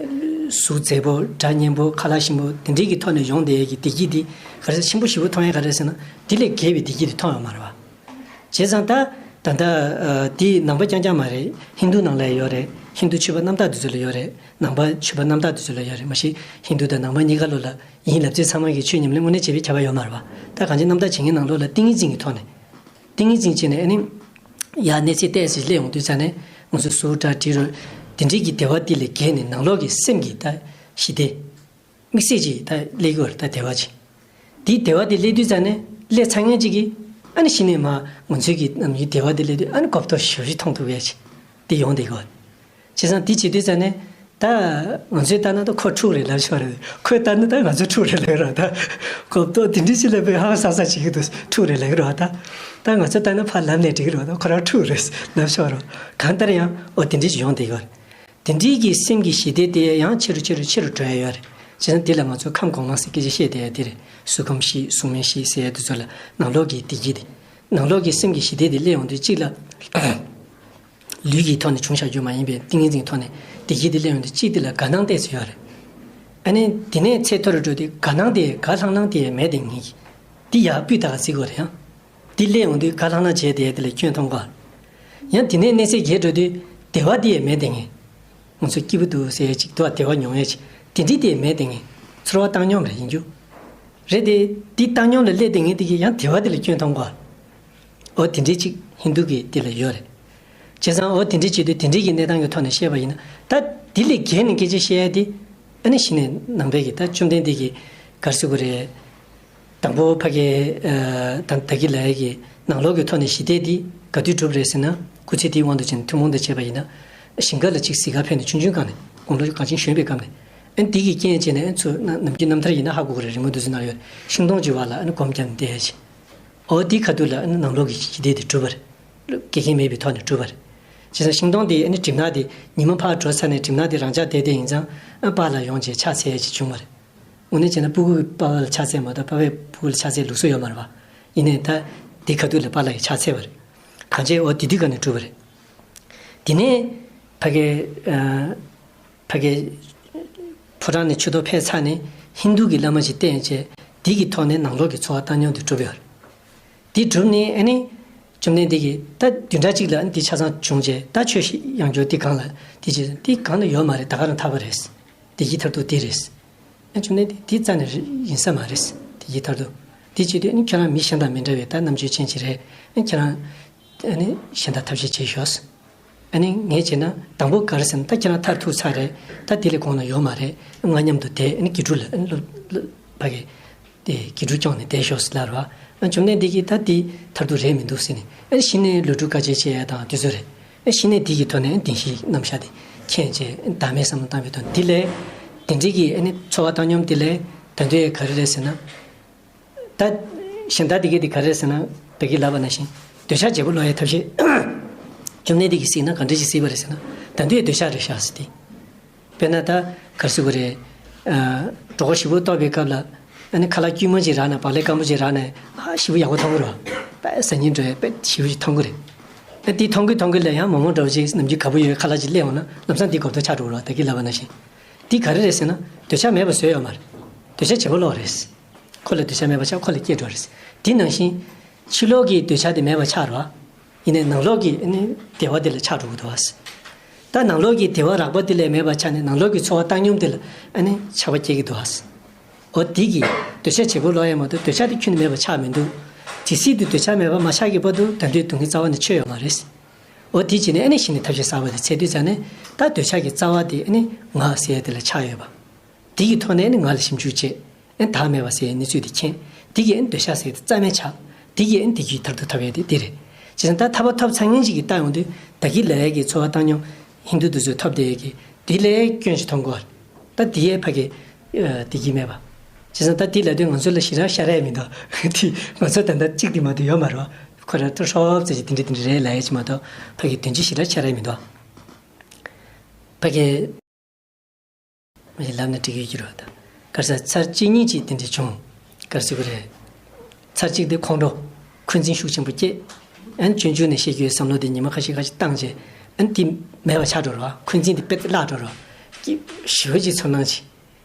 གཟུགས་མཛེས་པོ། སྒྲ་སྙན་པོ། ཁ་ལག་ཞིམ་པོ། དེ་འདྲའི་གི་ཐོག་ནས་ཡོང་བསྡད་ཡས་ཀྱི་བདེ་སྐྱིད་འདི་ག་རེ་ཟེར། ཆེན་པོ་ཞེ་པོ་མཐོང་ཡས་ག་རེ་ཟེར་ན། དེ་ལས་བརྒལ་བའི་བདེ་སྐྱིད་དེ་མཐོང་ཡོད་མ་རེད་བ། བྱས་ཙང་ད་ད་ལྟ། ཨ། འདི་ནང་པ་རྐྱང་རྐྱང་མ་རེད། ཧིན་རྡུ་ནང་ལ་ཡོད་རེད། ཧིན་རྡུ་ཆོས་པ་རྣམ་དག་དེ་ཚོ་ལ་ཡོད་རེད། ནང་པ་ཆོས་པ་རྣམ་དག་དེ་ཚོ་ལ་ཡོད་རེད། མ་གཞི་ཧིན་རྡུ་དང་ནང་པ་གཉིས་ཀ་ལོགས་ལ་ཡིན་ལབ་ཚད་ཚང་མ་གིས་ཆོས་ཉམས་ལེན་དངོས་གནས་བྱེད་པའི་ཁྱབ་པ་ཡོད་མ་རེད་བ། ད་གང་ཅི་རྣམ་དག་བྱེད་མཁན་ནང་ལོགས་ལ་ཏིང་ངེ་འཛིན་གྱི་ཐོག་ནས། ཏིང་ངེ་འཛིན་བྱས་ནས་ཨ་ནི། ཡར་གནས་ཚད་ཏོག་ཙམ་སླེབས་ཡོང་དུས་ཙ་ནས་ང་ཚོ་གཟུགས་སྒྲ་དྲི་རོ། དེ་འདྲའི་གི་བདེ་བ་དེ་ལས་བརྒལ་ནས་ནང་ལོགས་ཀྱི་སེམས་ཀྱི་ད་ཞི་བདེ། དམིགས་བསལ་ཅིག་ད་སླེབས་ཀྱི་ཡོད་རེད། ད་བདེ་བ་ཅིག། དེའི་བདེ་བ་དེ་སླེབས་དུས་ཙ་ནས་སླེབས་ཚར་མཁན་ཅིག་གིས་ཨ་ནི་གཞི་ནས་མར་ང་ཚོའི་གི་ནམ་རྒྱུན་བདེ་བ་དེ་སླེབས་དུས་ཨ་ནི་གོ་བརྡ་ཞེ་པོ་ཞིག་མཐོང་ཐུབ་ཡས་ཅིག་དེ་ཡོང་བསྡད་ཀྱི་ཡོད་རེད། བྱས་ཙང་དེ་བྱེད་དུས་ཙ་ནས་ད་ང་ཚོས་ལྟ་ན་ད་ཁོ་ཕྲུག་རེད་ལབ་ཆོག་རེད། ཁོས་ལྟ་ན་ད་ང་ཚོ་ཕྲུག་རེད་ལབ་རོགས། ད་གོ་བརྡ་དེ་འདྲ་ཅིག་ལབ་པའི་ཧང་སང་ས་བྱེད་ཀྱི་འདུག། ཕྲུག་རེད་ལབ་རོགས། ད་ད་ང་ཚོ་ལྟ་ན་ཕར་ལབ་ནས་འགྲིག་གི་རེད། ད་ཁོ་རང་ཕྲུག་རེད་ལབ་ཆོག་རོགས། གང་ལྟར་ཡང་འོ་དེ་འདྲ་ཅིག་ཡོང་བསྡད་ཀྱི་ཡོད་རེད། དེ་འདྲའི་གི་སེམས་ཀྱི་ཞི་བདེ་དེ་ཡང་ཆེ་རུ་ཆེ་རུ་ཆེ་རུ་འགྲོ་ཡ་ཡོད་རེད། བྱས་ཙང་འདི་ལ་ང་ཚོ་ཁམས་གོང་མ་ཟེར་སྐད་ཆ་བཤད་བསྡད་ཡ་དེ་རེད། གཟུགས་ཁམས་བཞི། གཟུགས་མེད་བཞི་ཟེར་ཡ་དེ་ཚོ་ལ་ནང་ལོགས་ཀྱི་བདེ་སྐྱིད་དེ། ནང་ལོགས་ཀྱི་སེམས་ཀྱི་ཞི་བདེ་དེ་སླེབས་ཡོང་དུས་གཅིག་ལ། ལུས་ཀྱི་ཐོག་ནས་བྱུང་བཞག་རྒྱུ་མ་ཡིན་པའི་ཏིང་ངེ་འཛིན་ཐོག་ནས་བདེ་སྐྱིད་དེ་སླེབས་ཡོང་དུས་གཅིག་དེ་ལ་དགའ་སྣང་ཏོག་ཙམ་ཡོད་རེད། ཨ་ནི་དེ་ནས་ཚད་མཐོ་རུ་འགྲོ་དུས་དགའ་སྣང་དེ་དགའ་ལྷང་ལྷང་དེ་མེད་དེ་ངེས་ཀྱི། འདི་ཡར་སྤུས་དག་ག་བརྩི་དགོས་རེད་ཡང་། འདི་སླེབས་ཡོང་དུས་དགའ་ལྷང་ལྷང་བྱས་བསྡད་དེ་ལ་སྐྱོན་མཐོང་གོ། ཡང་དེ་ནས་གནས་ཚད་བརྒལ་འགྲོ་དུས་བདེ་བ་འདི་ཡང་མེད་དེ་ངེས། ང་ཚོ་སྐྱིད་པོ་འདུག་ཟེར་ཡ་ཅིག་འདུག་བ། བདེ་བ་མྱོང་ཡ་ཅིག་དེ་འདྲའི་དེ་མེད་དེ་ངེས། ཚོར་བ་བཏང་སྙོམས་རེད་ཡིན་རྒྱུ། རེད་དེ། འདི་བཏང་སྙོམས་ལ་སླེབས་དེ་ངེས་དེ་གི་ཡང་བདེ་བ་དེ་ལ་སྐྱོན་མཐོང་གོ། འོ་དེ་འདྲའི་ཅིག་ཧིན་རྡུ་གི་དེ་ལ་ཡོད་རེད། བྱས་ཙང་འོ་དེ་འདྲའི་བྱེད་དུས་དེ་འདྲའི་གི་གནས་སྟངས་ཀྱི་ཐོག་ནས་བཤད་པ་ཡིན་ན། ད་དེ་ལས་བརྒལ་ནས་སྐད་ཆ་བཤད་ཡ་དེ་ཨ་ནི་གཞི་ནས་ནང་པའི་གི་ད་བཅོམ་ལྡན་འདས་ཀྱིས་ག་རེ་ཟེར་དགོས་རེད། དང་པོ་ཕ་གི། ཨ། ད་ད་གིན་ལབ་ཡ་གི་ནང་ལོགས་ཀྱི་ཐོག་ནས་ཞི་བདེ་འདི་ག་དུས་འགྲུབ་རེད་ཟེར་ན། སྐུ་ཚེ་འདིའི་དབང་དུ་བྱས་ནས་ཐུན་མོང་དུ་བྱས་པ་ཡིན་ན། ཞིང་ཁ་ལ་ཅིག་གཟིགས་གར་ཕེབས་ནས་ཆུང་ཆུང་སྒང་ནས་དགུང་ལོ་གང་ཅིན་གཞོན་པའི་སྐབས་ནས། ཨ་ནི་འདི་གི་རྐྱེན་བྱས་ནས་ཨ་ནི་ཚུར་ན་ནམ་རྒྱུན་རྣམ་ཐར་ཡིན་ན་ཧ་གོ་གི་རེད། རི་མོ་འདི་ཚོའི་ནང་ཡོད་རེད། ཤིང་སྡོང་གི་བར་ལ་ཨ་ནི་སྒོམ་བརྒྱབ་ནས་བསྡད་ཡ་ཅིག། འོ་དེའི་ཁ་ཐུག་ལ་ཨ་ནི་ནང་ལོགས་ཀྱི་ཞི་བདེ་དེ་གྲུབ་པ་རེད། སྐྱེ་མཁན་མེད་པའི་ཐོག་ནས་གྲུབ་པ་རེད། བྱས་ཙང་ཤིང་སྡོང་དེ་ཨ་ནི་གྲིབ་ནག་དེ་ཉི་མ་ཕར་འགྲོ་ཚར་ནས་གྲིབ་ནག་དེ་རང་འཇགས་བསྡད་བསྡད་ཡིན་ཙང་ཨ་པཱ་ལགས་ཡོང་བྱས་ཕྱག་འཚལ་ཡས་ཅིག་བྱུང་བ་རེད། དངོས་གནས་བྱས་ན་སྤུ་གུ་གིས་པཱ་ལགས་ལ་ཕྱག་འཚལ་མ་གཏོགས་པཱ་ཕས་སྤུ་གུ་ལ་ཕྱག་འཚལ་ལུགས་སྲོལ་ཡོད་མ་རེད་པ། ཡིན་ནའི་ད་དེའི་ཁ་ཐུག་ལ་པཱ་ལགས་ཀྱིས་ཕྱག་འཚལ་བ་རེད། གང་བྱས་འོ་དེ་དུས་ག་ནས་གྲུབ་པ་རེད། དེ་ནས་ཕ་གི་ཨ་ཕ་གི་ཕོ་བྲང་ནས་ཆུ་གཏོར་ཕེབས་ཚར་ནས་ཧིན་རྡུ་གི་བླ་མ་ཞིག་བསྟེན་བྱས་དེ་གི་ཐོག་ནས་ནང་ལོགས་ཀྱི་འཚོ་བ་བཏང་སྙོམས་དེ་གྲུབ་ཡོད་རེད། དེ་གྲུབ་ནས་ཨ་ནི་བཅོམ་ལྡན་འདས་ཀྱིས་ད་བདུན་ཕྲག་གཅིག་ལ་ཨ་ནི་དེ་ཆ་ཚང་བྱུང་བྱས་ད་ཆོས་ཤིག་ཡང་བསྐྱར་དེ་གང་ལ་དེ་ཅི་དེ་གང་ལ་ཡོད་མ་རེད། ད་ག་རང་ཐར་པ་རེད། བདེ་སྐྱིད་མཐར་ཐུག་དེ་རེད། ཨ་བཅོམ་ལྡན་འདས་དེ་རྩ་ནས་ཡིན་ས་མ་རེད། བདེ་སྐྱིད་མཐར་ཐུག་དེ་བྱེད་དུས་ཨ་ནི་ཁྱེད་རང་མི་གཞན་དང་མི་འདྲ་བའི་ད་རྣམ་དཔྱོད་ཅན་ཅིག་རེད། ཨ་ཁྱེད་རང་ཨ་ནི་གཞན་དག་ཐབས་ཤེས་བྱེད་ཤོག་ཨ་ནི་ངས་བྱས་ན་དང་པོ་ག་རེ་ཟེར་ན་ད་ཁྱེད་རང་མཐར་ཐུག་ཚར་རེད། ད་དེ་ལས་གོང་ན་ཡོད་མ་རེད། ང་མཉམ་དུ་བསྡད་ཨ་ནི་དགེ་ཕྲུག་ལ་ཨ་ནི་སློབ་སློབ་ཕ་གི་དེ་དགེ་ཕྲུག་སྐྱོང་ནས་བསྡད་ཤོག་ཟེར་ལབ་རེད་པ། ཨ་བཅོམ་ལྡན་འདས་ཀྱིས་ད་དེ་མཐར་ཐུག་རེད་མི་འདུག་ཟེར་ནས་ཨ་ནི་གཞི་ནས་ལོ་དྲུག་དཀའ་སྤྱད་བྱེད་ཡ་དང་དེ་ཚོ་རེད། ཨ་གཞི་ནས་དེ་གི་ཐོག་ནས་བདེན་བཞིའི་རྣམ་གཞག་དེ་མཁྱེན་བྱས་བདག་མེད་བསམ་བློ་བཏང་བའི་ཐོག་ནས་དེ་ལས་དེ་འདྲའི་གི་ཨ་ནི་འཚོ་བ་བཏང་སྙོམས་དེ་ལས་ད་དུང་ག་རེ་རེད་ཟེར་ན། ད་གཞན་དག་དེ་གས་དེ་ག་རེ་ཟེར་ན་ད་གིན་ལབ་པ་ནང་བཞིན་འདོད་ཆགས་བརྗེ་པོ་ལོག་ཡའི་ཐབས་ཤེས། བཅོམ་ལྡན་འདས་ཀྱིས་གཟིགས་ན་ག་འདྲ་ཞིག་གཟིགས་པ་རེད་ཟེར་ན་ད་དུང་འདོད་ཆགས་རེད་ཤག་ཟེར་ཏེ། དཔེར་ན་ད་ག་རེ་ཟེར་དགོས་རེད། ཨ་གྲོད་ཁོག་ཞེ་པོ་ལྟོགས་པའི་སྐབས་ལ་ཨ་ནི་ཁ་ལག་དཀྱུས་མ་ཅིག་རག་ན་བག་ལེབ་སྐམ་པོ་ཅིག་རག་ན་ཧ་ཞེ་པོ་ཡག་པོ་མཐོང་གི་རེད་པ། དཔེ་ཟ་སྙིང་འདོད་ཡ་དཔེ་ཞེ་པོ་ཅིག་མཐོང་གི་རེད། ཨ་དེ་མཐོང་གི་མཐོང་གི་ལ་ཡང་མོག་མོག་འདྲ་བོ་ཅིག་ནམ་རྒྱུན་དགའ་པོ་ཡོད་ཁ་ལག་ཅིག་སླེབས་འོང་ན་ལམ་སང་དེ་གོ་ཐོས་ཆགས་འགྲོ་གི་རེད་པ། ད་གིན་ལབ་པ་ནང་བཞིན། དེ་ག་རེ་རེད་ཟེར་ན་འདོད་ཆགས་མེད་པ་བཟོས་ཡོད་མ་རེད། འདོད་ཆགས་བྱེད་པོ་ལོག་རེད། ཁོ་ལ་འདོད་ཆགས་མེད་པ་ཆགས་ཁོ་ལ་སྐྱེ་འགྲོ་རེད། དེ་ནང་བཞིན། ཕྱི་ལོགས་ཀྱི་འདོད་ཆགས་དེ་མེད་པ་ཆགས་རེད་པ། ཡིན་ནའི་ནང་ལོགས་ཀྱི་ཨ་ནི་བདེ་བ་དེ་ལ་ཆགས་འགྲོ་གི་འདུག་པ། ད་ནང་ལོགས་ཀྱི་བདེ་བ་རགས་པ་དེ་ལས་མེད་པ་ཆགས་ནས་ནང་ལོགས་ཀྱི་འཚོ་བ་བཏང་སྙོམས་དེ་ལ་ཨ་ནི་ཆགས་པ་སྐྱེ་གི་འདུག་པ། འོ་དེ་གིས་འདོད་ཆགས་བྱེད་པོ་ལོག་ཡ་མ་གཏོགས་འདོད་ཆགས་དེ་ཁྱོན་ནས་མེད་པ་ཆགས་མི་འདུག་ཇི་སྲིད་དུ་འདོད་ཆགས་མེད་པ་མ་ཆགས་ཀྱི་བར་དུ་ད་དུང་སྡུག་བསྔལ་རྩ་བ་ནས་ཆོད་ཡོད་མ་རེད། འོ་དེ་བྱས་ནས་ཨ་ནི་གཞི་ནས་ཐབས་ཤེས་གསར་པ་དེ་འཚོལ་དུས་ཙ་ནས་ད་འདོད་ཆགས་ཀྱི་རྩ་བ་དེ་ཨ་ནི་ང་ཟེར་ཡ་དེ་ལ་ཆགས་ཡོད་པ། དེ་གི་ཐོག་ནས་ཨ་ནི་ང་ལ་ཞིབ་འཇུག་བྱས། ཨ་ནི་བདག་མེད་པ་ཟེར་ཡའི་གནས་ཚུལ་དེ་མཁྱེན། དེ་གིས་ཨ་ནི་འདོད་ཆགས་ཟེར་ཡ་དེ་རྩ་མེད་ཆགས། དེ་གིས་ཨ་ནི་བདེ་སྐྱིད་མཐར་ཐུག་ཐོབ་ཡ་དེ་འདི་རེད། བྱས་ཙང་ད་ཐར་པ་ཐོབ་ཚར་མཁན་ཞིག་གིས་བལྟ་ཡོང་དུས་ད་གིན་ལབ་ཡ་གི་འཚོ་བ་བཏང་སྙོམས་ཧིན་རྡུ་དེ་ཚོས་ཐོབ་བསྡད་ཡ་གི་དེ་ལས་སྐྱོན་ཞིག་མཐོང་གི་རེད། ད་དེ་ཡས་ཕ་གི་ཨ་བདེ་སྐྱིད་མེད་པ། བྱས་ཙང་ད་དེ་ལབ་དུས་ང་ཚོ་ལ་ཞེ་དྲག་ཤ་ར་ཡ་མི་འདུག་དེ་ང་ཚོ་ད་ལྟ་གཅིག་དེ་མ་གཏོགས་ཡོད་མ་རེད་པ། ཁོ་རང་ཏོག་ཧྲོབ་ཙམ་ཅིག་དེ་འདྲ་དེ་འདྲ་རེད་ལབ་ཡ་ཅིག་མ་གཏོགས་ཕ་གི་དོན་ཅི་ཞེ་དྲག་ཤ་ར་ཡ་མི་འདུག་ཕ་གི། མ་ཞིག་ལབ་ན་འགྲིག་གི་ཡོད་ཀྱི་རེད་པ། ད་ག་རེ་ཟེར་ཚར་གཅིག་གཉིས་ཅིག་དེ་འདྲ་བྱུང་། ག་རེ་ཟེར་དགོས་རེད། ཚར་གཅིག་དེ་ཁོང་ཁྲོ། འཁོན་འཛིན་ཤུགས་ཆེན་པོ་སྐྱེས། ཨ་ནི་སྤྱོད་འཇུག་ནས་བཤད་རྒྱུའི་བསམ་བློ་དེ་ཉི་མ་ཁ་ཤས་ཁ་ཤས་བཏང་རྗེས་ཨ་ནི་དེ་མེད་པ་ཆགས་འགྲོ་རེད་པ། འཁོན་འཛིན་དེ་དཔེ་བརླག་འགྲོ་རེད་པ། སྐྱིད་ཞེ་པོ་ཅིག་ཚོར་སྣང་ཅིག་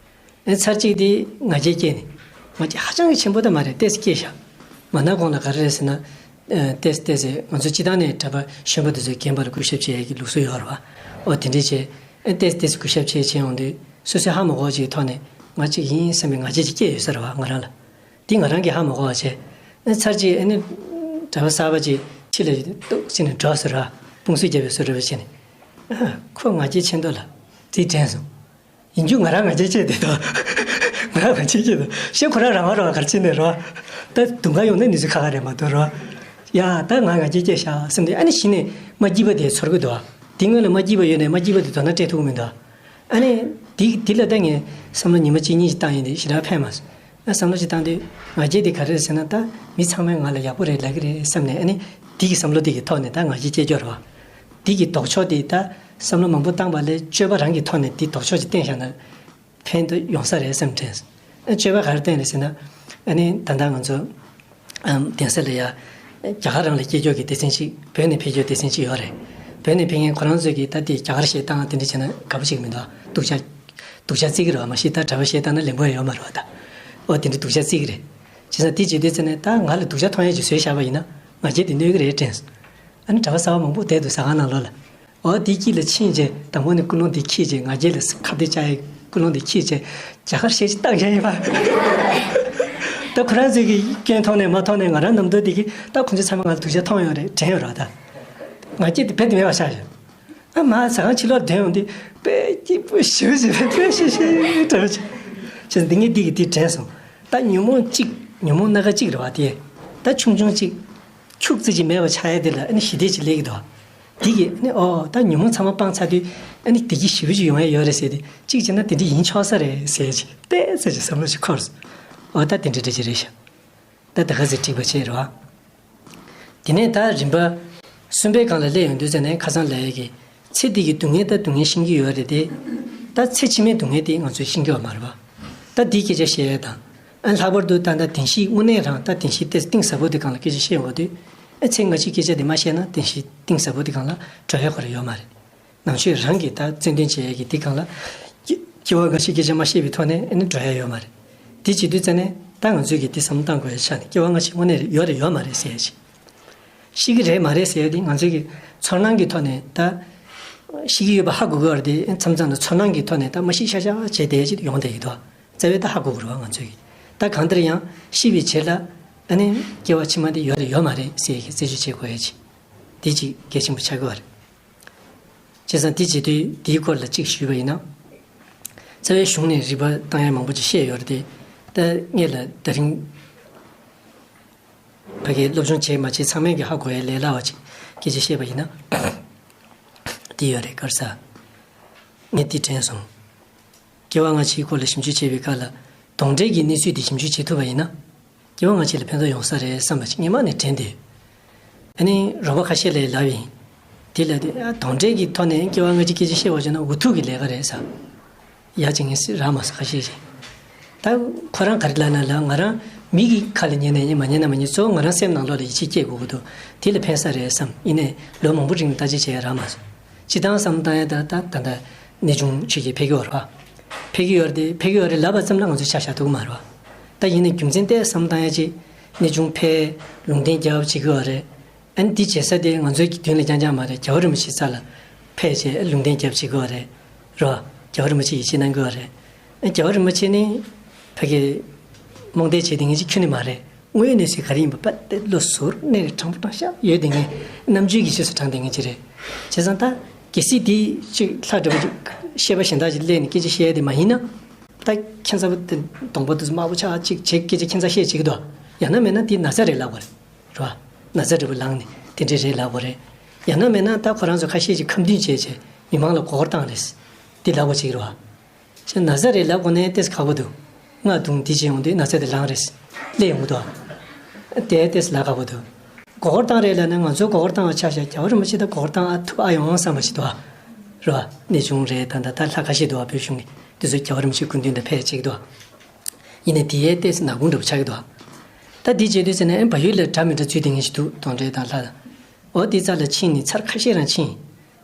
ཨ་ནི་ཚར་གཅིག་དེ་ང་རྒྱལ་སྐྱེས་ནས། ང་རྒྱལ་ཧ་ཅང་གི་ཆེན་པོ་ད་མ་རེད། ཏོག་ཙམ་སྐྱེས་ཤག་མ་ན་གོང་ལ་ག་རེ་རེད་ཟེར་ན། ཨ་ཏོག་ཙམ་ཏོག་ཙམ་ང་ཚོ་སྤྱིར་བཏང་ནས་གྲྭ་པ་གཞོན་པ་དེ་ཚོས་རྒན་པ་ལ་གུས་ཞབས་བྱེད་ཡ་གི་ལུགས་སྲོལ་ཡོད་རེད་པ། ཨོ་དེ་འདྲ་བྱས། ཨ་ཏོག་ཙམ་ཏོག་ཙམ་གུས་ཞབས་བྱས་བྱས་ཡོང་དུས་སོ་སོའི་ཧ་མ་གོ་བ་ཅིག་གི་ཐོག་ནས་ང་གཅིག་ཡིན་བསམ་པའི་ང་རྒྱལ་ཅིག་སྐྱེས་ཡོད་ས་རེད་པ་ང་རང་ལ། འདི་ང་རང་གིས་ཧ་མ་གོ་བ་བྱས། ཨ་ཚར་གཅིག་ཨ་ནི་གྲྭ་པ་གསར་པ་ཅིག་ཕྱི་ལ་ཏོག་ཙམ་ནས་འགྲོ་ཟེར་ར། དཔུང་གསོ་རྒྱབ་པའི་བཟོ་འདྲ་བ་བྱས་ནས། ཨ་ཁོ་ང་རྒྱལ་ཆེ་མདོག་ལ་དེ་དྲན་སོང་། ཡིན་རྒྱུ་ང་རང་ང་རྒྱལ་སྐྱེས་བསྡད་དོ། ང་རང་ང་རྒྱལ་སྐྱེས་དོ། ཤེས་ཁོ་རང་རང་བ་རང་བ་གར་ཕྱིན་ནས་རོ། ད་དུང་ག་ཡོང་ན་ནི་ཚོ་ཁ་ཁ་རེད་མ་གཏོགས་རོ། ཡ་ད་ང་ང་རྒྱལ་སྐྱེས་ཤག་བསམ་དུས་ཨ་ནི་གཞི་ནས་མ་སྐྱིད་པ་དེ་ཚོར་གི་འདུག་དེ་སྔོན་ལ་མ་སྐྱིད་པ་ཡོད་ནས་མ་སྐྱིད་པ་དེ་དོ་སྣང་སྤྲད་ཐུབ་ཀྱི་མི་འདུག་ཨ་ནི་དེ་དེ་ལ་ད་ངས་བསམ་བློ་ཉི་མ་གཅིག་གཉིས་ཤིག་བཏང་ཡིན་དེ་ཞེ་དྲག་ཕན་མ་སོང་། ཨ་བསམ་བློ་ཞིག་བཏང་དུས་ང་རྒྱལ་དེ་ག་རེ་རེད་ཟེར་ན་ད་མི་ཚང་མས་ང་ལ་ཡག་པོ་རེད་ལབ་ཀྱི་རེད་བསམ་ནས་ཨ་ནི་དེ་གི་བསམ་བློ་དེ་གི་ཐོག་ནས་ད་ང་རྒྱལ་སྐྱེ་རྒྱུ་རེད་བ། དེ་གི་ལྡོག་ཕྱོགས་དེ་ད་བསམ་བློ་མང་པོ་བཏང་པ་ལས་སྤྱོད་པ་རང་གི་ཐོག་ནས་དེ་ལྡོག་ཕྱོགས་ཅིག་བསྟན་བཞག་ན་ཕན་དུ་ཡོང་ས་རེད་བསམ་དྲན། ཨ་སྤྱོད་པ་ག་རེ་བསྟན་རེད་ཟེར་ན། ཨ་ནི་ད་ལྟ་ང་ཚོ་ཨམ་གདན་ས་ལ་ཡ་རྒྱ་གར་རང་ལ་སྐྱེས་ཀྱོག་གི་སྡེ་ཚན་ཅིག་བོད་ནས་ཕེབས་ཀྱོག་སྡེ་ཚན་ཅིག་ཡོད་རེད། བོད་ནས་ཕེབས་མཁན་ཁོ་རང་ཚོས་ཀྱིས་ད་དེ་རྒྱ་གར་གཞས་བཏང་དེ་འདྲ་བྱས་ན་དགའ་པོ་ཅིག་མི་འདུག་སྡུག་ཅག་སྡུག་ཅག་བརྩི་གི་རེད་བ། མ་གཞི་ད་གྲྭ་པ་གཞས་བཏང་ན་ལེན་པོ་ཡང་ཡོད་མ་རེད་བ་ད། ཨོ་དེ་འདྲ་སྡུག་ཅག་བརྩི་གི་རེད། བྱས་ཙང་དེ་བྱེད་དུས་ཙམ་ནས་ད་ང་ལ་སྡུག་ཅག་མཐོང་ཡས་ཅིག་བཟོས་བཞག་པ་ཡིན་ན་ང་རྒྱལ་དེ་གནོད་གི་རེད་དྲན་སོང་། ཨ་ནི་གྲྭ་པ་གསར་པ་མང་པོ་བསྡད་འདུག་ཟ་ཁང་ནང་ལོགས་ལ། ཨོ་དེ་དཀྱིལ་ལ་ཕྱིན་བྱས་དང་པོ་ནས་ཀུན་སློང་དེ་འཁྱེར་བྱས་ང་རྒྱལ་ལ་ཁ་གཏད་བཅག་ཡས་ཀུན་སློང་དེ་འཁྱེར་བྱས་རྒྱ་གར་གཞས་ཅིག་བཏང་བཞག་ཡིན་པ། ད་ཁོ་རང་ཚོས་ཀྱི་སྐྱོན་མཐོང་ནས་མ་མཐོང་ནས་ང་རང་ནམ་དུས་དེ་གི་ད་ཁོ་ཚོ་ཚང་མ་ང་ལ་སྡུག་ཅག་མཐོང་ཡོད་རེད་དྲན་ཡོད་རེད་ད། ང་རྒྱལ་དེ་རྦད་དེ་མེད་པ་ཆགས་བཞག་ཨ་མ་ཟ་ཁང་ཕྱི་ལོགས་བསྡད་ཡོང་དུས་དཔེ་སྐྱིད་པོ་ཞེ་པོ་ཞེ་པོ་དཔེ་ཤི་ཤི་འདྲ་པོ་ཅིག་བྱས་ཙང་འདི་ངས་འདི་གི་འདི་དྲན་སོང་། ད་ཉོན་མོངས་གཅིག་ཉོན་མོངས་སྣ་ཁ་གཅིག་རེད་བ་དེ། ད་ཆུང་ཆུང་གཅིག་ཁྱུག་ཙམ་ཅིག་མེད་པ་ཆགས་ཡ་དེ་ལ་ཨ་ནི་ཞི་བདེ་ཅིག་སླེབས་ཀྱི་འདུག་འདི་གི་ཨ་ནི་ཨོ་ད་ཉོན་མོངས་ཚང་མ་སྤངས་ཚར་དུས་ཨ་ནི་བདེ་སྐྱིད་ཞེ་པོ་ཅིག་ཡོང་ཡ་ཡོད་རེད་ཟེར་ཏེ་གཅིག་བྱས་ན་དེ་འདྲ་ཡིན་ཆོག་ས་རེད་ཟེར་ཅིག་ཏོག་ཙམ་ཅིག་བསམ་བློ་ཞིག་འཁོར་སོང་། ཨོ་ད་དེ་འདྲ་འདྲ་ཅིག་རེད་ཤག་ད་ད་ག་ཚོད་འགྲིག་པ་བྱས་རེད་བ། དེ་ནས་ད་རིམ་པ་གསུམ་པའི་སྒང་ལ་སླེབས་ཡོང་དུས་ཙ་ནས་ཁ་སང་ལབ་ཡས་ཀྱི་ཚེ་འདི་གི་སྡུག་བསྔལ་ད་སྡུག་བསྔལ་ཤེས་ཀྱི་ཡོད་རེད་དེ། ད་ཚེ་ཕྱི་མའི་སྡུག་བསྔལ་དེ་ང་ཚོས་ཤེས་ཀྱི་ཡོད་མ་རེད་པ། ད་འདིའི་སྐད་ཆ་བཤད་ཡས་དང་། ཨ་ལྷག་པར་དུ་ད་ལྟ་བདེན་བཞི་དངོས་གནས་རང་ད་བདེན་བཞི་ཏོག་ཙམ་གཏིང་ཟབ་པོ་དེ་སྒང་ལ་སྐད་ཆ་བཤད་ཡོང་དུས། ཨ་ཚེ་སྔ་ཕྱིའི་སྐད་ཆ་དེ་མ་བཤད་ན་བདེན་བཞི་གཏིང་ཟབ་པོ་དེ་སྒང་ལ་འགྲོ་ཡས་ཁོ་རང་ཡོད་མ་རེད། ནང་ཆོས་རང་གིས་ད་རྩོད་འདོན་བྱེད་ཡས་ཀྱི་འདི་སྒང་ལ། སྐྱེ་སྐྱེ་བ་སྔ་ཕྱིའི་སྐད་ཆ་མ་བཤད་པའི་ཐོག་ནས་ཨ་ནི་འགྲོ་ཡས་ཡོད་མ་རེད། དེ་བྱེད་དུས་ཙ་ནས་ད་ང་ཚོས་ཀྱི་འདི་བསམ་བློ་བཏང་དགོས་ཡས་ཆ་ནས་སྐྱེ་བ་སྔ་ཕྱི་དངོས་གནས་ཡོད་རེད་ཡོད་མ་རེད་ཟེར་ཡས་ཅིག་ཤི་གི་རེད་མ་རེད་ཟེར་ཡས་དེ་ང་ཚོས་ཀྱི་ཚོར་སྣང་གི་ཐོག་ནས་ད་ཤི་གི་ཡོད་པ་ཧ་གོ་གི་ཡོད་རེད་དེ། མཚམས་མཚམས་ལ་ཚོར་སྣང་གི་ཐོག་ནས་ད་མ་ཤི་ཤག་ཤག་བྱས་བསྡད་ཡས་ཅིག་ཡོང་བསྡད་ཀྱི་འདུག་རྩ་བའི་ད་ཧ་གོ་གི་རེད་བ། ང་ཚོས་ཀྱི་ད་གང་ལྟར་ཡང་ཤི་བའི་རྗེས་ལ་ཨ་ནི་སྐྱེ་བ་ཕྱི་མ་དེ་ཡོད་རེད་ཡོད་མ་རེད་ཟེར་ཡས་ཀྱི་རྩད་གཅོད་བྱེད་དགོས་ཡས་ཅིག་དེ་ཅིག་གལ་ཆེན་པོ་ཆགས་ཀྱི་ཡོད་རེད། བྱས་ཙང་དེ་བྱེད་དུས་དེའི་སྐོར་ལ་གཅིག་ཞུས་པ་ཡིན་ན། རྩ་བའི་གཞུང་ནས་རིག་པ་བཏང་ཡ་མང་པོ་ཅིག་བཤད་ཡོད་རེད་དེ། ད་ངེད་ལ་ད་རིང་ཕ་གིའི་སློབ་སྦྱོང་བྱས་མ་བྱས་ཚང་མས་ཀྱི་ཧ་གོ་ཡ་ལས་སླ་བ་ཅིག་སྐད་ཆ་བཤད་པ་ཡིན་ན། དེ་ཡོད་རེད་ག་རེ་ཟེར། ངས་དེ་དྲན་སོང་། སྐྱེ་བ་སྔ་ཕྱིའི་སྐོར་ལ་ཞིབ་འཇུག་བྱེད་པའི་སྐབས་ལ། གདོན་འདྲེ་གི་གནས་ཚུལ་དེ་ཞིབ་འཇུག་བྱེད་ཐུབ་པ་ཡིན་ན། སྐྱེ་བ་སྔ་ཕྱི་ལ་ཕན་ཐོགས་ཡོང་ས་རེད་བསམ་པ་ཞིག་སྔོན་མ་ནས་དྲན་བསྡད་ཡོད། ཨ་ནི་རོགས་པ་ཁ་ཤས་ལ་ལབ་ཡིན། དེ་ལ་དེ་ཨ་གདོན་འདྲེ་གི་ཐོག་ནས་སྐྱེ་བ་སྔ་ཕྱི་སྐད་ཆ་བཤད་པ་བྱས་ན་འུ་ཐུག་གི་ལས་ཀ་རེད་ཟེར། ཡ་ཅིག་ངས་རག་མ་སོང་ཁ་ཤས་ཤིག་ད་ཁོ་རང་ག་རེ་ལབ་ན་ལབ། ང་རང་མི་གི་ཁ་ལ་ཉན་ན་ཉན་མ་ཉན་ན་མ་ཉན། གཙོ་བོ་ང་རང་སེམས་ནང་ལོགས་ལ་ཡིད་ཆེས་སྐྱེ་དགོས་ཀྱི་འདུག་དེ་ལ་ཕན་ས་རེད་བསམ། ཡིན་ནའི་ལོ་མང་པོ་རིང་ལ་བརྟག་དཔྱད་བྱས་ཡ་རག་མ་སོང་། སྤྱིར་བཏང་བསམ་བཏང་ཡ་ད་ད་ད་ད་གནས་ཆུང་ཆོས་ཀྱི་ཕེབས་ཀྱི་ཡོད་རེད་པ། ཕེབས་ཀྱི་ཡོད་རེད་དེ། ཕེབས་ཀྱི་ཡོད་རེད་ལབ་པ་ཙམ་ལ་ང་ཚོས་ཆ་བཞག་ཐུབ་ཀྱི་མ་རེད་པ། ད་ཡིན་ནའི་རྒྱུ་མཚན་ཏོག་ཙམ་བསམ་བཏང་ཡ་ཅིག་གནས་ཆུང་ཕེབས། ལུང་བསྟན་རྒྱབ་བྱེད་ཀྱི་ཡོད་རེད། ཨ་ནི་འདི་བྱེད་ས་དེ་ང་ཚོའི་གི་མདུན་ལ་རྐྱང་རྐྱང་མ་རེད། རྒྱལ་བ་རིན་པོ་ཆེའི་རྩ་ལ་ཕེབས་བྱས་ལུང་བསྟན་རྒྱབ་བྱེད་ཀྱི་ཡོད་རེད། རོ། རྒྱལ་བ་རིན་པོ་ཆེ་ཡིད་ཆེས་གནང་གི་ཡོད་རེད། ཨ་རྒྱལ་བ་རིན་པོ་ཆེ་ནི་ཕ་གི་རྨོངས་དད་བྱེད་མཁན་ཅིག་ཁྱོན་ནས་མ་རེད། དངོས་ཡོད་གནས་ཚུལ་ག་རེ་ཡིན་པ་དཔེ་དེ་བློ་གཟུར་གནས་རེ་དྲང་པོ་དྲང་བཞག་ཡོད་བསྡད་མཁན། རྣམ་དཔྱོད་ཀྱི་རྗེས་སུ་འབྲངས་བསྡད་མཁན་ཅིག་རེད། བྱས་ཙང་ད་གལ་སྲིད་འདི་ཅིག་ལྷ་འདྲ་པོ་ཅིག་ཤེས་པ་གཞན་དག་ཅིག་སླེབས་ནས་སྐད་ཆ་བཤད་ཡ་དེ་མ་ཡིན་ན། ད་ཁྱད་མཚར་པོ་དེ་གདོང་པ་དེ་ཚོ་དམར་པོ་ཆགས་ཅིག་བྱེད་སྐད་ཆ་ཁྱད་མཚར་བཤད་བྱེད་ཀྱི་འདུག་ཡང་ན་མེད་ན་དེ་ན་ཚ་རེད་ལབ་དགོས་རེད། རེད་བ། ན་ཚ་འདྲ་པོ་ལངས་ནས་དེ་འདྲས་རེད་ལབ་དགོས་རེད། ཡང་ན་མེད་ན་ད་ཁོ་རང་ཚོ་ཁ་ཤས་ཀྱིས་ཁ་འདོན་བྱས་བྱས་མི་མང་ལ་མགོ་སྐོར་བཏང་རེད། འདི་ལབ་དགོས་བྱེད་ཀྱི་རེད་བ། ཅེ་ན་ཚ་རེད་ལབ་དགོས་ནའི་ཏོག་ཙམ་ཁག་པོ་འདུག་རྔ་བརྡུངས་འདི་བྱས་ཡོང་དུས་ན་ཚ་དེ་ལངས་རེད། སླེབས་ཡོང་གི་འདུག་དེ་ཏོག་ཙམ་ལ་ཁག་པོ་འདུག་མགོ་སྐོར་བཏང་རེད་ལབ་ན་ང་ཚོ་མགོ་སྐོར་བཏང་བ་ཆ་བཞག་རྒྱལ་བ་རིན་པོ་ཆེ་ད་མགོ་སྐོར་བཏང་ཨ་ཐུབ་ཨ་ཡོང་བསམ་པ་ཞིག་འདུག་རེད་བ། གནས་ཆུང་རེད། ད་ད་ད་ལྷ་ཁ་ཤས་འདུག་བ། བོད་གཞུང་གི་དེ་ཚོ་རྒྱལ་བ་རིན་པོ་ཆེའི་སྐུ་མདུན་དུ་ཕེབས་བྱེད་ཀྱི་འདུག་ཡིན་ནའི་དེ་ཡས་ཏོག་ཙམ་ནག་ཁུང་འདྲ་པོ་ཆགས་ཀྱི་འདུག་ད་འདི་བྱེད་དུས་ཟེར་ན་ཨེ་བལ་ཡུལ་ལ་འདྲ་མི་འདྲ་འཛུལ་བསྡད་མཁན་ཞིག་འདུག་གདོན་འདྲེ་དང་ལྷ་དང་། འོ་དེ་རྩ་ལ་ཕྱིན་ནས་ཚར་ཁ་ཤས་རང་ཕྱིན།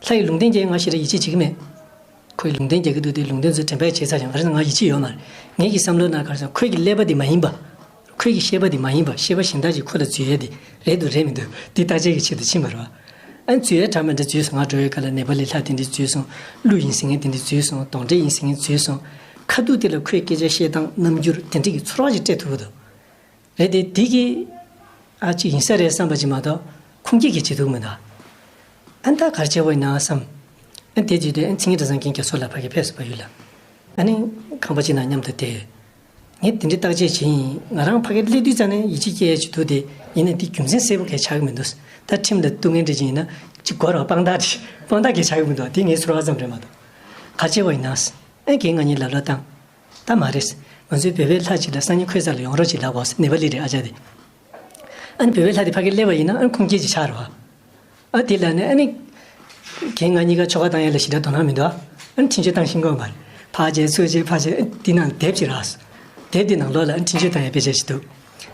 ལྷ་ཡི་ལུང་བསྟན་རྒྱབ་ང་ཞེ་དྲག་ཡིད་ཆེས་བྱེད་ཀྱི་མེད། ཁོས་ལུང་བསྟན་རྒྱག་གི་འདུག་དེ་ལུང་བསྟན་ཚོ་དྲན་པས་བྱས་ཚར་ཡང་ག་རེ་ཟེར་ང་ཡིད་ཆེས་ཡོད་མ་རེད། ངེད་ཀྱི་བསམ་བློ་ནང་ག་རེ་ཟེར་ཁོས་ཀྱི་ཀླད་པ་དེ་མ་ཡིན་པ། ཁོས་ཀྱི་ཤེས་པ་དེ་མ་ཡིན་པ། ཤེས་པ་གཞན་དག་ཅིག་ཁོ་ལ་འཛུལ་ཡས་དེ་རེད་འདུག་རེད་མི་འདུག་དེ་བརྟག་དཔྱད་ཀྱི་ཆེད་དུ་ཕྱིན་པ་རེད་བ། ཨ་འཛུལ་ཡས་འདྲ་མི་འདྲ་འཛུལ་སོང་། ང་འགྲོ་བའི་སྐབས་ལ་ནེ་པ་ལི་ལྷ་དེ་འདྲས་འཛུལ་སོང་། ཀླུ་ཡིན་ཟེར་མཁན་དེ་འདྲས་འཛུལ་སོང་། གདོན་འདྲེ་ཡིན་ཟེར་མཁན་འཛུལ་སོང་། ཁ་ཐུག་དེ་ལ་ཁོས་སྐད་ཆ་བཤད་སྟངས་རྣམ་འགྱུར་དེ་འདྲས་ཀྱི་ཚོར་བ་ཞིག་སྤྲད་ཐུབ་ཀྱི་འདུག་རེད་དེ། དེ་གི་ཨ་ཅིག་ཡིན་ས་རེད་བསམ་པ་ཅིག་མ་གཏོགས་ཁུངས་སྐྱེལ་གྱི་བྱེད་ཐུབ་མི་འདུག་ཨ་ད་ག་རེ་བྱེད་དགོས་ཡིན་ན་བསམ། ཨ་དེ་དུས་དེ་ཨ་མཚན་ཉིད་གྲྭ་ཚང་མཁན་རྒྱ་མཚོ་ལགས་ཕ་གི་ཕེབས་སོང་བལ་ཡུལ་ལ། ཨ་ནི་ཁང་པ་ཅིག་ནང་མཉམ་དུ་བསྡད། ངས་དེ་འདྲའི་བརྟག་དཔྱད་བྱས་ཡིན། ང་རང་ཕ་གིར་སླེབས་དུས་ཙམ་ནས་ཡིད་ཆེས་སྐྱེ་ཡས་ཅིག་འདུག་དེ་ཡིན་ནའི་དེ་རྒྱུ་མཚན་གསལ་པོ་གང་ཆགས་ཀྱི་མི་འདུག་ད་ཁྲིམས་ལ་གཏུག་མཁན་འདྲ་ཅིག་ཡིན་ན་ཅིག་གོ་ར་དཔང་རྟགས་དེ་དཔང་རྟགས་གང་ཆགས་ཀྱི་མི་འདུག་དེ་ངའི་ཚོར་བ་ཙམ་རེད་མ་གཏོགས། ག་རེ་བྱེད་དགོས་ཡིན་ན། ཨ་རྒན་ང་གཉིས་ལབ་ལབ་བཏང་། ད་མ་རེད། ང་ཚོའི་བོད་པའི་ལྷ་ཅིག་ལ་སང་ཉིན་ཁོའི་རྩ་ལ་ཡོང་རོགས་ཅིག་ལབ་དགོས། ནེ་པ་ལི་རེད་ཨ་ཅག་དེ། ཨ་ནི་བོད་པའི་ལྷ་དེ་ཕ་གིར་སླེབས་པ་ཡིན་ན་ཨ་ནི་ཁུངས་སྐྱེལ་ཅིག་ཆགས་རེད་བ། ཨ་དེ་ལ་ནི་ཨ་ནི། རྒན་ང་གཉིས་ཀ་ཆོ་ག་བཏང་ཡ་ལ་ཞེ་དྲག་དོ་སྣང་མི་འདུག་ཨ་ནི་འཕྲིན་བཅོལ་བཏང་ཤེས་ཀྱི་ཡོད་མ་རེད། ཕར་བྱས་ཚུར་བྱས་ཕར་བྱས་ཨ་དེ་ནང་དེབ་ཅིག་རག་སོང་། དེབ་དེ་ནང་ལོགས་ལ་ཨ་ནི་འཕྲིན་བཅོལ་བཏང་ཡ་དཔེ་ཆ་ཞིག་འདུག་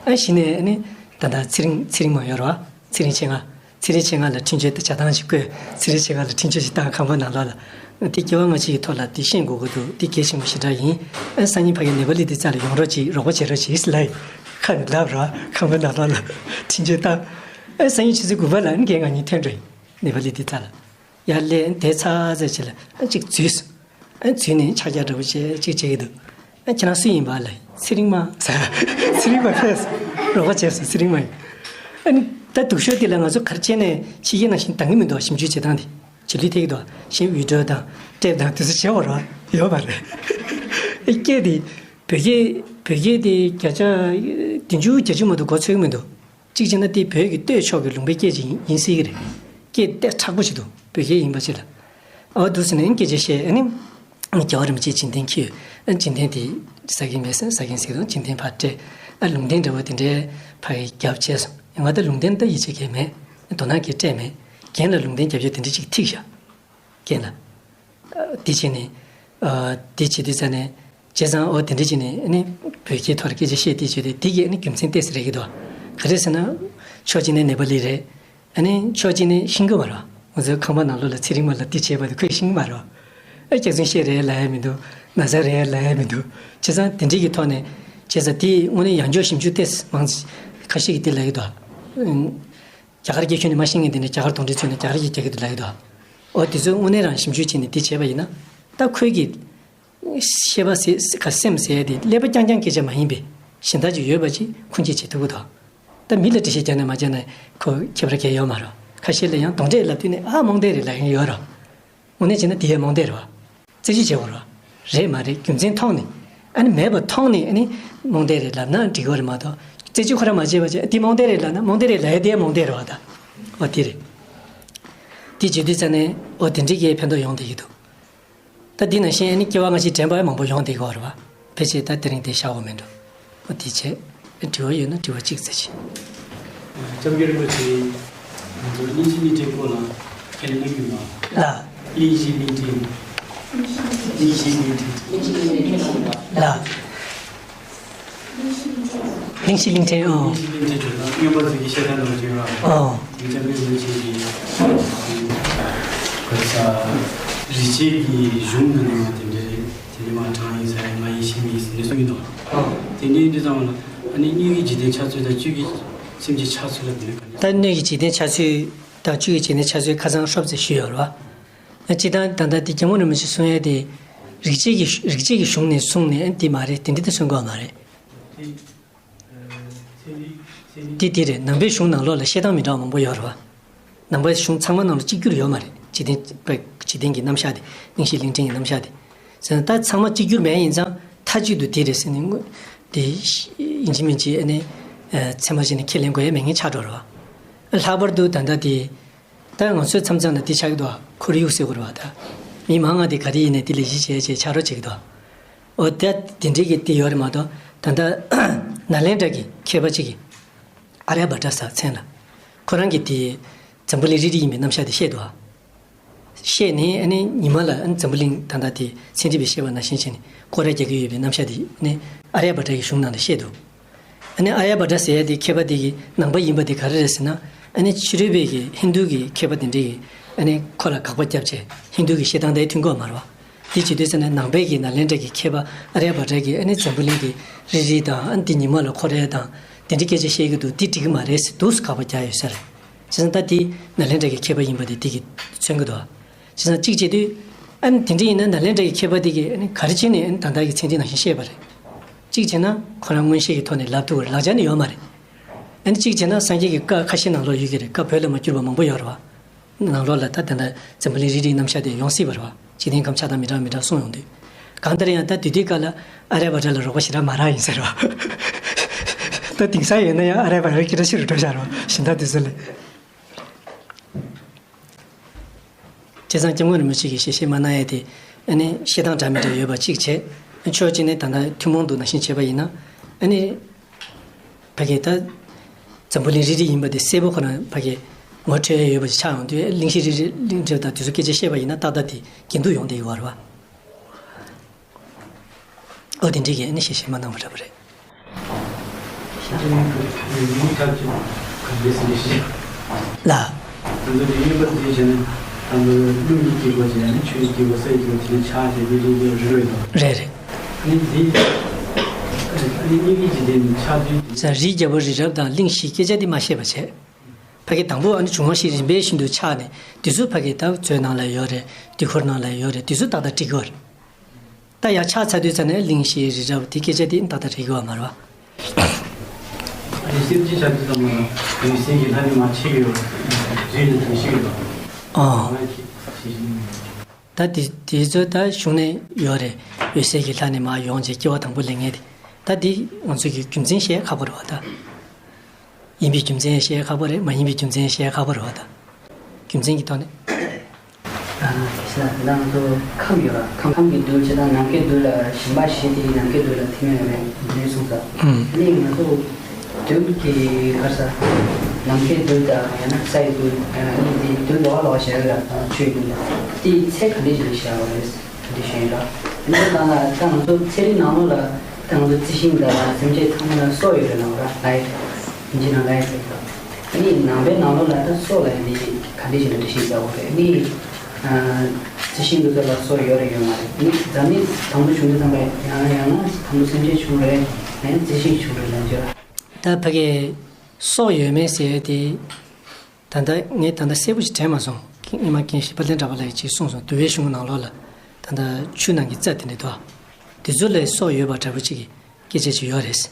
ཨ་གཞི་ནས་ཨ་ནི་ད་ལྟ་ཚེ་རིང་ཚེ་རིང་མ་ཡོད་རེད་བ། ཚེ་རིང་མཆེད་ལྔ། ཚེ་རིང་མཆེད་ལྔ་ལ་འཕྲིན་བཅོལ་དེ་བྱ་སྟངས་ཤིག་བཀོད། ཚེ་རིང་མཆེད་ལྔ་ལ་འཕྲིན་བཅོལ་ཞིག་བཏང་། ཁང་པ་ནང་ལོགས་ལ། དེ་སྐྱེ་བ་སྔ་ཕྱི་ཡི་ཐོག་ལ་དེ་ཤེས་དགོས་ཀྱི་འདུག་དེ་གལ་ཆེན་པོ་ཞེ་དྲག་ཡིན། ཨ་སང་ཉིན་ཕ་གིར་ནེ་པ་ལི་དེ་རྩ་ལ་ཡོང་རོགས་གྱིས། རོགས་པ་བྱེད་རོགས་གྱིས་ལབ་ཡིན། ཁ་ནས་ལབ་ར། ཁང་པ་ནང་ལོགས་ལ་འཕྲིན་བཅོལ་བཏང་། ཨ་སང་ཉིན་ཆུ་ཚོད་དགུ་པ་ལ་ཨ་ནི་རྒན་ང་གཉིས་ཐོན་འགྲོ་ཡིན། ནེ་པ་ལི་དེ་རྩ་ལ། ཡར་སླེབས་དེ་ཚར་ཚར་ཅིག་ལ་ཨ་ཅིག་འཛུལ་སོང་། ཨ་འཛུལ་ནས་ཕྱག་རྒྱ་འདྲ་པོ་བྱས་ཅིག་བྱེད་ཀྱི་འདུག་ཨ་ཁྱེད་རང་སུ་ཡིན་པ་ལབ། ཚེ་རིང་མ་ཟེར། ཚེ་རིང་མ་ཕེབས་སོང་། རོགས་པ་བྱས་སོང་། ཚེ་རིང་མ་ཡིན། ཨ་ནི་ད་སྡུག་ཤོས་དེ་ལ་ང་ཚོ་ག་རེ་བྱས་ནས་ཕྱི་རྒྱལ་ནང་བཞིན་འདང་གི་མི་འདུག་ཞིབ་འཇུག་བྱེད་སྟངས་དེ་ཇེ་ལུས་ཐེབས་ཀྱི་འདུག་གཞན་ཝི་ཌི་ཡོ་དང་ཊེབ་དང་དེ་ཚོ་བྱེད་དགོས་རེད་བ། ཡོད་མ་རེད། ཨ་སྐད་དེ་བོད་སྐད་བོད་སྐད་དེ་བརྒྱ་ཆ་བདུན་ཅུ་བརྒྱད་ཅུ་མ་གཏོགས་མགོ་ཚོས་ཀྱི་མི་འདུག་གཅིག་བྱས་ན་དེ་བོད་ཀྱི་སྟོད་ཕྱོགས་ཀྱི་ལུང་པའི་སྐད་ཅིག་ཡིན་ཡིན་སྲིད་ཀྱི་རེད། སྐད་ཏོག་ཙམ་མཁྲེགས་པོ་ཞིག་འདུག་བོད་སྐད་ཡིན་པ་ཅིག་ལ། ཨ་འདུག་ཟེར་ནས་སྐད་ཆ་བཤད། ཨ་ནི་རྒྱལ་བ་རིན་པོ་ཆེས་བྱིན་རྟེན་འཁྱེར་ཡོད། ཨ་བྱིན་རྟེན་དེ་ཟ་གིན་མེད་ཟེར། ཟ་གིན་ཟེར་དུས་བྱིན་རྟེན་ཕར་སྤྲད། ཨ་ལུང་བསྟན་འདྲ་བོ་དེ་འདྲའི་ཕར་རྒྱབ་བྱས་སོང་། ང་ད་ལུང་བསྟན་ད་ཡིད་ཆེས་གས་མེད། དོ་སྣང་གས་སྤྲད་མེད། རྒན་ལ་ལུང་བསྟན་རྒྱབ་ཡ་དེ་འདྲ་ཅིག་ཐིག་ཤག་རྒན་ལ། དེ་བྱས་ནས། དེ་བྱེད་དུས་ཙ་ནས། བྱས་ཙང་ཨོ་དེ་འདྲ་བྱས་ནས་ཨ་ནི་བོད་སྐད་ཐོག་ལ་སྐད་ཆ་བཤད་དེ་བྱས་ཏེ་དེ་གས་ཨ་ནི་རྒྱུ་མཚན་ཏོག་ཙམ་རེད་ཀྱི་འདུག་ག་རེ་ཟེར་ན། ཕྱོགས་གཅིག་ནས་ནེ་པ་ལི་རེད། ཨ་ནི་ཕྱོགས་གཅིག་ནས་ཤེས་ཀྱི་མ་རེད། ང་ཚོའི་ཁང་པ་ནང་ལོགས་ལ་ཚེ་རིང་མ་ལ་དེ་བྱས་པ་དེ་ཁོས་ཤེས་ཀྱི་མ་རེད། ཨ་སྐྱག་རྫུན་བཤད་རེད་ལབ་ཡ་མི་འདུག་ན་ཚ་རེད་ལབ་ཡ་མི་འདུག་བྱས་ཙང་དེ་འདྲ་གི་ཐོག་ནས། བྱས་ཙང་དེ་དངོས་གནས་ཡང་འཇོག་ཞིབ་འཇུག་ཏོག་ཙམ་མང་ཁ་ཤས་ཀྱིས་དེ་ལབ་ཀྱི་འདུག་རྒྱ་གར་སྐད་ཁྱོན་ནས་མ་ཤེས་མཁན་དེ་འདྲ་རྒྱ་གར་གདོན་འདྲེ་ཚུད་ནས་རྒྱ་གར་སྐད་རྒྱག་གི་འདུག་ལབ་ཀྱི་འདུག་འོ་དེ་ཚོ་དངོས་གནས་རང་ཞིབ་འཇུག་བྱས་ནས་དེ་བྱས་པ་ཡིན་ན། ད་ཁོའི་གི་ཤེས་པ་ཟེར་ག་སེམས་ཟེར་ཡ་དེ་ཀླད་པ་རྐྱང་རྐྱང་སྐད་ཆ་མ་ཡིན་པའི་གཞན་དག་ཅིག་ཡོད་པ་ཅིག་ཁུངས་སྐྱེལ་བྱེད་ཐུབ་ཀྱི་འདུག་ད་མི་ལ་འགྲེལ་བཤད་རྒྱག་ནས་མ་རྒྱག་ནས་ཁོ་ཁྱད་པར་གང་ཡང་ཡོད་མ་རེད། ཁ་ཤས་ལ་ཡང་གདོན་འདྲེ་ལབ་དུས་ནས་ཨ་རྨོངས་དད་རེད་ལབ་མཁན་ཡོད་རེད། དངོས་གནས་བྱས་ན་དེ་ཡང་རྨོངས་དད་རེད་བ། རྩད་གཅོད་བྱེད་དགོས་རེད་བ། རེད་མ་རེད་རྒྱུ་མཚན་མཐོང་ནས། ཨ་ནི་མེད་པ་མཐོང་ནས་ཨ་ནི་རྨོངས་དད་རེད་ལབ་ན་འགྲིག་གི་རེད་མ་གཏོགས། རྩད་གཅོད་ཁོ་རང་མ་བྱས་པ་བྱས་འདི་རྨོངས་དད་རེད་ལབ་ན་རྨོངས་དད་རེད་ལབ་ཡ་དེ་ཡང་རྨོངས་དད་རེད་བ་ད། འོ་དེ་རེད། དེ་བྱེད་དུས་ཙ་ནས་འོ་དེ་འདྲའི་གི་ཕན་ཐོགས་ཡོང་བསྡད་ཀྱི་འདུག་ད་འདི་ནང་བཞིན་ཨ་ནི་སྐྱེ་བ་སྔ་ཕྱི་དྲན་པ་མང་པོ་ཡོང་བསྡད་ཀྱི་ཡོད་རེད་བ། ཕལ་ཆེར་ད་དེ་རིང་དེ་བཞག་དགོས་མེད་འགྲོ། འོ་དེ་བྱས། དྲི་བ་ཡོད་ན་དྲི་བ་གཅིག་ཙམ་བྱས། སྐྱབས་མགོན་རིན་པོ་ཆེ། ང་ཚོ་གླིང་བཞི་གླིང་ཕྲན་སྐོར་ལ་ཁས་ལེན་གནང་རྒྱུ་ལ། ལ། གླིང་བཞི་གླིང་ཕྲན། གླིང་བཞི་གླིང་ཕྲན། ལ། གླིང་བཞི་གླིང་ཕྲན་ཨོ། གླིང་བཞི་གླིང་ཕྲན་གྲོལ་དང་མངོན་པར་མཛོད་ཀྱི་བཤད་སྟངས་ནང་བརྗོད་པ། ཨོ། སྐྱབས་མགོན་རིན་པོ་ཆེ་གིས་ག་རེ་ཟ། རིག་བྱེད་ཀྱི་གཞུང་ནང་ནས་མ་དེ་འདྲ་རེད། དེ་ནས་མ་དྲང་ཡིན་ཟེར་ཡ་ང་ཡིན་ཤེས་མི་ཡིན་ཟེར་ནས་གསུངས་ཡིན་ནོ། དེ་འདྲའི་འདི་ཙམ་ལ་ཨ་ནི་སྣོད་ཀྱི་འཇིག་རྟེན་ཆགས་ཚུལ་དང་བཅུད་ཀྱི་སེམས་ཅན་ཆགས་ཚུལ་ལ་དེ་ནས་ག་འདྲ། ད་སྣོད་ཀྱི་འཇིག་རྟེན་ཆགས་ཚུལ་དང་བཅུད་ཀྱི་འཇིག་རྟེན་ཆགས་ཚུལ་ཁ་སང་ཧྲོབ་ཙམ་ཞུས་ཡོད་རེད་བ། སྤྱིར་བཏང་ད་ལྟ་དེ་སྐྱབས་མགོན་རིན་པོ་ཆེ་གསུང་ཡ་དེ། རིག་བྱེད་ཀྱི་རིག་བྱེད་ཀྱི་གཞུང་ནས་གསུངས་ནས་འདི་མ་རེད་དེ་འདྲ་དེ་གསུང་དགོས་མ་རེད། དེ་དེ་རེད། ནང་པའི་གཞུང་ནང་ལོགས་ལ་བཤད་སྟངས་མི་འདྲ་བ་མང་པོ་ཡོད་རེད་བ། ནང་པའི་གཞུང་ཚང་མ་ནང་ལ་གཅིག་གྱུར་ཡོད་མ་རེད། འཇིག་རྟེན་པ་འཇིག་རྟེན་གྱི་རྣམ་གཞག་དེ་གླིང་བཞི་གླིང་ཕྲན་གྱི་རྣམ་གཞག་དེ། ཟེར་ན་ད་ཚང་མ་གཅིག་གྱུར་མེད་ཡིན་ཙང་མཐའ་གཅིག་ཏུ་དེ་རེད་ཟེར་ནས་དངོས་དེ་ཡིན་གཅིག་མིན་གཅིག་ཨ་ནི་ཚད་མ་བྱས་ནས་ཁས་ལེན་དགོས་ཡ་མེད་མཁན་ཆགས་འགྲོ་རེད་བ། ལྷག་པར་དུ་ད་ལྟ་དེ་ད་ང་ཚོའི་མཚམས་མཚམས་ལ་དེ་ཆགས་ཀྱི་འདུག་ཁོར་ཡུག་ཟེར་དགོས་རེད་བ་ད། མི་མང་ང་དེ་ག་རེ་ཡིན་ནས་དེ་ལ་གཞི་བྱས་བྱས་ཆགས་རོགས་བྱེད་ཀྱི་འདུག་འོ་ད་དེ་འདྲའི་གི་དེ་ཡོད་རེད་མ་གཏོགས་ད་ལྟ་ནཱ་ལེནྡྲ་གི་མཁས་པ་གཅིག་གིས། ཨ་རྱ་བྷ་དྲ་ཟེར་མཚན་ལ། ཁོ་རང་གིས་དེ་འཛམ་བུ་གླིང་རིལ་རིལ་ཡིན་པའི་རྣམ་གཞག་དེ་བཤད་འདུག་ཨ། བཤད་ནས་ཨ་ནི་ཉི་མ་ལ་ཨ་ནི་འཛམ་བུ་གླིང་ད་ལྟ་དེ་ཚན་རིག་པས་བཤད་པ་ནང་བཞིན་བྱས་ནས་སྐོར་ར་རྒྱག་གི་ཡོད་པའི་རྣམ་གཞག་དེ་ཨ་ནི་ཨ་རྱ་བྷ་དྲ་གི་གཞུང་ནང་ལ་བཤད་འདུག་ཨ་ནི་ཨ་རྱ་བྷ་དྲ་ཟེར་ཡ་དེ་མཁས་པ་དེ་གི་ནང་པ་ཡིན་པ་དེ་ག་རེ་རེད་ཟེར་ན། ཨ་ནི་ཕྱི་རོལ་པའི་གི་ཧིན་རྡུ་གི་མཁས་པ་དེ་འདྲས་ཀྱིས་ཨ་ནི་ཁོ་ལ་དགག་པ་བརྒྱབ་བྱས་ཧིན་རྡུ་གི་བཤད་སྟངས་དེ་མཐུན་གྱི་ཡོད་མ་རེད་བ། དེ་བྱེད་དུས་ཙམ་ནས་ནང་པའི་གི་ནཱ་ལེནྡྲ་གི་མཁས་པ་ཨ་རྱ་བྷ་དྲ་གིས་ཨ་ནི་འཛམ་བུ་གླིང་གི་རིལ་རིལ་དང་ཨ་ནི་དེ་ཉི་མ་ལ་འཁོར་ཡ་དང་དེ་འདྲའི་སྐད་ཆ་བཤད་ཀྱི་འདུག་འདི་འགྲིག་གི་མ་རེད་ཟེར་འདུག་སེ་དགག་པ་རྒྱག་ཡོད་ས་རེད། བྱས་ཙང་ད་དེ་ནཱ་ལེནྡྲ་གི་མཁས་པ་ཡིན་པ་དེ་དེ་གིས་མཚོན་གྱི་འདུག་བྱས་ཙང་གཅིག་བྱེད་དུས་ཨ་ནི་དེ་འདྲ་ཡིན་ན་ནཱ་ལེནྡྲ་གི་མཁས་པ་དེ་གིས་ཨ་ནི་ག་རེ་བྱས་ནས་ཨ་ནི་ད་ལྟ་གི་ཚད་འདི་ནང་བཞིན་བཤད་པ་རེད། གཅིག་བྱས་ན་ཁོ་རང་མངོན་ཤེས་ཀྱི་ཐོག་ནས་ལབ་ཐུབ་པ་རེད། ལག་ཆ་ནི་ཡོད་མ་རེད། ཨ་ནི་གཅིག་བྱས་ན་སངས་རྒྱས་ཀྱི་བཀའ་ཁ་ཤས་ནང་ལོགས་ཡོད་ཀྱི་རེད། བཀའ་བོད་ལ་མ་བསྒྱུར་བ་མང་པོ་ཡོད་རེད་བ། ནང་ལོགས་ལ་ད་དེ་འདྲ་འཛམ་བུ་གླིང་རིལ་རིལ་རྣམ་གཞག་དེ་ཡོང་སྲིད་པ་རེད་བ། འཇིག་རྟེན་ཁམས་ཆགས་སྟངས་མི་འདྲ་མི་འདྲ་གསུངས་ཡོང་དུས། གང་ལྟར་ཡང་ད་དུས་དུས་སྐབས་ལ་ཨ་རྱ་བྷ་དྲ་ལ་རོགས་པ་ཞེ་དྲག་མ་རག་ཡིན་ཟེར་བ། ད་དེང་སང་ཡིན་ན་ཡང་ཨ་རྱ་བྷ་དྲ་སྐད་གྲགས་ཆེ་རུ་འགྲོ་བཞག་རེད་བ་གཞན་དག་དུས་ཚོད་ལས། བྱས་ཙང་སྐྱབས་མགོན་རིན་པོ་ཆེ་གིས་ཞལ་བཞེས་མ་གནང་ཡས་དེ་ཨ་ནི་བཤད་སྟངས་འདྲ་མི་འདྲ་ཡོད་པ་གཅིག་བྱས། ཕྱོགས་གཅིག་ནས་ད་ལྟ་ཐུན་མོང་དུ་ནང་བཞིན་བྱས་པ་ཡིན་ན་ཨ་ནི། ཕ་གི་ད། འཛམ་བུ་གླིང་རིལ་རིལ་ཡིན་པ་དེ་གསལ་པོ་ཁོ་རང་ཕ་གི་ངོ་འཕྲོད་ཡས་ཡོད་པ་ཞིག་ཆགས་ཡོང་དུས་གླིང་བཞི་རིལ་རིལ་གླིང་རིལ་དང་དེ་ཚོ་སྐད་ཆ་བཤད་པ་ཡིན་ན་ཏག་ཏག་དེ་འགལ་འདུ་ཡོང་བསྡད་ཡོད་པ་རེད་བ། ཨོ་དེ་འདྲའི་གི་ཨ་ནི་ཞལ་བཞེས་མ་གནང་བ་འདྲ་པོ་རེད། ཤེས་ཡོན་ཡོངས་ཁྱབ་ཀྱི་གང་འདྲ་ཟེར་ཞེས། ལ། ང་ཚོ་དེ་ཡིན་པ་དེ་བྱས་ན་དང་པོ་ཀླུ་ཡི་སྐྱེ་སྒོ་བྱས་ནས་ཆུ་ཡི་སྐྱེ་སྒོ་ས་ཡི་སྐྱེ་སྒོ་དེ་ནས་ཆགས་ཏེ་རིལ་རིལ་རིལ་རོ་ཡིན་པ། རེད་རེད། ཨ་ནི་འདི་ཨ་ནི་སྣོད་ཀྱི་འཇིག་རྟེན་ཆགས་དུས། ས་རིལ་རྒྱལ་པོ་རི་རབ་དང་གླིང་བཞི་སྐད་ཆ་འདི་མ་བཤད་པ་བྱས། ཕ་གི་དང་པོ་ཨ་ནི་འབྱུང་བ་བཞི་རིམ་པས་བཞིན་དུ་ཆགས་ནས་དེ་ཚོ་ཕ་གི་ད་མཛོད་ནང་ལ་ཡོད་རེད། དུས་འཁོར་ནང་ལ་ཡོད་རེད། དེ་ཚོ་ཏག་ཏག་འགྲིག་གི་ཡོད་རེད། ད་ཡར་ཆགས་ཚར་དུས་ཙ་ནས་གླིང་བཞི་རི་རབ་དེ་སྐད་ཆ་དེ་ཏག་ཏག་འགྲིག་གི་ཡོད་མ་རེད་བ། ཨ་ནི་སེམས་ཅན་ཆགས་དུས་ཙམ་ལ་འོད་གསལ་གྱི་ལྷ་ནི་མར་མཆེད་ཀྱི་ཡོད་རེད། རིལ་ནི་དོན་ཤེས་ཀྱི་ཡོད་རེད། ཨ། ད་དེ་དེ་ཚོ་ད་གཞུང་ནས་ཡོད་རེད། འོད་གསལ་གྱི་ལྷ་ནི་མར་ཡོང་བྱས་སྐྱེ་བ་དང་པོ་ལེན་མཁན་དེ། ད་དེ་ང་ཚོ་གི་རྒྱུ་མཚན་བཤད་ཁག་པོ་རེད་བ་ད། ཡིན་པའི་རྒྱུ་མཚན་བཤད་ཁག་པོ་རེད། མ་ཡིན་པའི་རྒྱུ་མཚན་བཤད་ཁག་པོ་རེད་བ་ད། རྒྱུ་མཚན་གྱི་ཐོག་ནས། ཨ་ཤེས་ན་ད་ང་ཚོ་ཁམས་ཡོད་ར། ཁམས་ཁམས་ཀྱི་རྡུལ་བྱས་ད་ནམ་མཁའི་རྡུལ་ལ་ཞིང་པ་བཞི་དེའི་ནམ་མཁའི་རྡུལ་ལ་ཐིམ་ཡོད་རེད་འདི་གསུངས་ས། ཨ་ནི་ང་ཚོ་ རྡུལ་གྱི་ག་རེ་ཟ། ནམ་མཁའི་རྡུལ་དང་ཡང་ན་ས་ཡི་རྡུལ། ཨ་ནི་དེ་རྡུལ་ལོགས་ལོགས་བཞག་ཡོད་ལ། ཆུའི་རྡུལ་ལ་དེའི་ཚད་ག་འདྲ་ཞིག་ལ་བཞག་པ་རེད། ག་འདྲ་ཞིག་ཡིན་ལ། ཨ་ནི་ནང་ལ་ད་ང་ཚོ་ཚན་རིག་ནང་ལོགས་ལ་ད་ང་ཚོ་རྩི་ཤིང་དང་སེམས་ཅན་ཚང་མ་ལ་སྲོག་ཡོད་རེད་ལབ་ར། ལའིཕ། ཨིན་ཇི་ནང་ལའིཕ་རེད། ཨ་ནི་ནང་པའི་ནང་ལོགས་ལ་ད་སྲོག་ལ་ཡང་དེ་ག་འདྲ་ཞིག་ལ་འགྲེལ་བཤད་རྒྱག་དགོས་རེད། ཨ་ནི་ཨ་རྩི་ཤིང་དེ་ཚོ་ལ་སྲོག་ཡོད་རེད་ཡོད་མ་རེད། ཨ་ནི་འཛམ་གླིང་དང་པོ་བྱུང་དུས་ཙམ་པ་ཡང་ན་ཡང་ན་དང་པོ་སེམས་ཅན་བྱུང་རེད། ཡང་ན་རྩི་ཤིང་བྱུང་རེད་ལབ་ཀྱི་ར། ད་ཕ་གིའི་སྲོག་ཡོད་མེད་ཟེར་ཡས་དེ། ད་ལྟ་ངས་ད་ལྟ་གསལ་པོ་ཞིག་དྲན་མ་སོང་། སྔོན་མ་རྒན་ཞིག་དཔལ་ལྡན་གྲགས་པ་ལགས་ཀྱིས་ཅིག་གསུངས་སོང་། འདུལ་བའི་གཞུང་ནང་ལོགས་ལ་ད་ལྟ་ཆུ་ནང་གི་རྩྭ་དེ་འདྲ་འདུག་དེ་ཚོ་ལ་སྲོག་ཡོད་པ་འདྲ་པོ་ཅིག་གི་སྐད་ཆ་ཅིག་ཡོད་རེད།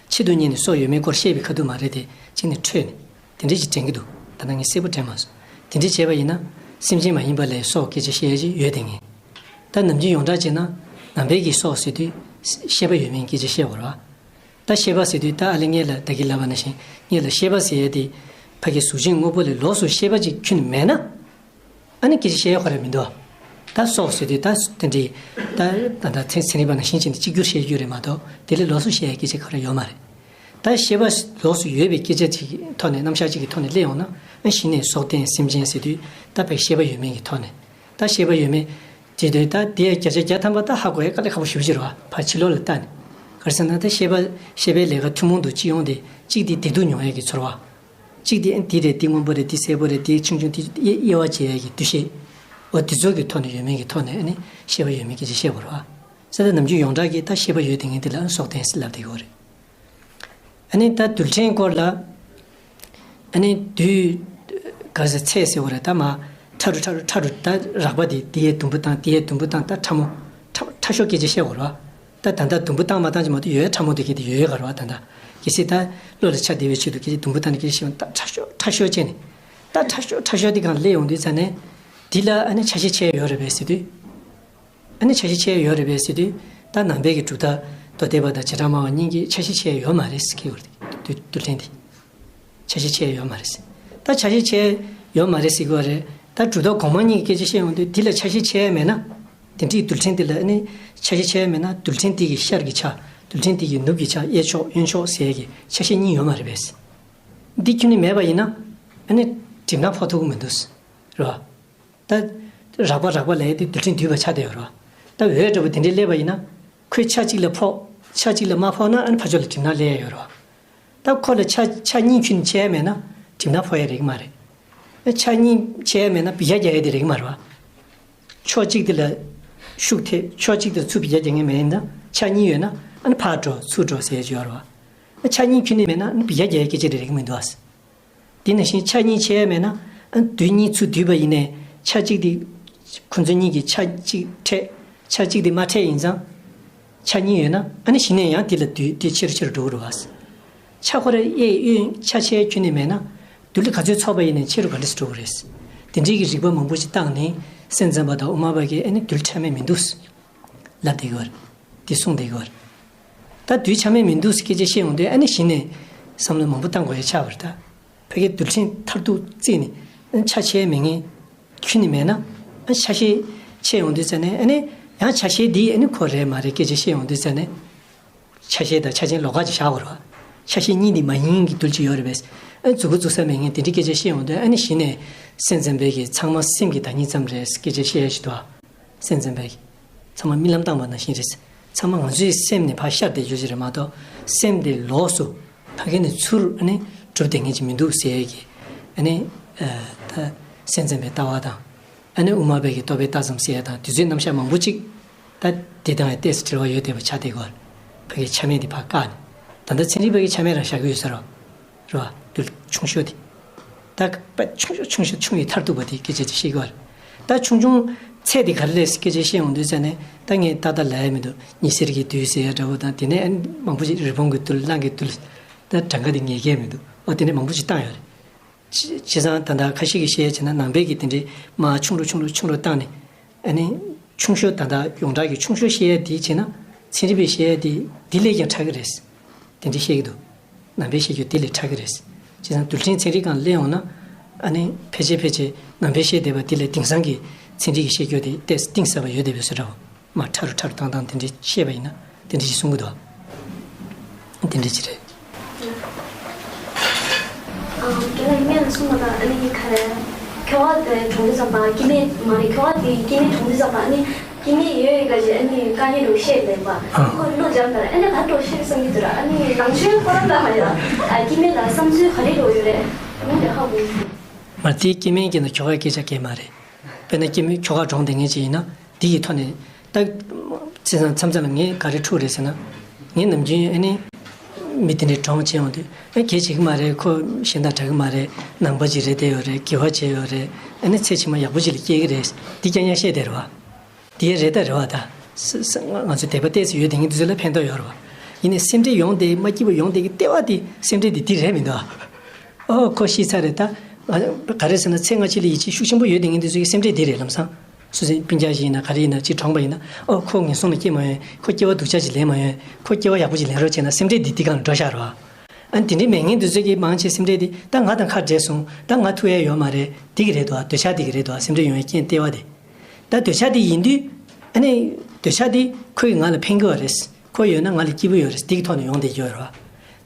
ཆེད་དུ་གཉེར་ནས་སྲོག་ཡོད་མེད་སྐོར་བཤད་པའི་ཁ་ཐུག་མ་རེད་དེ། གཅིག་ནས་འཕྲོས་ནས་དེ་འདྲ་ཅིག་དྲན་གྱི་འདུག་ད་ལྟ་ངས་གསལ་པོ་དྲན་མ་སོང་། དེ་འདྲ་བྱས་པ་ཡིན་ན་སེམས་ཅན་མ་ཡིན་པ་ལ་སྲོག་སྐད་ཆ་བཤད་ཡ་ཅིག་ཡོད་དེ། ངས་ད་ནམ་རྒྱུན་ཡོངས་གྲགས་བྱས་ན་ནང་པའི་གི་སྲོག་ཟེར་དུས་ཤེས་པ་ཡོད་མེད་སྐད་ཆ་བཤད་དགོས་རེད་བ། ད་ཤེས་པ་ཟེར་དུས་ད་ཨ་ལེ་ངས་ལ་ད་གིན་ལབ་པ་ནང་བཞིན་ངས་ལ་ཤེས་པ་ཟེར་ཡ་དེ་ཕ་གི་གཟུགས་ཅན་དངོས་པོ་ལས་ལོགས་སུ་ཤེས་པ་ཅིག་ཁྱོན་ནས་མེད་ན། ཨ་ནི་སྐད་ཆ་བཤད་ཡ་ཁོ་རང་མི་འདུག་ད་སྲོག་ཟེར་དུས་ད་དེ་འདྲའི་ད་ད་ད་ཚན་ཚན་རིག་པ་ནང་བཞིན་བྱས་ནས་གཅིག་གྱུར་བཤད་རྒྱུ་རེད་མ་གཏོགས། དེ་ལས་ལོགས་སུ་བཤད་ཡ་སྐད་ཆ་ཁོ་རང་ཡོད་མ་རེད། ད་ཤེས་པ་ལོགས་སུ་ཡོད་པའི་སྐད་ཆ་ཅིག་གི་ཐོག་ནས་རྣམ་གཞག་ཅིག་གི་ཐོག་ནས་སླེབས་ཡོང་ན། ཨ་གཞི་ནས་སྲོག་ལྡན་སེམས་ཅན་ཟེར་དུས་ད་ཕ་གི་ཤེས་པ་ཡོད་མེད་ཀྱི་ཐོག་ནས། ད་ཤེས་པ་ཡོད་མེད་བྱེད་དུས་ད་དེའི་བརྒྱ་ཆ་བརྒྱ་ཐམ་པ་ད་ཧ་གོ་ཡ་དཀའ་ལས་ཁག་པོ་ཞེ་པོ་ཅིག་རེད་བ། ཕར་ཕྱི་ལོགས་ལ་ལྟ་ནས། ག་རེ་ཟེར་ན་ད་ཤེས་པ་ཤེས་པའི་ལས་ཀ་ཐུན་མོང་དུ་སྤྱི་ཡོངས་དེ་གཅིག་དེ་བདེ་སྡུག་མྱོང་ཡ་གི་ཚོར་བ། གཅིག་དེ་ཨ་འདི་རེད། འདི་སྔོན་པོ་རེད། འདི་སེར་པོ་རེད། འདི་ཆུང་ཆུང་། འདི་དབྱེ་དབྱེ་བ་འབྱེད་ཡ་གི་འདུ་ཤེས། འོ་དེ་ཚོ་གི་ཐོག་ནས་ཡོད་མེད་ཀྱི་ཐོག་ནས་ཨ་ནི་ཤེས་པ་ཡོད་མེད་སྐད་ཆ་བཤད་དགོས་རེད་བ། ས་ད་ནམ་རྒྱུན་ཡོངས་གྲགས་ཀྱི་ད་ཤེས་པ་ཡོད་དེ་ངས་འདི་ལ་ཨ་ནི་སྲོག་ལྡན་ཟེར་ལབ་བསྡད་ཀྱི་ཡོད་རེད། ཨ་ནི་ད་རྡུལ་ཕྲན་སྐོར་ལ། ཨ་ནི་རྡུལ། ག་ཟེར་ཚད་ཟེར་བ་རེད། ད་མ་ཕྲ་རུ་ཕྲ་རུ་ཕྲ་རུ་ད་རགས་པ་དེ་དེ་ཡས་དུམ་བུ་བཏང་། དེ་ཡས་དུམ་བུ་བཏང་། ད་ཕྲ་མོ། ཕྲ་ཕྲ་ཤོས་སྐད་ཆ་བཤད་དགོས་རེད་བ། ད་ད་ལྟ་དུམ་བུ་བཏང་མ་བཏང་ཅིག་མ་གཏོགས་ཡོད་ཡ་ཕྲ་མོ་དེ་གི་དེ་ཡོད་ཡོད་ག་རེད་བ། ད་ལྟ་གལ་སྲིད་ད་བློ་ལ་ཆ་བདེ་བའི་ཆེད་དུ་གལ་སྲིད་དུམ་བུ་བཏང་ནས་སྐད་ཆ་བཤད་ན། ད་ཕྲ་ཤོས་ཕྲ་ཤོས་བྱས་ནས། ད་ཕྲ་ཤོས་ཕྲ་ཤོས་དེ་སྒང་སླེབས་ཡོང་དུས་ཙ་ནས། འདི་ལ་ཨ་ནི་ཆ་ཤས་ཕྱེ་ཡ་ཡོད་རེད་པས་ཟེར་དུས། ཨ་ནི་ཆ་ཤས་ཕྱེ་ཡ་ཡོད་རེད་པས་ཟེར་དུས། ད་ནང་པའི་གི་གྲུབ་མཐའ་མདོ་སྡེ་པ་དང་བྱེ་བྲག་སྨྲ་བ་གཉིས་ཀྱིས་ཆ་ཤས་ཕྱེ་ཡ་ཡོད་མ་རེད་ཟེར་གྱི་ཡོད་རེད། རྡུལ་རྡུལ་ཕྲན་དེ། ཆ་ཤས་ཕྱེ་ཡ་ཡོད་མ་རེད་ཟེར། ད་ཆ་ཤས་ཕྱེ་ཡ་ཡོད་མ་རེད་ཟེར་གྱི་ཡོད་རེད། ད་གྲུབ་མཐའ་གོང་མ་གཉིས་ཀྱི་སྐད་ཆ་བཤད་ཡོང་དུས་འདི་ལ་ཆ་ཤས་ཕྱེ་ཡ་མེད་ན། དེ་འདྲའི་རྡུལ་ཕྲན་འདི་ལ་ཨ་ནི་ཆ་ཤས་ཕྱེ་ཡ་མེད་ན། རྡུལ་ཕྲན་འདི་གི་ཤར་གྱི་ཆ། རྡུལ་ཕྲན་འདི་གི་ནུབ་ཀྱི་ཆ། གཡས་ཕྱོགས་གཡོན་ཕྱོགས་ཟེར་ཡ་གི་ཆ་ཤས་གཉིས་ཡོད་མ་རེད་པས། འདི་ཁྱོན་ནས་མེད་པ་ཡིན་ན། ཨ་ནི་གྲིབ་ནག་ཕོག་ཐུབ་ཀྱི་མི་འདུག་རེད་བ། ད་རགས་པ་རགས་པ་ལས་དེ་རྡུལ་ཕྲན་འདུས་པ་ཆགས་བསྡད་ཡོད་རེད་བ། ད་འོད་འདྲ་པོ་དེ་འདྲས་སླེབས་པ་ཡིན་ན། ཁོས་ཆ་གཅིག་ལ་ཕོག་ཆ་གཅིག་ལ་མ་ཕོག་ན་ཨ་ནི་ཕར་ཕྱོགས་ལ་གྲིབ་ནག་སླེབས་ཡ་ཡོད་རེད་བ། ད་ཁོ་ལ་ཆ་ཆ་གཉིས་ཁྱོན་ནས་ཕྱེ་ཡ་མེད་ན་གྲིབ་ནག་ཕོག་ཡ་རེད་མ་རེད། ཨ་ཆ་གཉིས་ཕྱེ་ཡ་མེད་ན་འབུད་རྒྱག་རྒྱག་ཡ་དེ་རེད་མ་རེད་བ། ཕྱོགས་གཅིག་དེ་ལ་ཤུགས་ཐེབས། ཕྱོགས་གཅིག་དེ་ལ་ཚུར་འབུད་རྒྱག་རྒྱག་མཁན་མེད་ཡིན་ན། ཆ་གཉིས་ཡོད་ན་ཨ་ནི་ཕར་འགྲོ་ཚུར་འགྲོ་ཟེར་ཡ་ཅིག་ཡོད་རེད་བ། ཨ་ཆ་གཉིས་ཁྱོན་ནས་མེད་ན་ཨ་ནི་འབུད་རྒྱག་རྒྱག་ཡ་སྐད་ཆ་དེ་རེད་མི་འདུག་ཨ། དེ་ནང་བཞིན་ཆ་གཉིས་ཕྱེ་ཡ་མེད་ན། ཨ་རྡུལ་གཉིས་ཚུར་བསྡུས་པ་ཡིན་ནའི་ཆ་གཅིག་དེ། ཁོ་ཚོ་གཉིས་ཀྱིས་ཆ་གཅིག་འཕྲད། ཆ་གཅིག་དེ་མ་འཕྲད་ཡིན་ཙང་། ཆ་གཉིས་ཡོད་ན་ཨ་ནི་གཞི་ནས་ཡང་དེ་ལ་རྡུལ་དེ་ཆེ་རུ་ཆེ་རུ་འགྲོ་གི་རེད་བ། ཆ་ཁོ་ར་གཡས་གཡོན་ཆ་ཕྱེ་ཁྱོན་ནས་མེད་ན། རྡུལ་ག་ཚོད་ཚོགས་པ་ཡིན་ནའི་ཆེ་རུ་ག་འདྲས་སེ་འགྲོ་གི་རེད། དེ་འདྲའི་གི་རིགས་པ་མང་པོ་ཞིག་བཏང་ནས་སེམས་ཙམ་པ་དང་དབུ་མ་པ་གིས་ཨ་ནི་རྡུལ་ཆ་མེད་མི་འདུག་ལབ་བསྡད་ཀྱི་ཡོད་རེད། དེ་གསུངས་བསྡད་ཀྱི་ཡོད་རེད། ད་རྡུལ་ཆ་མེད་མི་འདུག་ཟེར་སྐད་ཆ་བཤད་ཡོང་དུས་ཨ་ནི་གཞི་ནས་བསམ་བློ་མང་པོ་བཏང་དགོས་ཡ་ཆགས་པ་རེད་ད། ཕ་གིའི་རྡུལ་ཕྲན་མཐར་ཐུག་བརྩིས་ནས་ཨ་ནི་ཆ་ཕྱེ་མེད་མཁན་ཁྱོན་ནས་མེད་ན། ཨ་ཆ་ཤས་ཕྱེ་ཡོང་དུས་ཙ་ནས་ཨ་ནི་ཡང་ཆ་ཤས་འདི་ཨ་ནི་ཁོ་རེད་མ་རེད་སྐད་ཆ་བཤད་ཡོང་དུས་ཙ་ནས། ཆ་ཤས་དང་ཆ་ཅན་ལོགས་ཀ་ཅིག་བཞག་དགོས་རེད་བ། ཆ་ཤས་གཉིས་འདི་མ་ཡིན་གྱི་རྡུལ་ཅིག་ཡོད་རེད་པས། ཨ་ནི་མཛུབ་གུ་བཙུགས་ས་མེད་མཁན་དེ་འདྲའི་སྐད་ཆ་བཤད་ཡོང་དུས་ཨ་ནི་གཞི་ནས་སེམས་ཙམ་པའི་གི་ཚང་མ་སེམས་ཀྱི་བདག་ཉིད་ཙམ་རེད་སྐད་ཆ་བཤད་ཡ་ཞིག་འདུག་ཨ། སེམས་ཙམ་པའི་གི་ཚང་མ་རྨི་ལམ་བཏང་བ་ནང་བཞིན་རེད། ཚང་མ་ང་ཚོའི་སེམས་ནས་ཕར་ཤར་བསྡད་རྒྱུ་ཞིག་རེད་མ་གཏོགས། སེམས་དེ་ལོགས་སུ་ཕ་གི་ནས་ཚུར་ཨ་ནི་གྲུབ་བསྡད་མཁན་ཅིག་མི་འདུག་ཟེར་ཡས་ཀྱི། ཨ་ནི་ཨ་ད་སེམས་ཙམ་པའི་ལྟ་བ་དང་། ཨ་ནི་དབུ་མ་པའི་གི་རྟོག་པའི་ལྟ་ཙམ་ཟེར་ཡ་དང་དེ་ཚོའི་རྣམ་གཞག་མང་པོ་ཅིག་ད་དེ་དང་ཡང་ཏོག་ཙམ་འབྲེལ་བ་ཡོད་བསྡད་པ་ཆགས་བསྡད་ཀྱི་ཡོད་རེད། ཕ་གིའི་ཆ་མེད་དེ་ཕར་བཀག་ནས། ད་ལྟ་ཚན་རིག་པ་གིས་ཆ་མེད་རང་བཞག་གི་ཡོད་ས་རེད། རེད་བ། རྡུལ་ཆུང་ཤོས་དེ། ད་དཔེ་ཆུང་ཤོས་ཆུང་ཤོས་ཆུང་ཡི་མཐར་ཐུག་པ་དེ་སྐད་ཆ་དེ་བཤད་ཀྱི་ཡོད་རེད། ད་ཆུང་ཆུང་ཚད་དེ་ག་རེ་རེད་ཟེར་སྐད་ཆ་བཤད་ཡོང་དུས་ཙ་ནས་ད་ངས་ཏག་ཏག་ལབ་ཡ་མི་འདུག་ཉི་ཟེར་གྱི་རྡུལ་ཟེར་ཡ་འདྲ་བོ་དང་དེ་ནས་ཨ་ནི་མང་པོ་ཞིག་རི་བོང་གི་རྡུལ་གླང་གི་རྡུལ། ད་གྲངས་ཀ་དེ་ངས་མཁས་མི་འདུག་འོ་དེ་འདྲ་མང་པོ་ཞིག་བཏང་ཡོད་རེད། བྱས་བྱས་ཙང་ད་ལྟ་ཁ་ཤས་ཀྱིས་བཤད་ཡ་བྱས་ན་ནང་པའི་གི་དེ་འདྲའི་མར་ཆུང་རུ་ཆུང་རུ་ཆུང་རུ་བཏང་ནས། ཨ་ནི་ཆུང་ཤོས་ད་ལྟ་ཡོངས་གྲགས་ཀྱི་ཆུང་ཤོས་བཤད་ཡ་དེ་བྱས་ན་ཚན་རིག་པས་བཤད་ཡ་དེ་འདི་ལས་ཀྱང་ཕྲ་གི་རེད། དེ་འདྲ་བཤད་ཀྱི་འདུག་ནང་པས་བཤད་རྒྱུ་དེ་ལས་ཕྲ་གི་རེད། བྱས་ཙང་རྡུལ་ཕྲན་ཚན་རིག་སྒང་སླེབས་ཡོང་ན། ཨ་ནི་ཕལ་ཆེར་ཕལ་ཆེར་ནང་པས་བཤད་བསྡད་པ་དེ་ལས་དེང་སང་གི་ཚན་རིག་གིས་བཤད་རྒྱུ་དེ་ཏོག་ཙམ་གཏིང་ཟབ་པ་ཡོད་བསྡད་པའི་བཟོ་འདྲ་བོ། མར་ཕྲ་རུ་ཕྲ་རུ་བཏང་བཏང་དེ་འདྲ་བཤད་པ་ཡིན་ན་དེ་འདྲ་ཞིག་གསུང་གི་འདུག་དེ་འདྲ་ཞིག་རེད། ལ་སྔོན་ལ་གསུངས་པ་དང་ཨ་ནི་ག་རེ། ཁྱོ་ག་དེ་གྲོངས་དུས་ཙམ་པ་སྐྱེ་དམན་མ་རེད། ཁྱོ་ག་དེ་སྐྱེ་དམན་གྲོངས་དུས་ཙམ་པ་ཨ་ནི་སྐྱེ་དམན་ཡོད་ཡོད་ག་ཞེས་ཨ་ནི་དཀའ་ངལ་རུ་བཤད་ལེན་པ། ཨ། ཁོ་བློ་འཇམ་དང་ཨ་ནི་ག་འགྲོ་ཤེས་བསམ་གྱི་འདུག་ར། ཨ་ནི་ནང་ཆོས་ཁོ་རང་ལ་མ་ཡ། ཨ། སྐྱེ་དམན་ལ་བསམ་ཚུལ་ག་རེ་འགྲོ་ཡོད་རེད། ཨ་ནི་ཧ་གོ་མི་འདུག་མ་དེ་སྐྱེ་དམན་གྱི་ནང་ཁྱོ་ག་སྐད་ཆ་སྐད་མ་རེད། དཔེར་ན་སྐྱེ་དམན་ཁྱོ་ག་གྲོངས་བསྡད་མཁན་ཅིག་ཡིན་ན་དེ་གི་ཐོག་ནས་ད་བྱས་ཙང་མཚམས་མཚམས་ལ་ངས་ག་རེ་འཁྲུག་རེད་ཟེར་ན། ངས་ནམ་རྒྱུན་ཨ་ནི་མི་དེ་འདྲའི་གྲོངས་བྱས་ཡོང་དུས་ཨ་གལ་ཆེ་གི་མ་རེད། ཁོ་གཞན་དང་འདྲ་གི་མ་རེད། ནང་པ་ཅིག་རེད་བསྡད་ཡོད་རེད། དགེ་བ་བྱས་ཡོད་རེད། ཨ་ནི་ཚེ་ཕྱི་མ་ཡག་པོ་ཅིག་ལ་སྐྱེལ་གི་རེད། འདི་རྐྱང་རྐྱང་བཤད་བསྡད་རེད་བ། དེ་རེད་ད་རེད་བ་ད། ས་ས་ང་ཚོ་དད་པ་ཏོག་ཙམ་ཡོད་དེ་ངས་འདི་ཚོ་ལ་ཕན་ཐོགས་ཡོད་རེད་བ། ཡིན་ནའི་སེམས་ཁྲལ་ཡོང་དེ་མ་སྐྱིད་པོ་ཡོང་དེ་གི་ལྟེ་བ་དེ་སེམས་ཁྲལ་དེ་འདི་རེད་མི་འདུག་ཨོ་ཁོ་ཤི་ཚར་རེད་ད། ང་ག་རེ་ཟེར་ན་ཚེ་སྔ་ཕྱི་ལ་ཡིད་ཆེས་ཤུགས་ཆེན་པོ་ཡོད་དེ་ངས་འདི་ཚོ་གི་སེམས་ཁྲལ་འདི་རེད་ལམ་སང་། སུ་སེམས་སྤུན་ཀྱག་ཞིག་ཡིན་ན་ག་རེ་ཡིན་ན་ཅིག་གྲོངས་པ་ཡིན་ན་ཨོ་ཁོ་ངན་སོང་ལ་སྐྱེལ་མ་ཡོང་། ཁོ་སྐྱེ་བ་སྡུག་ཅག་ཅིག་ལེན་མ་ཡོང་། ཁོ་སྐྱེ་བ་ཡག་པོ་ཅིག་ལེན་རོགས་བྱས་ན་སེམས་ཁྲལ་འདི་འདི་གང་ལ་འགྲོ་ཤག་རེད་བ། ཨ་ནི་དེ་འདྲའི་མེད་མཁན་དེ་ཚོས་ཀྱིས་མང་ཆེ་སེམས་ཁྲལ་དེ་ད་ང་དང་ཁ་བྲལ་སོང་། ད་ང་ཐུག་ཡ་ཡོད་མ་རེད། དེ་གི་རེད་དོ། འདོད་ཆགས་དེ་གི་རེད་དོ། སེམས་ཁྲལ་ཡོང་བའི་རྐྱེན་ལྟེ་བ་དེ། ད་འདོད་ཆགས་དེ་ཡིན་དུས་ཨ་ནི་འདོད་ཆགས་དེ་ཁོས་ང་ལ་ཕན་གི་བ་རེད། ཁོ་ཡོད་ན་ང་ལ་སྐྱིད་པོ་ཡོད་རེད། དེ་གི་ཐོག་ནས་ཡོང་བསྡད་ཀྱི་ཡོད་རེད་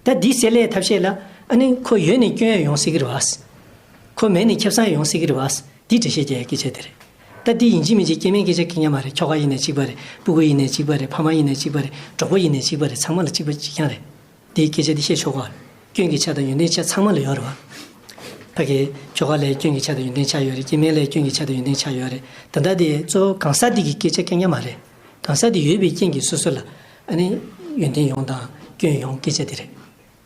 བ། ད་འདི་སེལ་ཡའི་ཐབས་ཤེས་ལ་ཨ་ནི་ཁོ་ཡོད་ནས་སྐྱོན་ཡང་ཡོང་སྲིད་གི་རེད་བ། ཁོ་མེད་ནས་ཁེ་བཟང་ཡང་ཡོང་སྲིད་གི་རེད་བ། འདི་འགྲེལ་བཤད་རྒྱག་ཡ་སྐད་ཆ་དེ་རེད། ད་འདི་ཡིན་གཅིག་མིན་གཅིག་སྐྱེ་དམན་སྐད་ཆ་ཁེ་ཉག་མ་རེད། ཁྱོ་ག་ཡིན་ནའི་གཅིག་པ་རེད། སྤུ་གུ་ཡིན་ནའི་གཅིག་པ་རེད། ཕ་མ་ཡིན་ནའི་གཅིག་པ་རེད། གྲོགས་པོ་ཡིན་ནའི་གཅིག་པ་རེད། ཚང་མ་ལ་གཅིག་པ་གཅིག་རྐྱང་རེད། དེའི་སྐད་ཆ་དེ་བཤད་ཆོག་གོ། སྐྱོན་གྱི་ཆ་དང་ཡོན་ཏན་ཆ་ཚང་མ་ལ་ཡོད་རེད་བ། ཕ་གི་ཁྱོ་ག་ལ་སྐྱོན་གྱི་ཆ་དང་ཡོན་ཏན་ཆ་ཡོད་རེད། སྐྱེ་དམན་ལ་སྐྱོན་གྱི་ཆ་དང་ཡོན་ཏན་ཆ་ཡོད་རེད། ད་ལྟ་དེ་གཙོ་བོ་གང་ཟག་དེ་གི་སྐད་ཆ་རྐྱང་རྐྱང་མ་རེད། གང་ཟག་དེ་ཡོད་པའི་རྐྱེན་གྱིས་སོ་སོ་ལ་ཨ་ནི་ཡོན་ཏན་ཡོང་དང་སྐྱོན་ཡོང་སྐད་ཆ་དེ་རེད།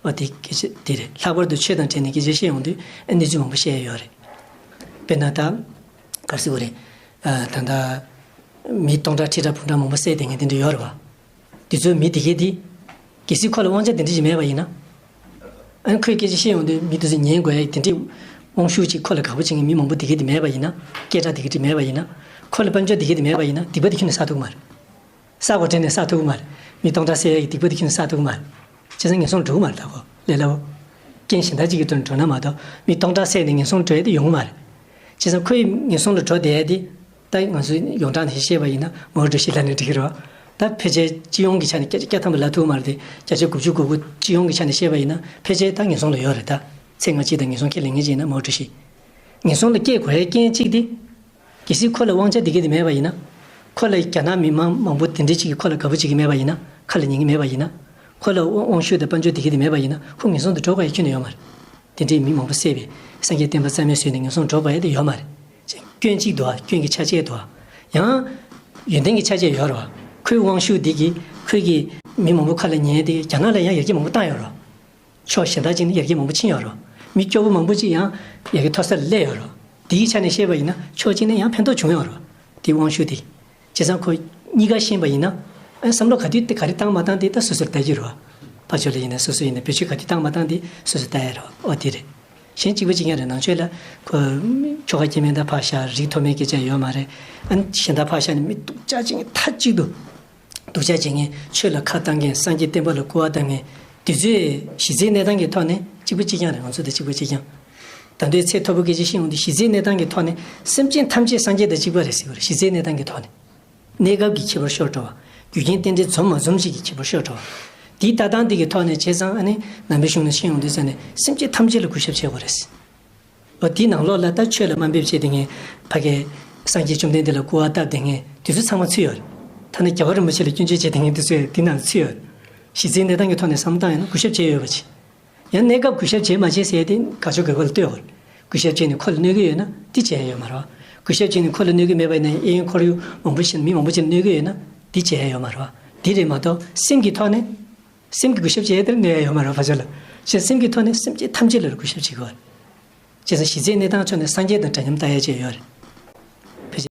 ཨ་དེ་སྐད་ཆ་དེ་རེད། ལྷག་པར་དུ་ཆོས་དང་འབྲེལ་ནས་སྐད་ཆ་བཤད་ཡོང་དུས་ཨ་གནས་ཚུལ་མང་པོ་བཤད་ཡ་ཡོད་རེད། དཔེར་ན་ད་ག་རེ་ཟེར་དགོས་རེད། ཨ་ད་ལྟ་མི་སྟོང་ཕྲག་ཁྲི་ཕྲག་འབུམ་ཕྲག་མང་པོ་བསད་བསྡད་མཁན་དེ་འདྲ་ཡོད་རེད་བ། དེ་ཚོའི་མི་དེ་གས་དེ། གལ་སྲིད་ཁོ་ལ་དབང་ཆ་དེ་འདྲ་ཞིག་མེད་པ་ཡིན་ན། ཨ་ནི་ཁོས་སྐད་ཆ་བཤད་ཡོང་དུས་མི་དེ་ཚོས་ཉན་དགོས་ཡ་དེ་འདྲའི་དབང་ཤུགས་ཅིག་ཁོ་ལ་དགའ་པོ་བྱེད་མཁན་མི་མང་པོ་དེ་གས་དེ་མེད་པ་ཡིན་ན། སྐད་གྲགས་དེ་གས་དེ་མེད་པ་ཡིན་ན། ཁོ་ལ་དཔལ་འབྱོར་དེ་གས་དེ་མེད་པ་ཡིན་ན་སྡིག་པ་དེ་ཁྱོན་ནས་བསགས་ཐུབ་ཀྱི་མ་རེད། བསགས་དགོས་དྲན་ནས་བསགས་ཐུབ་ཀྱི་མ་རེད། མི་སྟོང་ཕྲག་བསད་ཡ་གི་སྡིག་པ་དེ་ཁྱོན་ནས་བསགས་ཐུབ་ཀྱི་མ་རེད། བྱས་ཙང་ངན་སོང་འགྲོ་གི་མ་རེད་ད་ཁོ་ལས་སླ་བོ། རྐྱེན་གཞན་དག་ཅིག་གི་དོན་འགྲོ་ན་མ་གཏོགས་མི་སྟོང་ཕྲག་བསད་ནས་ངན་སོང་འགྲོ་ཡ་དེ་ཡོང་གི་མ་རེད། བྱས་ཙང་ཁོས་ངན་སོང་ལ་འགྲོ་བསྡད་ཡ་དེ། ད་ང་ཚོས་ཡོངས་གྲགས་ནས་བཤད་པ་ཡིན་ན་མའོ་ཀྲུའུ་ཞི་ལབ་ནས་འགྲིག་གི་རེད་བ། ད་ཕལ་ཆེར་སྤྱི་ཡོངས་ཀྱི་ཆ་ནས་བརྒྱ་ཆ་བརྒྱ་ཐམ་པ་ལབ་ཐུབ་མ་རེད་དེ་བརྒྱ་ཆ་དགུ་བཅུ་གོ་དགུ་སྤྱི་ཡོངས་ཀྱི་ཆ་ནས་བཤད་པ་ཡིན་ན་ཕལ་ཆེར་ད་ངན་སོང་ལ་ཡོད་རེད་ད། ཚེ་སྔ་ཕྱི་དང་ངན་སོང་ཁས་ལེན་མཁན་ཅིག་ཡིན་ན་མའོ་ཀྲུའུ་ཞི། ངན་སོང་ལ་སྐྱེ་དགོས་ཡའི་རྐྱེན་གཅིག་དེ། གལ་སྲིད་ཁོ་ལ་དབང་ཆ་དེ་གས་དེ་མེད་པ་ཡིན་ན། ཁོ་ལ་རྒྱ་ནག་མི་མང་མང་པོ་དེ་འདྲ་ཅིག་གིས་ཁོ་ལ་དགའ་པོ་བྱེད་ཀྱི་མེད་པ་ཡིན་ན། ཁ་ལ་ཉན་གྱི་མེད་པ་ཡིན་ན། ཁོ་ལ་དབང་དབང་ཤུགས་དང་དཔལ་འབྱོར་དེ་གས་དེ་མེད་པ་ཡིན་ན་ཁོ་ངན་སོང་དུ་འགྲོ་དགོས་ཡ་ཁྱོན་ནས་ཡོད་མ་རེད། དེ་འདྲའི་མི་མང་པོ་བསད་པའི་སངས་རྒྱས་བསྟན་པ་རྩ་མེད་བཟོས་ནས་ངན་སོང་འགྲོ་དགོས་ཡ་དེ་ཡོད་མ་རེད། སྐྱོན་གཅིག་འདུག་ཨ། སྐྱོན་གྱི་ཆ་བཅད་འདུག་ཨ། ཡང་། ཡོན་ཏན་གྱི་ཆ་བཅད་ཡོད་རེད་བ། ཁོའི་དབང་ཤུགས་འདི་གིས་ཁོས་ཀྱིས་མི་མང་པོ་ཁ་ལ་ཉན་ཏེ་རྒྱ་ནག་ལ་ཡང་ཡར་རྒྱས་མང་པོ་བཏང་ཡོད་རེད་བ། ཕྱོགས་གཞན་དག་ཅིག་ནས་ཡར་རྒྱས་མང་པོ་ཕྱིན་ཡོད་རེད་བ། མི་སྐྱོ་པོ་མང་པོ་ཅིག་ཡང་ཡར་རྒྱས་མཐོ་ས་ལ་སླེབས་ཡོད་རེད་བ། འདིའི་ཆ་ནས་བཤད་པ་ཡིན་ན་ཕྱོགས་གཅིག་ནས་ཡང་ཕན་ཐོགས་བྱུང་ཡོད་རེད་བ། དེའི་དབང་ཤུགས་དེ། བྱས་ཙང་ཁོ་གཉིས་ཀ་ཤེས་པ་ཡིན་ན། ཨ་བསམ་བློ་ག་དུས་ག་རེ་བཏང་མ་བཏང་དེ་ད་སོ་སོར་ལྟ་རྒྱུ་རེད་བ། ཕར་ཕྱོགས་ལ་ཡིན་ན་སོ་སོ་ཡིན་ན་བེད་སྤྱོད་ག་དུས་བཏང་མ་བཏང་དེ་སོ་སོར་ལྟ་ཡ་རེད་བ། ཨོ་དེ་རེད། གཞན་གཅིག་པ་གཅིག་རྐྱང་རེད། ནང་ཆོས་ལ་ཁོ་ཁྱོ་ག་སྐྱེ་དམན་དང་ཕར་བཞག་རིགས་མཐོ་དམན་སྐད་ཆ་ཡོད་མ་རེད། ཨ་ནི་གཞན་དག་ཕར་བཞག་ནས་མི་སྡུག་ཅག་བྱེད་མཁན་མཐའ་གཅིག་ཏུ། སྡུག་ཅག་བྱེད་མཁན་ཆོས་ལ་ཁ་བཏང་མཁན་སངས་རྒྱས་བསྟན་པ་ལ་སྐུར་བ་བཏང་མཁན་དེ་ཚོས་གཞི་རྩའི་གནས་སྟངས་ཀྱི་ཐོག་ནས་གཅིག་པ་གཅིག་རྐྱང་རེད། ང་ཚོ་དང་གཅིག་པ་གཅིག་རྐྱང་། ད་དུང་ཚད་མཐོ་པོ་སྐད་ཆ་བཤད་ཡོང་དུས་གཞི་རྩའི་གནས་སྟངས་ཀྱི་ཐོག་ནས་སེམས་ཅན་ཐམས་ཅད་སངས་རྒྱས་དང་གཅིག་པ་རེད་ཟེར་བ་རེད། གཞི་རྩའི་གནས་སྟངས་ཀྱི་ཐོག་ནས། གནས་སྐབས་ཀྱི་ཁྱད་པར་ཤོར་འགྲོ་བ། རྒྱུ་རྐྱེན་རྟེན་འབྲེལ་འཛོམས་མ་འཛོམས་ཤིག་གི་ཁྱད་པར་ཤོར་འགྲོ་བ། དེའི་ལྟ་སྟངས་དེ་གི་ཐོག་ནས་བྱས་ཙང་ཨ་ནི་ནང་པའི་གཞུང་ནས་བཤད་ཡོང་དུས་ཙང་ནས་སེམས་ཅན་ཐམས་ཅད་ལ་གུས་ཞབས་བྱེད་དགོས་རེད། འོ་དེའི་ནང་ལོགས་ལ་ད་ཆོས་ལ་དམའ་འབེབས་བྱས་ཏེ་ངས་ཕ་གིའི་སངས་རྒྱས་བཅོམ་ལྡན་འདས་ལ་སྐུར་བ་བཏབ་བསྡད་མཁན་དེ་ཚོ་ཚང་མ་ཚུད་ཡོད་རེད། ཐ་ན་རྒྱལ་བ་རིན་པོ་ཆེ་ལ་སྐྱོན་བརྗོད་བྱས་བསྡད་མཁན་དེ་ཚོ་ཡང་དེ་ནང་ཚུད་ཡོད་རེད། གཞི་རྩའི་གནས་སྟངས་ཀྱི་ཐོག་ནས་བསམ་བློ་བཏང་ཡོང་ན་གུས་ཞབས་བྱས་ཡོད་པ་ཅིག་ཡང་གནས་སྐབས་གུས་ཞབས་བྱེད་མ་བྱེད་ཟེར་ཡ་དེ་དགའ་ཕྱོགས་དགའ་པོ་ལ་ལྟོས་དགོས་རེད། གུས་ཞབས་བྱས་ནས་ཁོ་ལ་གནོད་ཀྱི་ཡོད་ན་དེ་བྱེད་ཡ་ཡོད་མ་རེད་བ། གུས་ཞབས་བྱས་ནས་ཁོ་ལ་གནོད་ཀྱི་མེད་པ་ཡིན་ན་གཡས་གཡོན་ཁོར་ཡུག་མང་པོ་ཞིག་ལ་མི་མང་པོ་ཞིག་ལ་གནོད་ཀྱི་ཡོད་ན་དེ་བྱེད་ཡ་ཡོད་མ་རེད་བ། དེ་རེད་མ་གཏོགས་སེམས་ཀྱི་ཐོག་ནས། སེམས་ཀྱི་གུས་ཞབས་བྱེད་ཡ་དེར་གནོད་ཡ་ཡོད་མ་རེད་བ་ཕར་ཕྱོགས་ལ། གཞན་སེམས་ཀྱི་ཐོག་ནས་སེམས་ཅན་ཐམས་ཅད་ལ་གུས་ཞབས་བྱེད་དགོས་པ་རེད། བྱས་ཙང་གཞི་རྩའི་གནས་སྟངས་ཕྱོགས་ནས་སངས་རྒྱས་དང་འདྲ་མཉམ་ལྟ་ཡ་བཅས་ཡོད་རེད།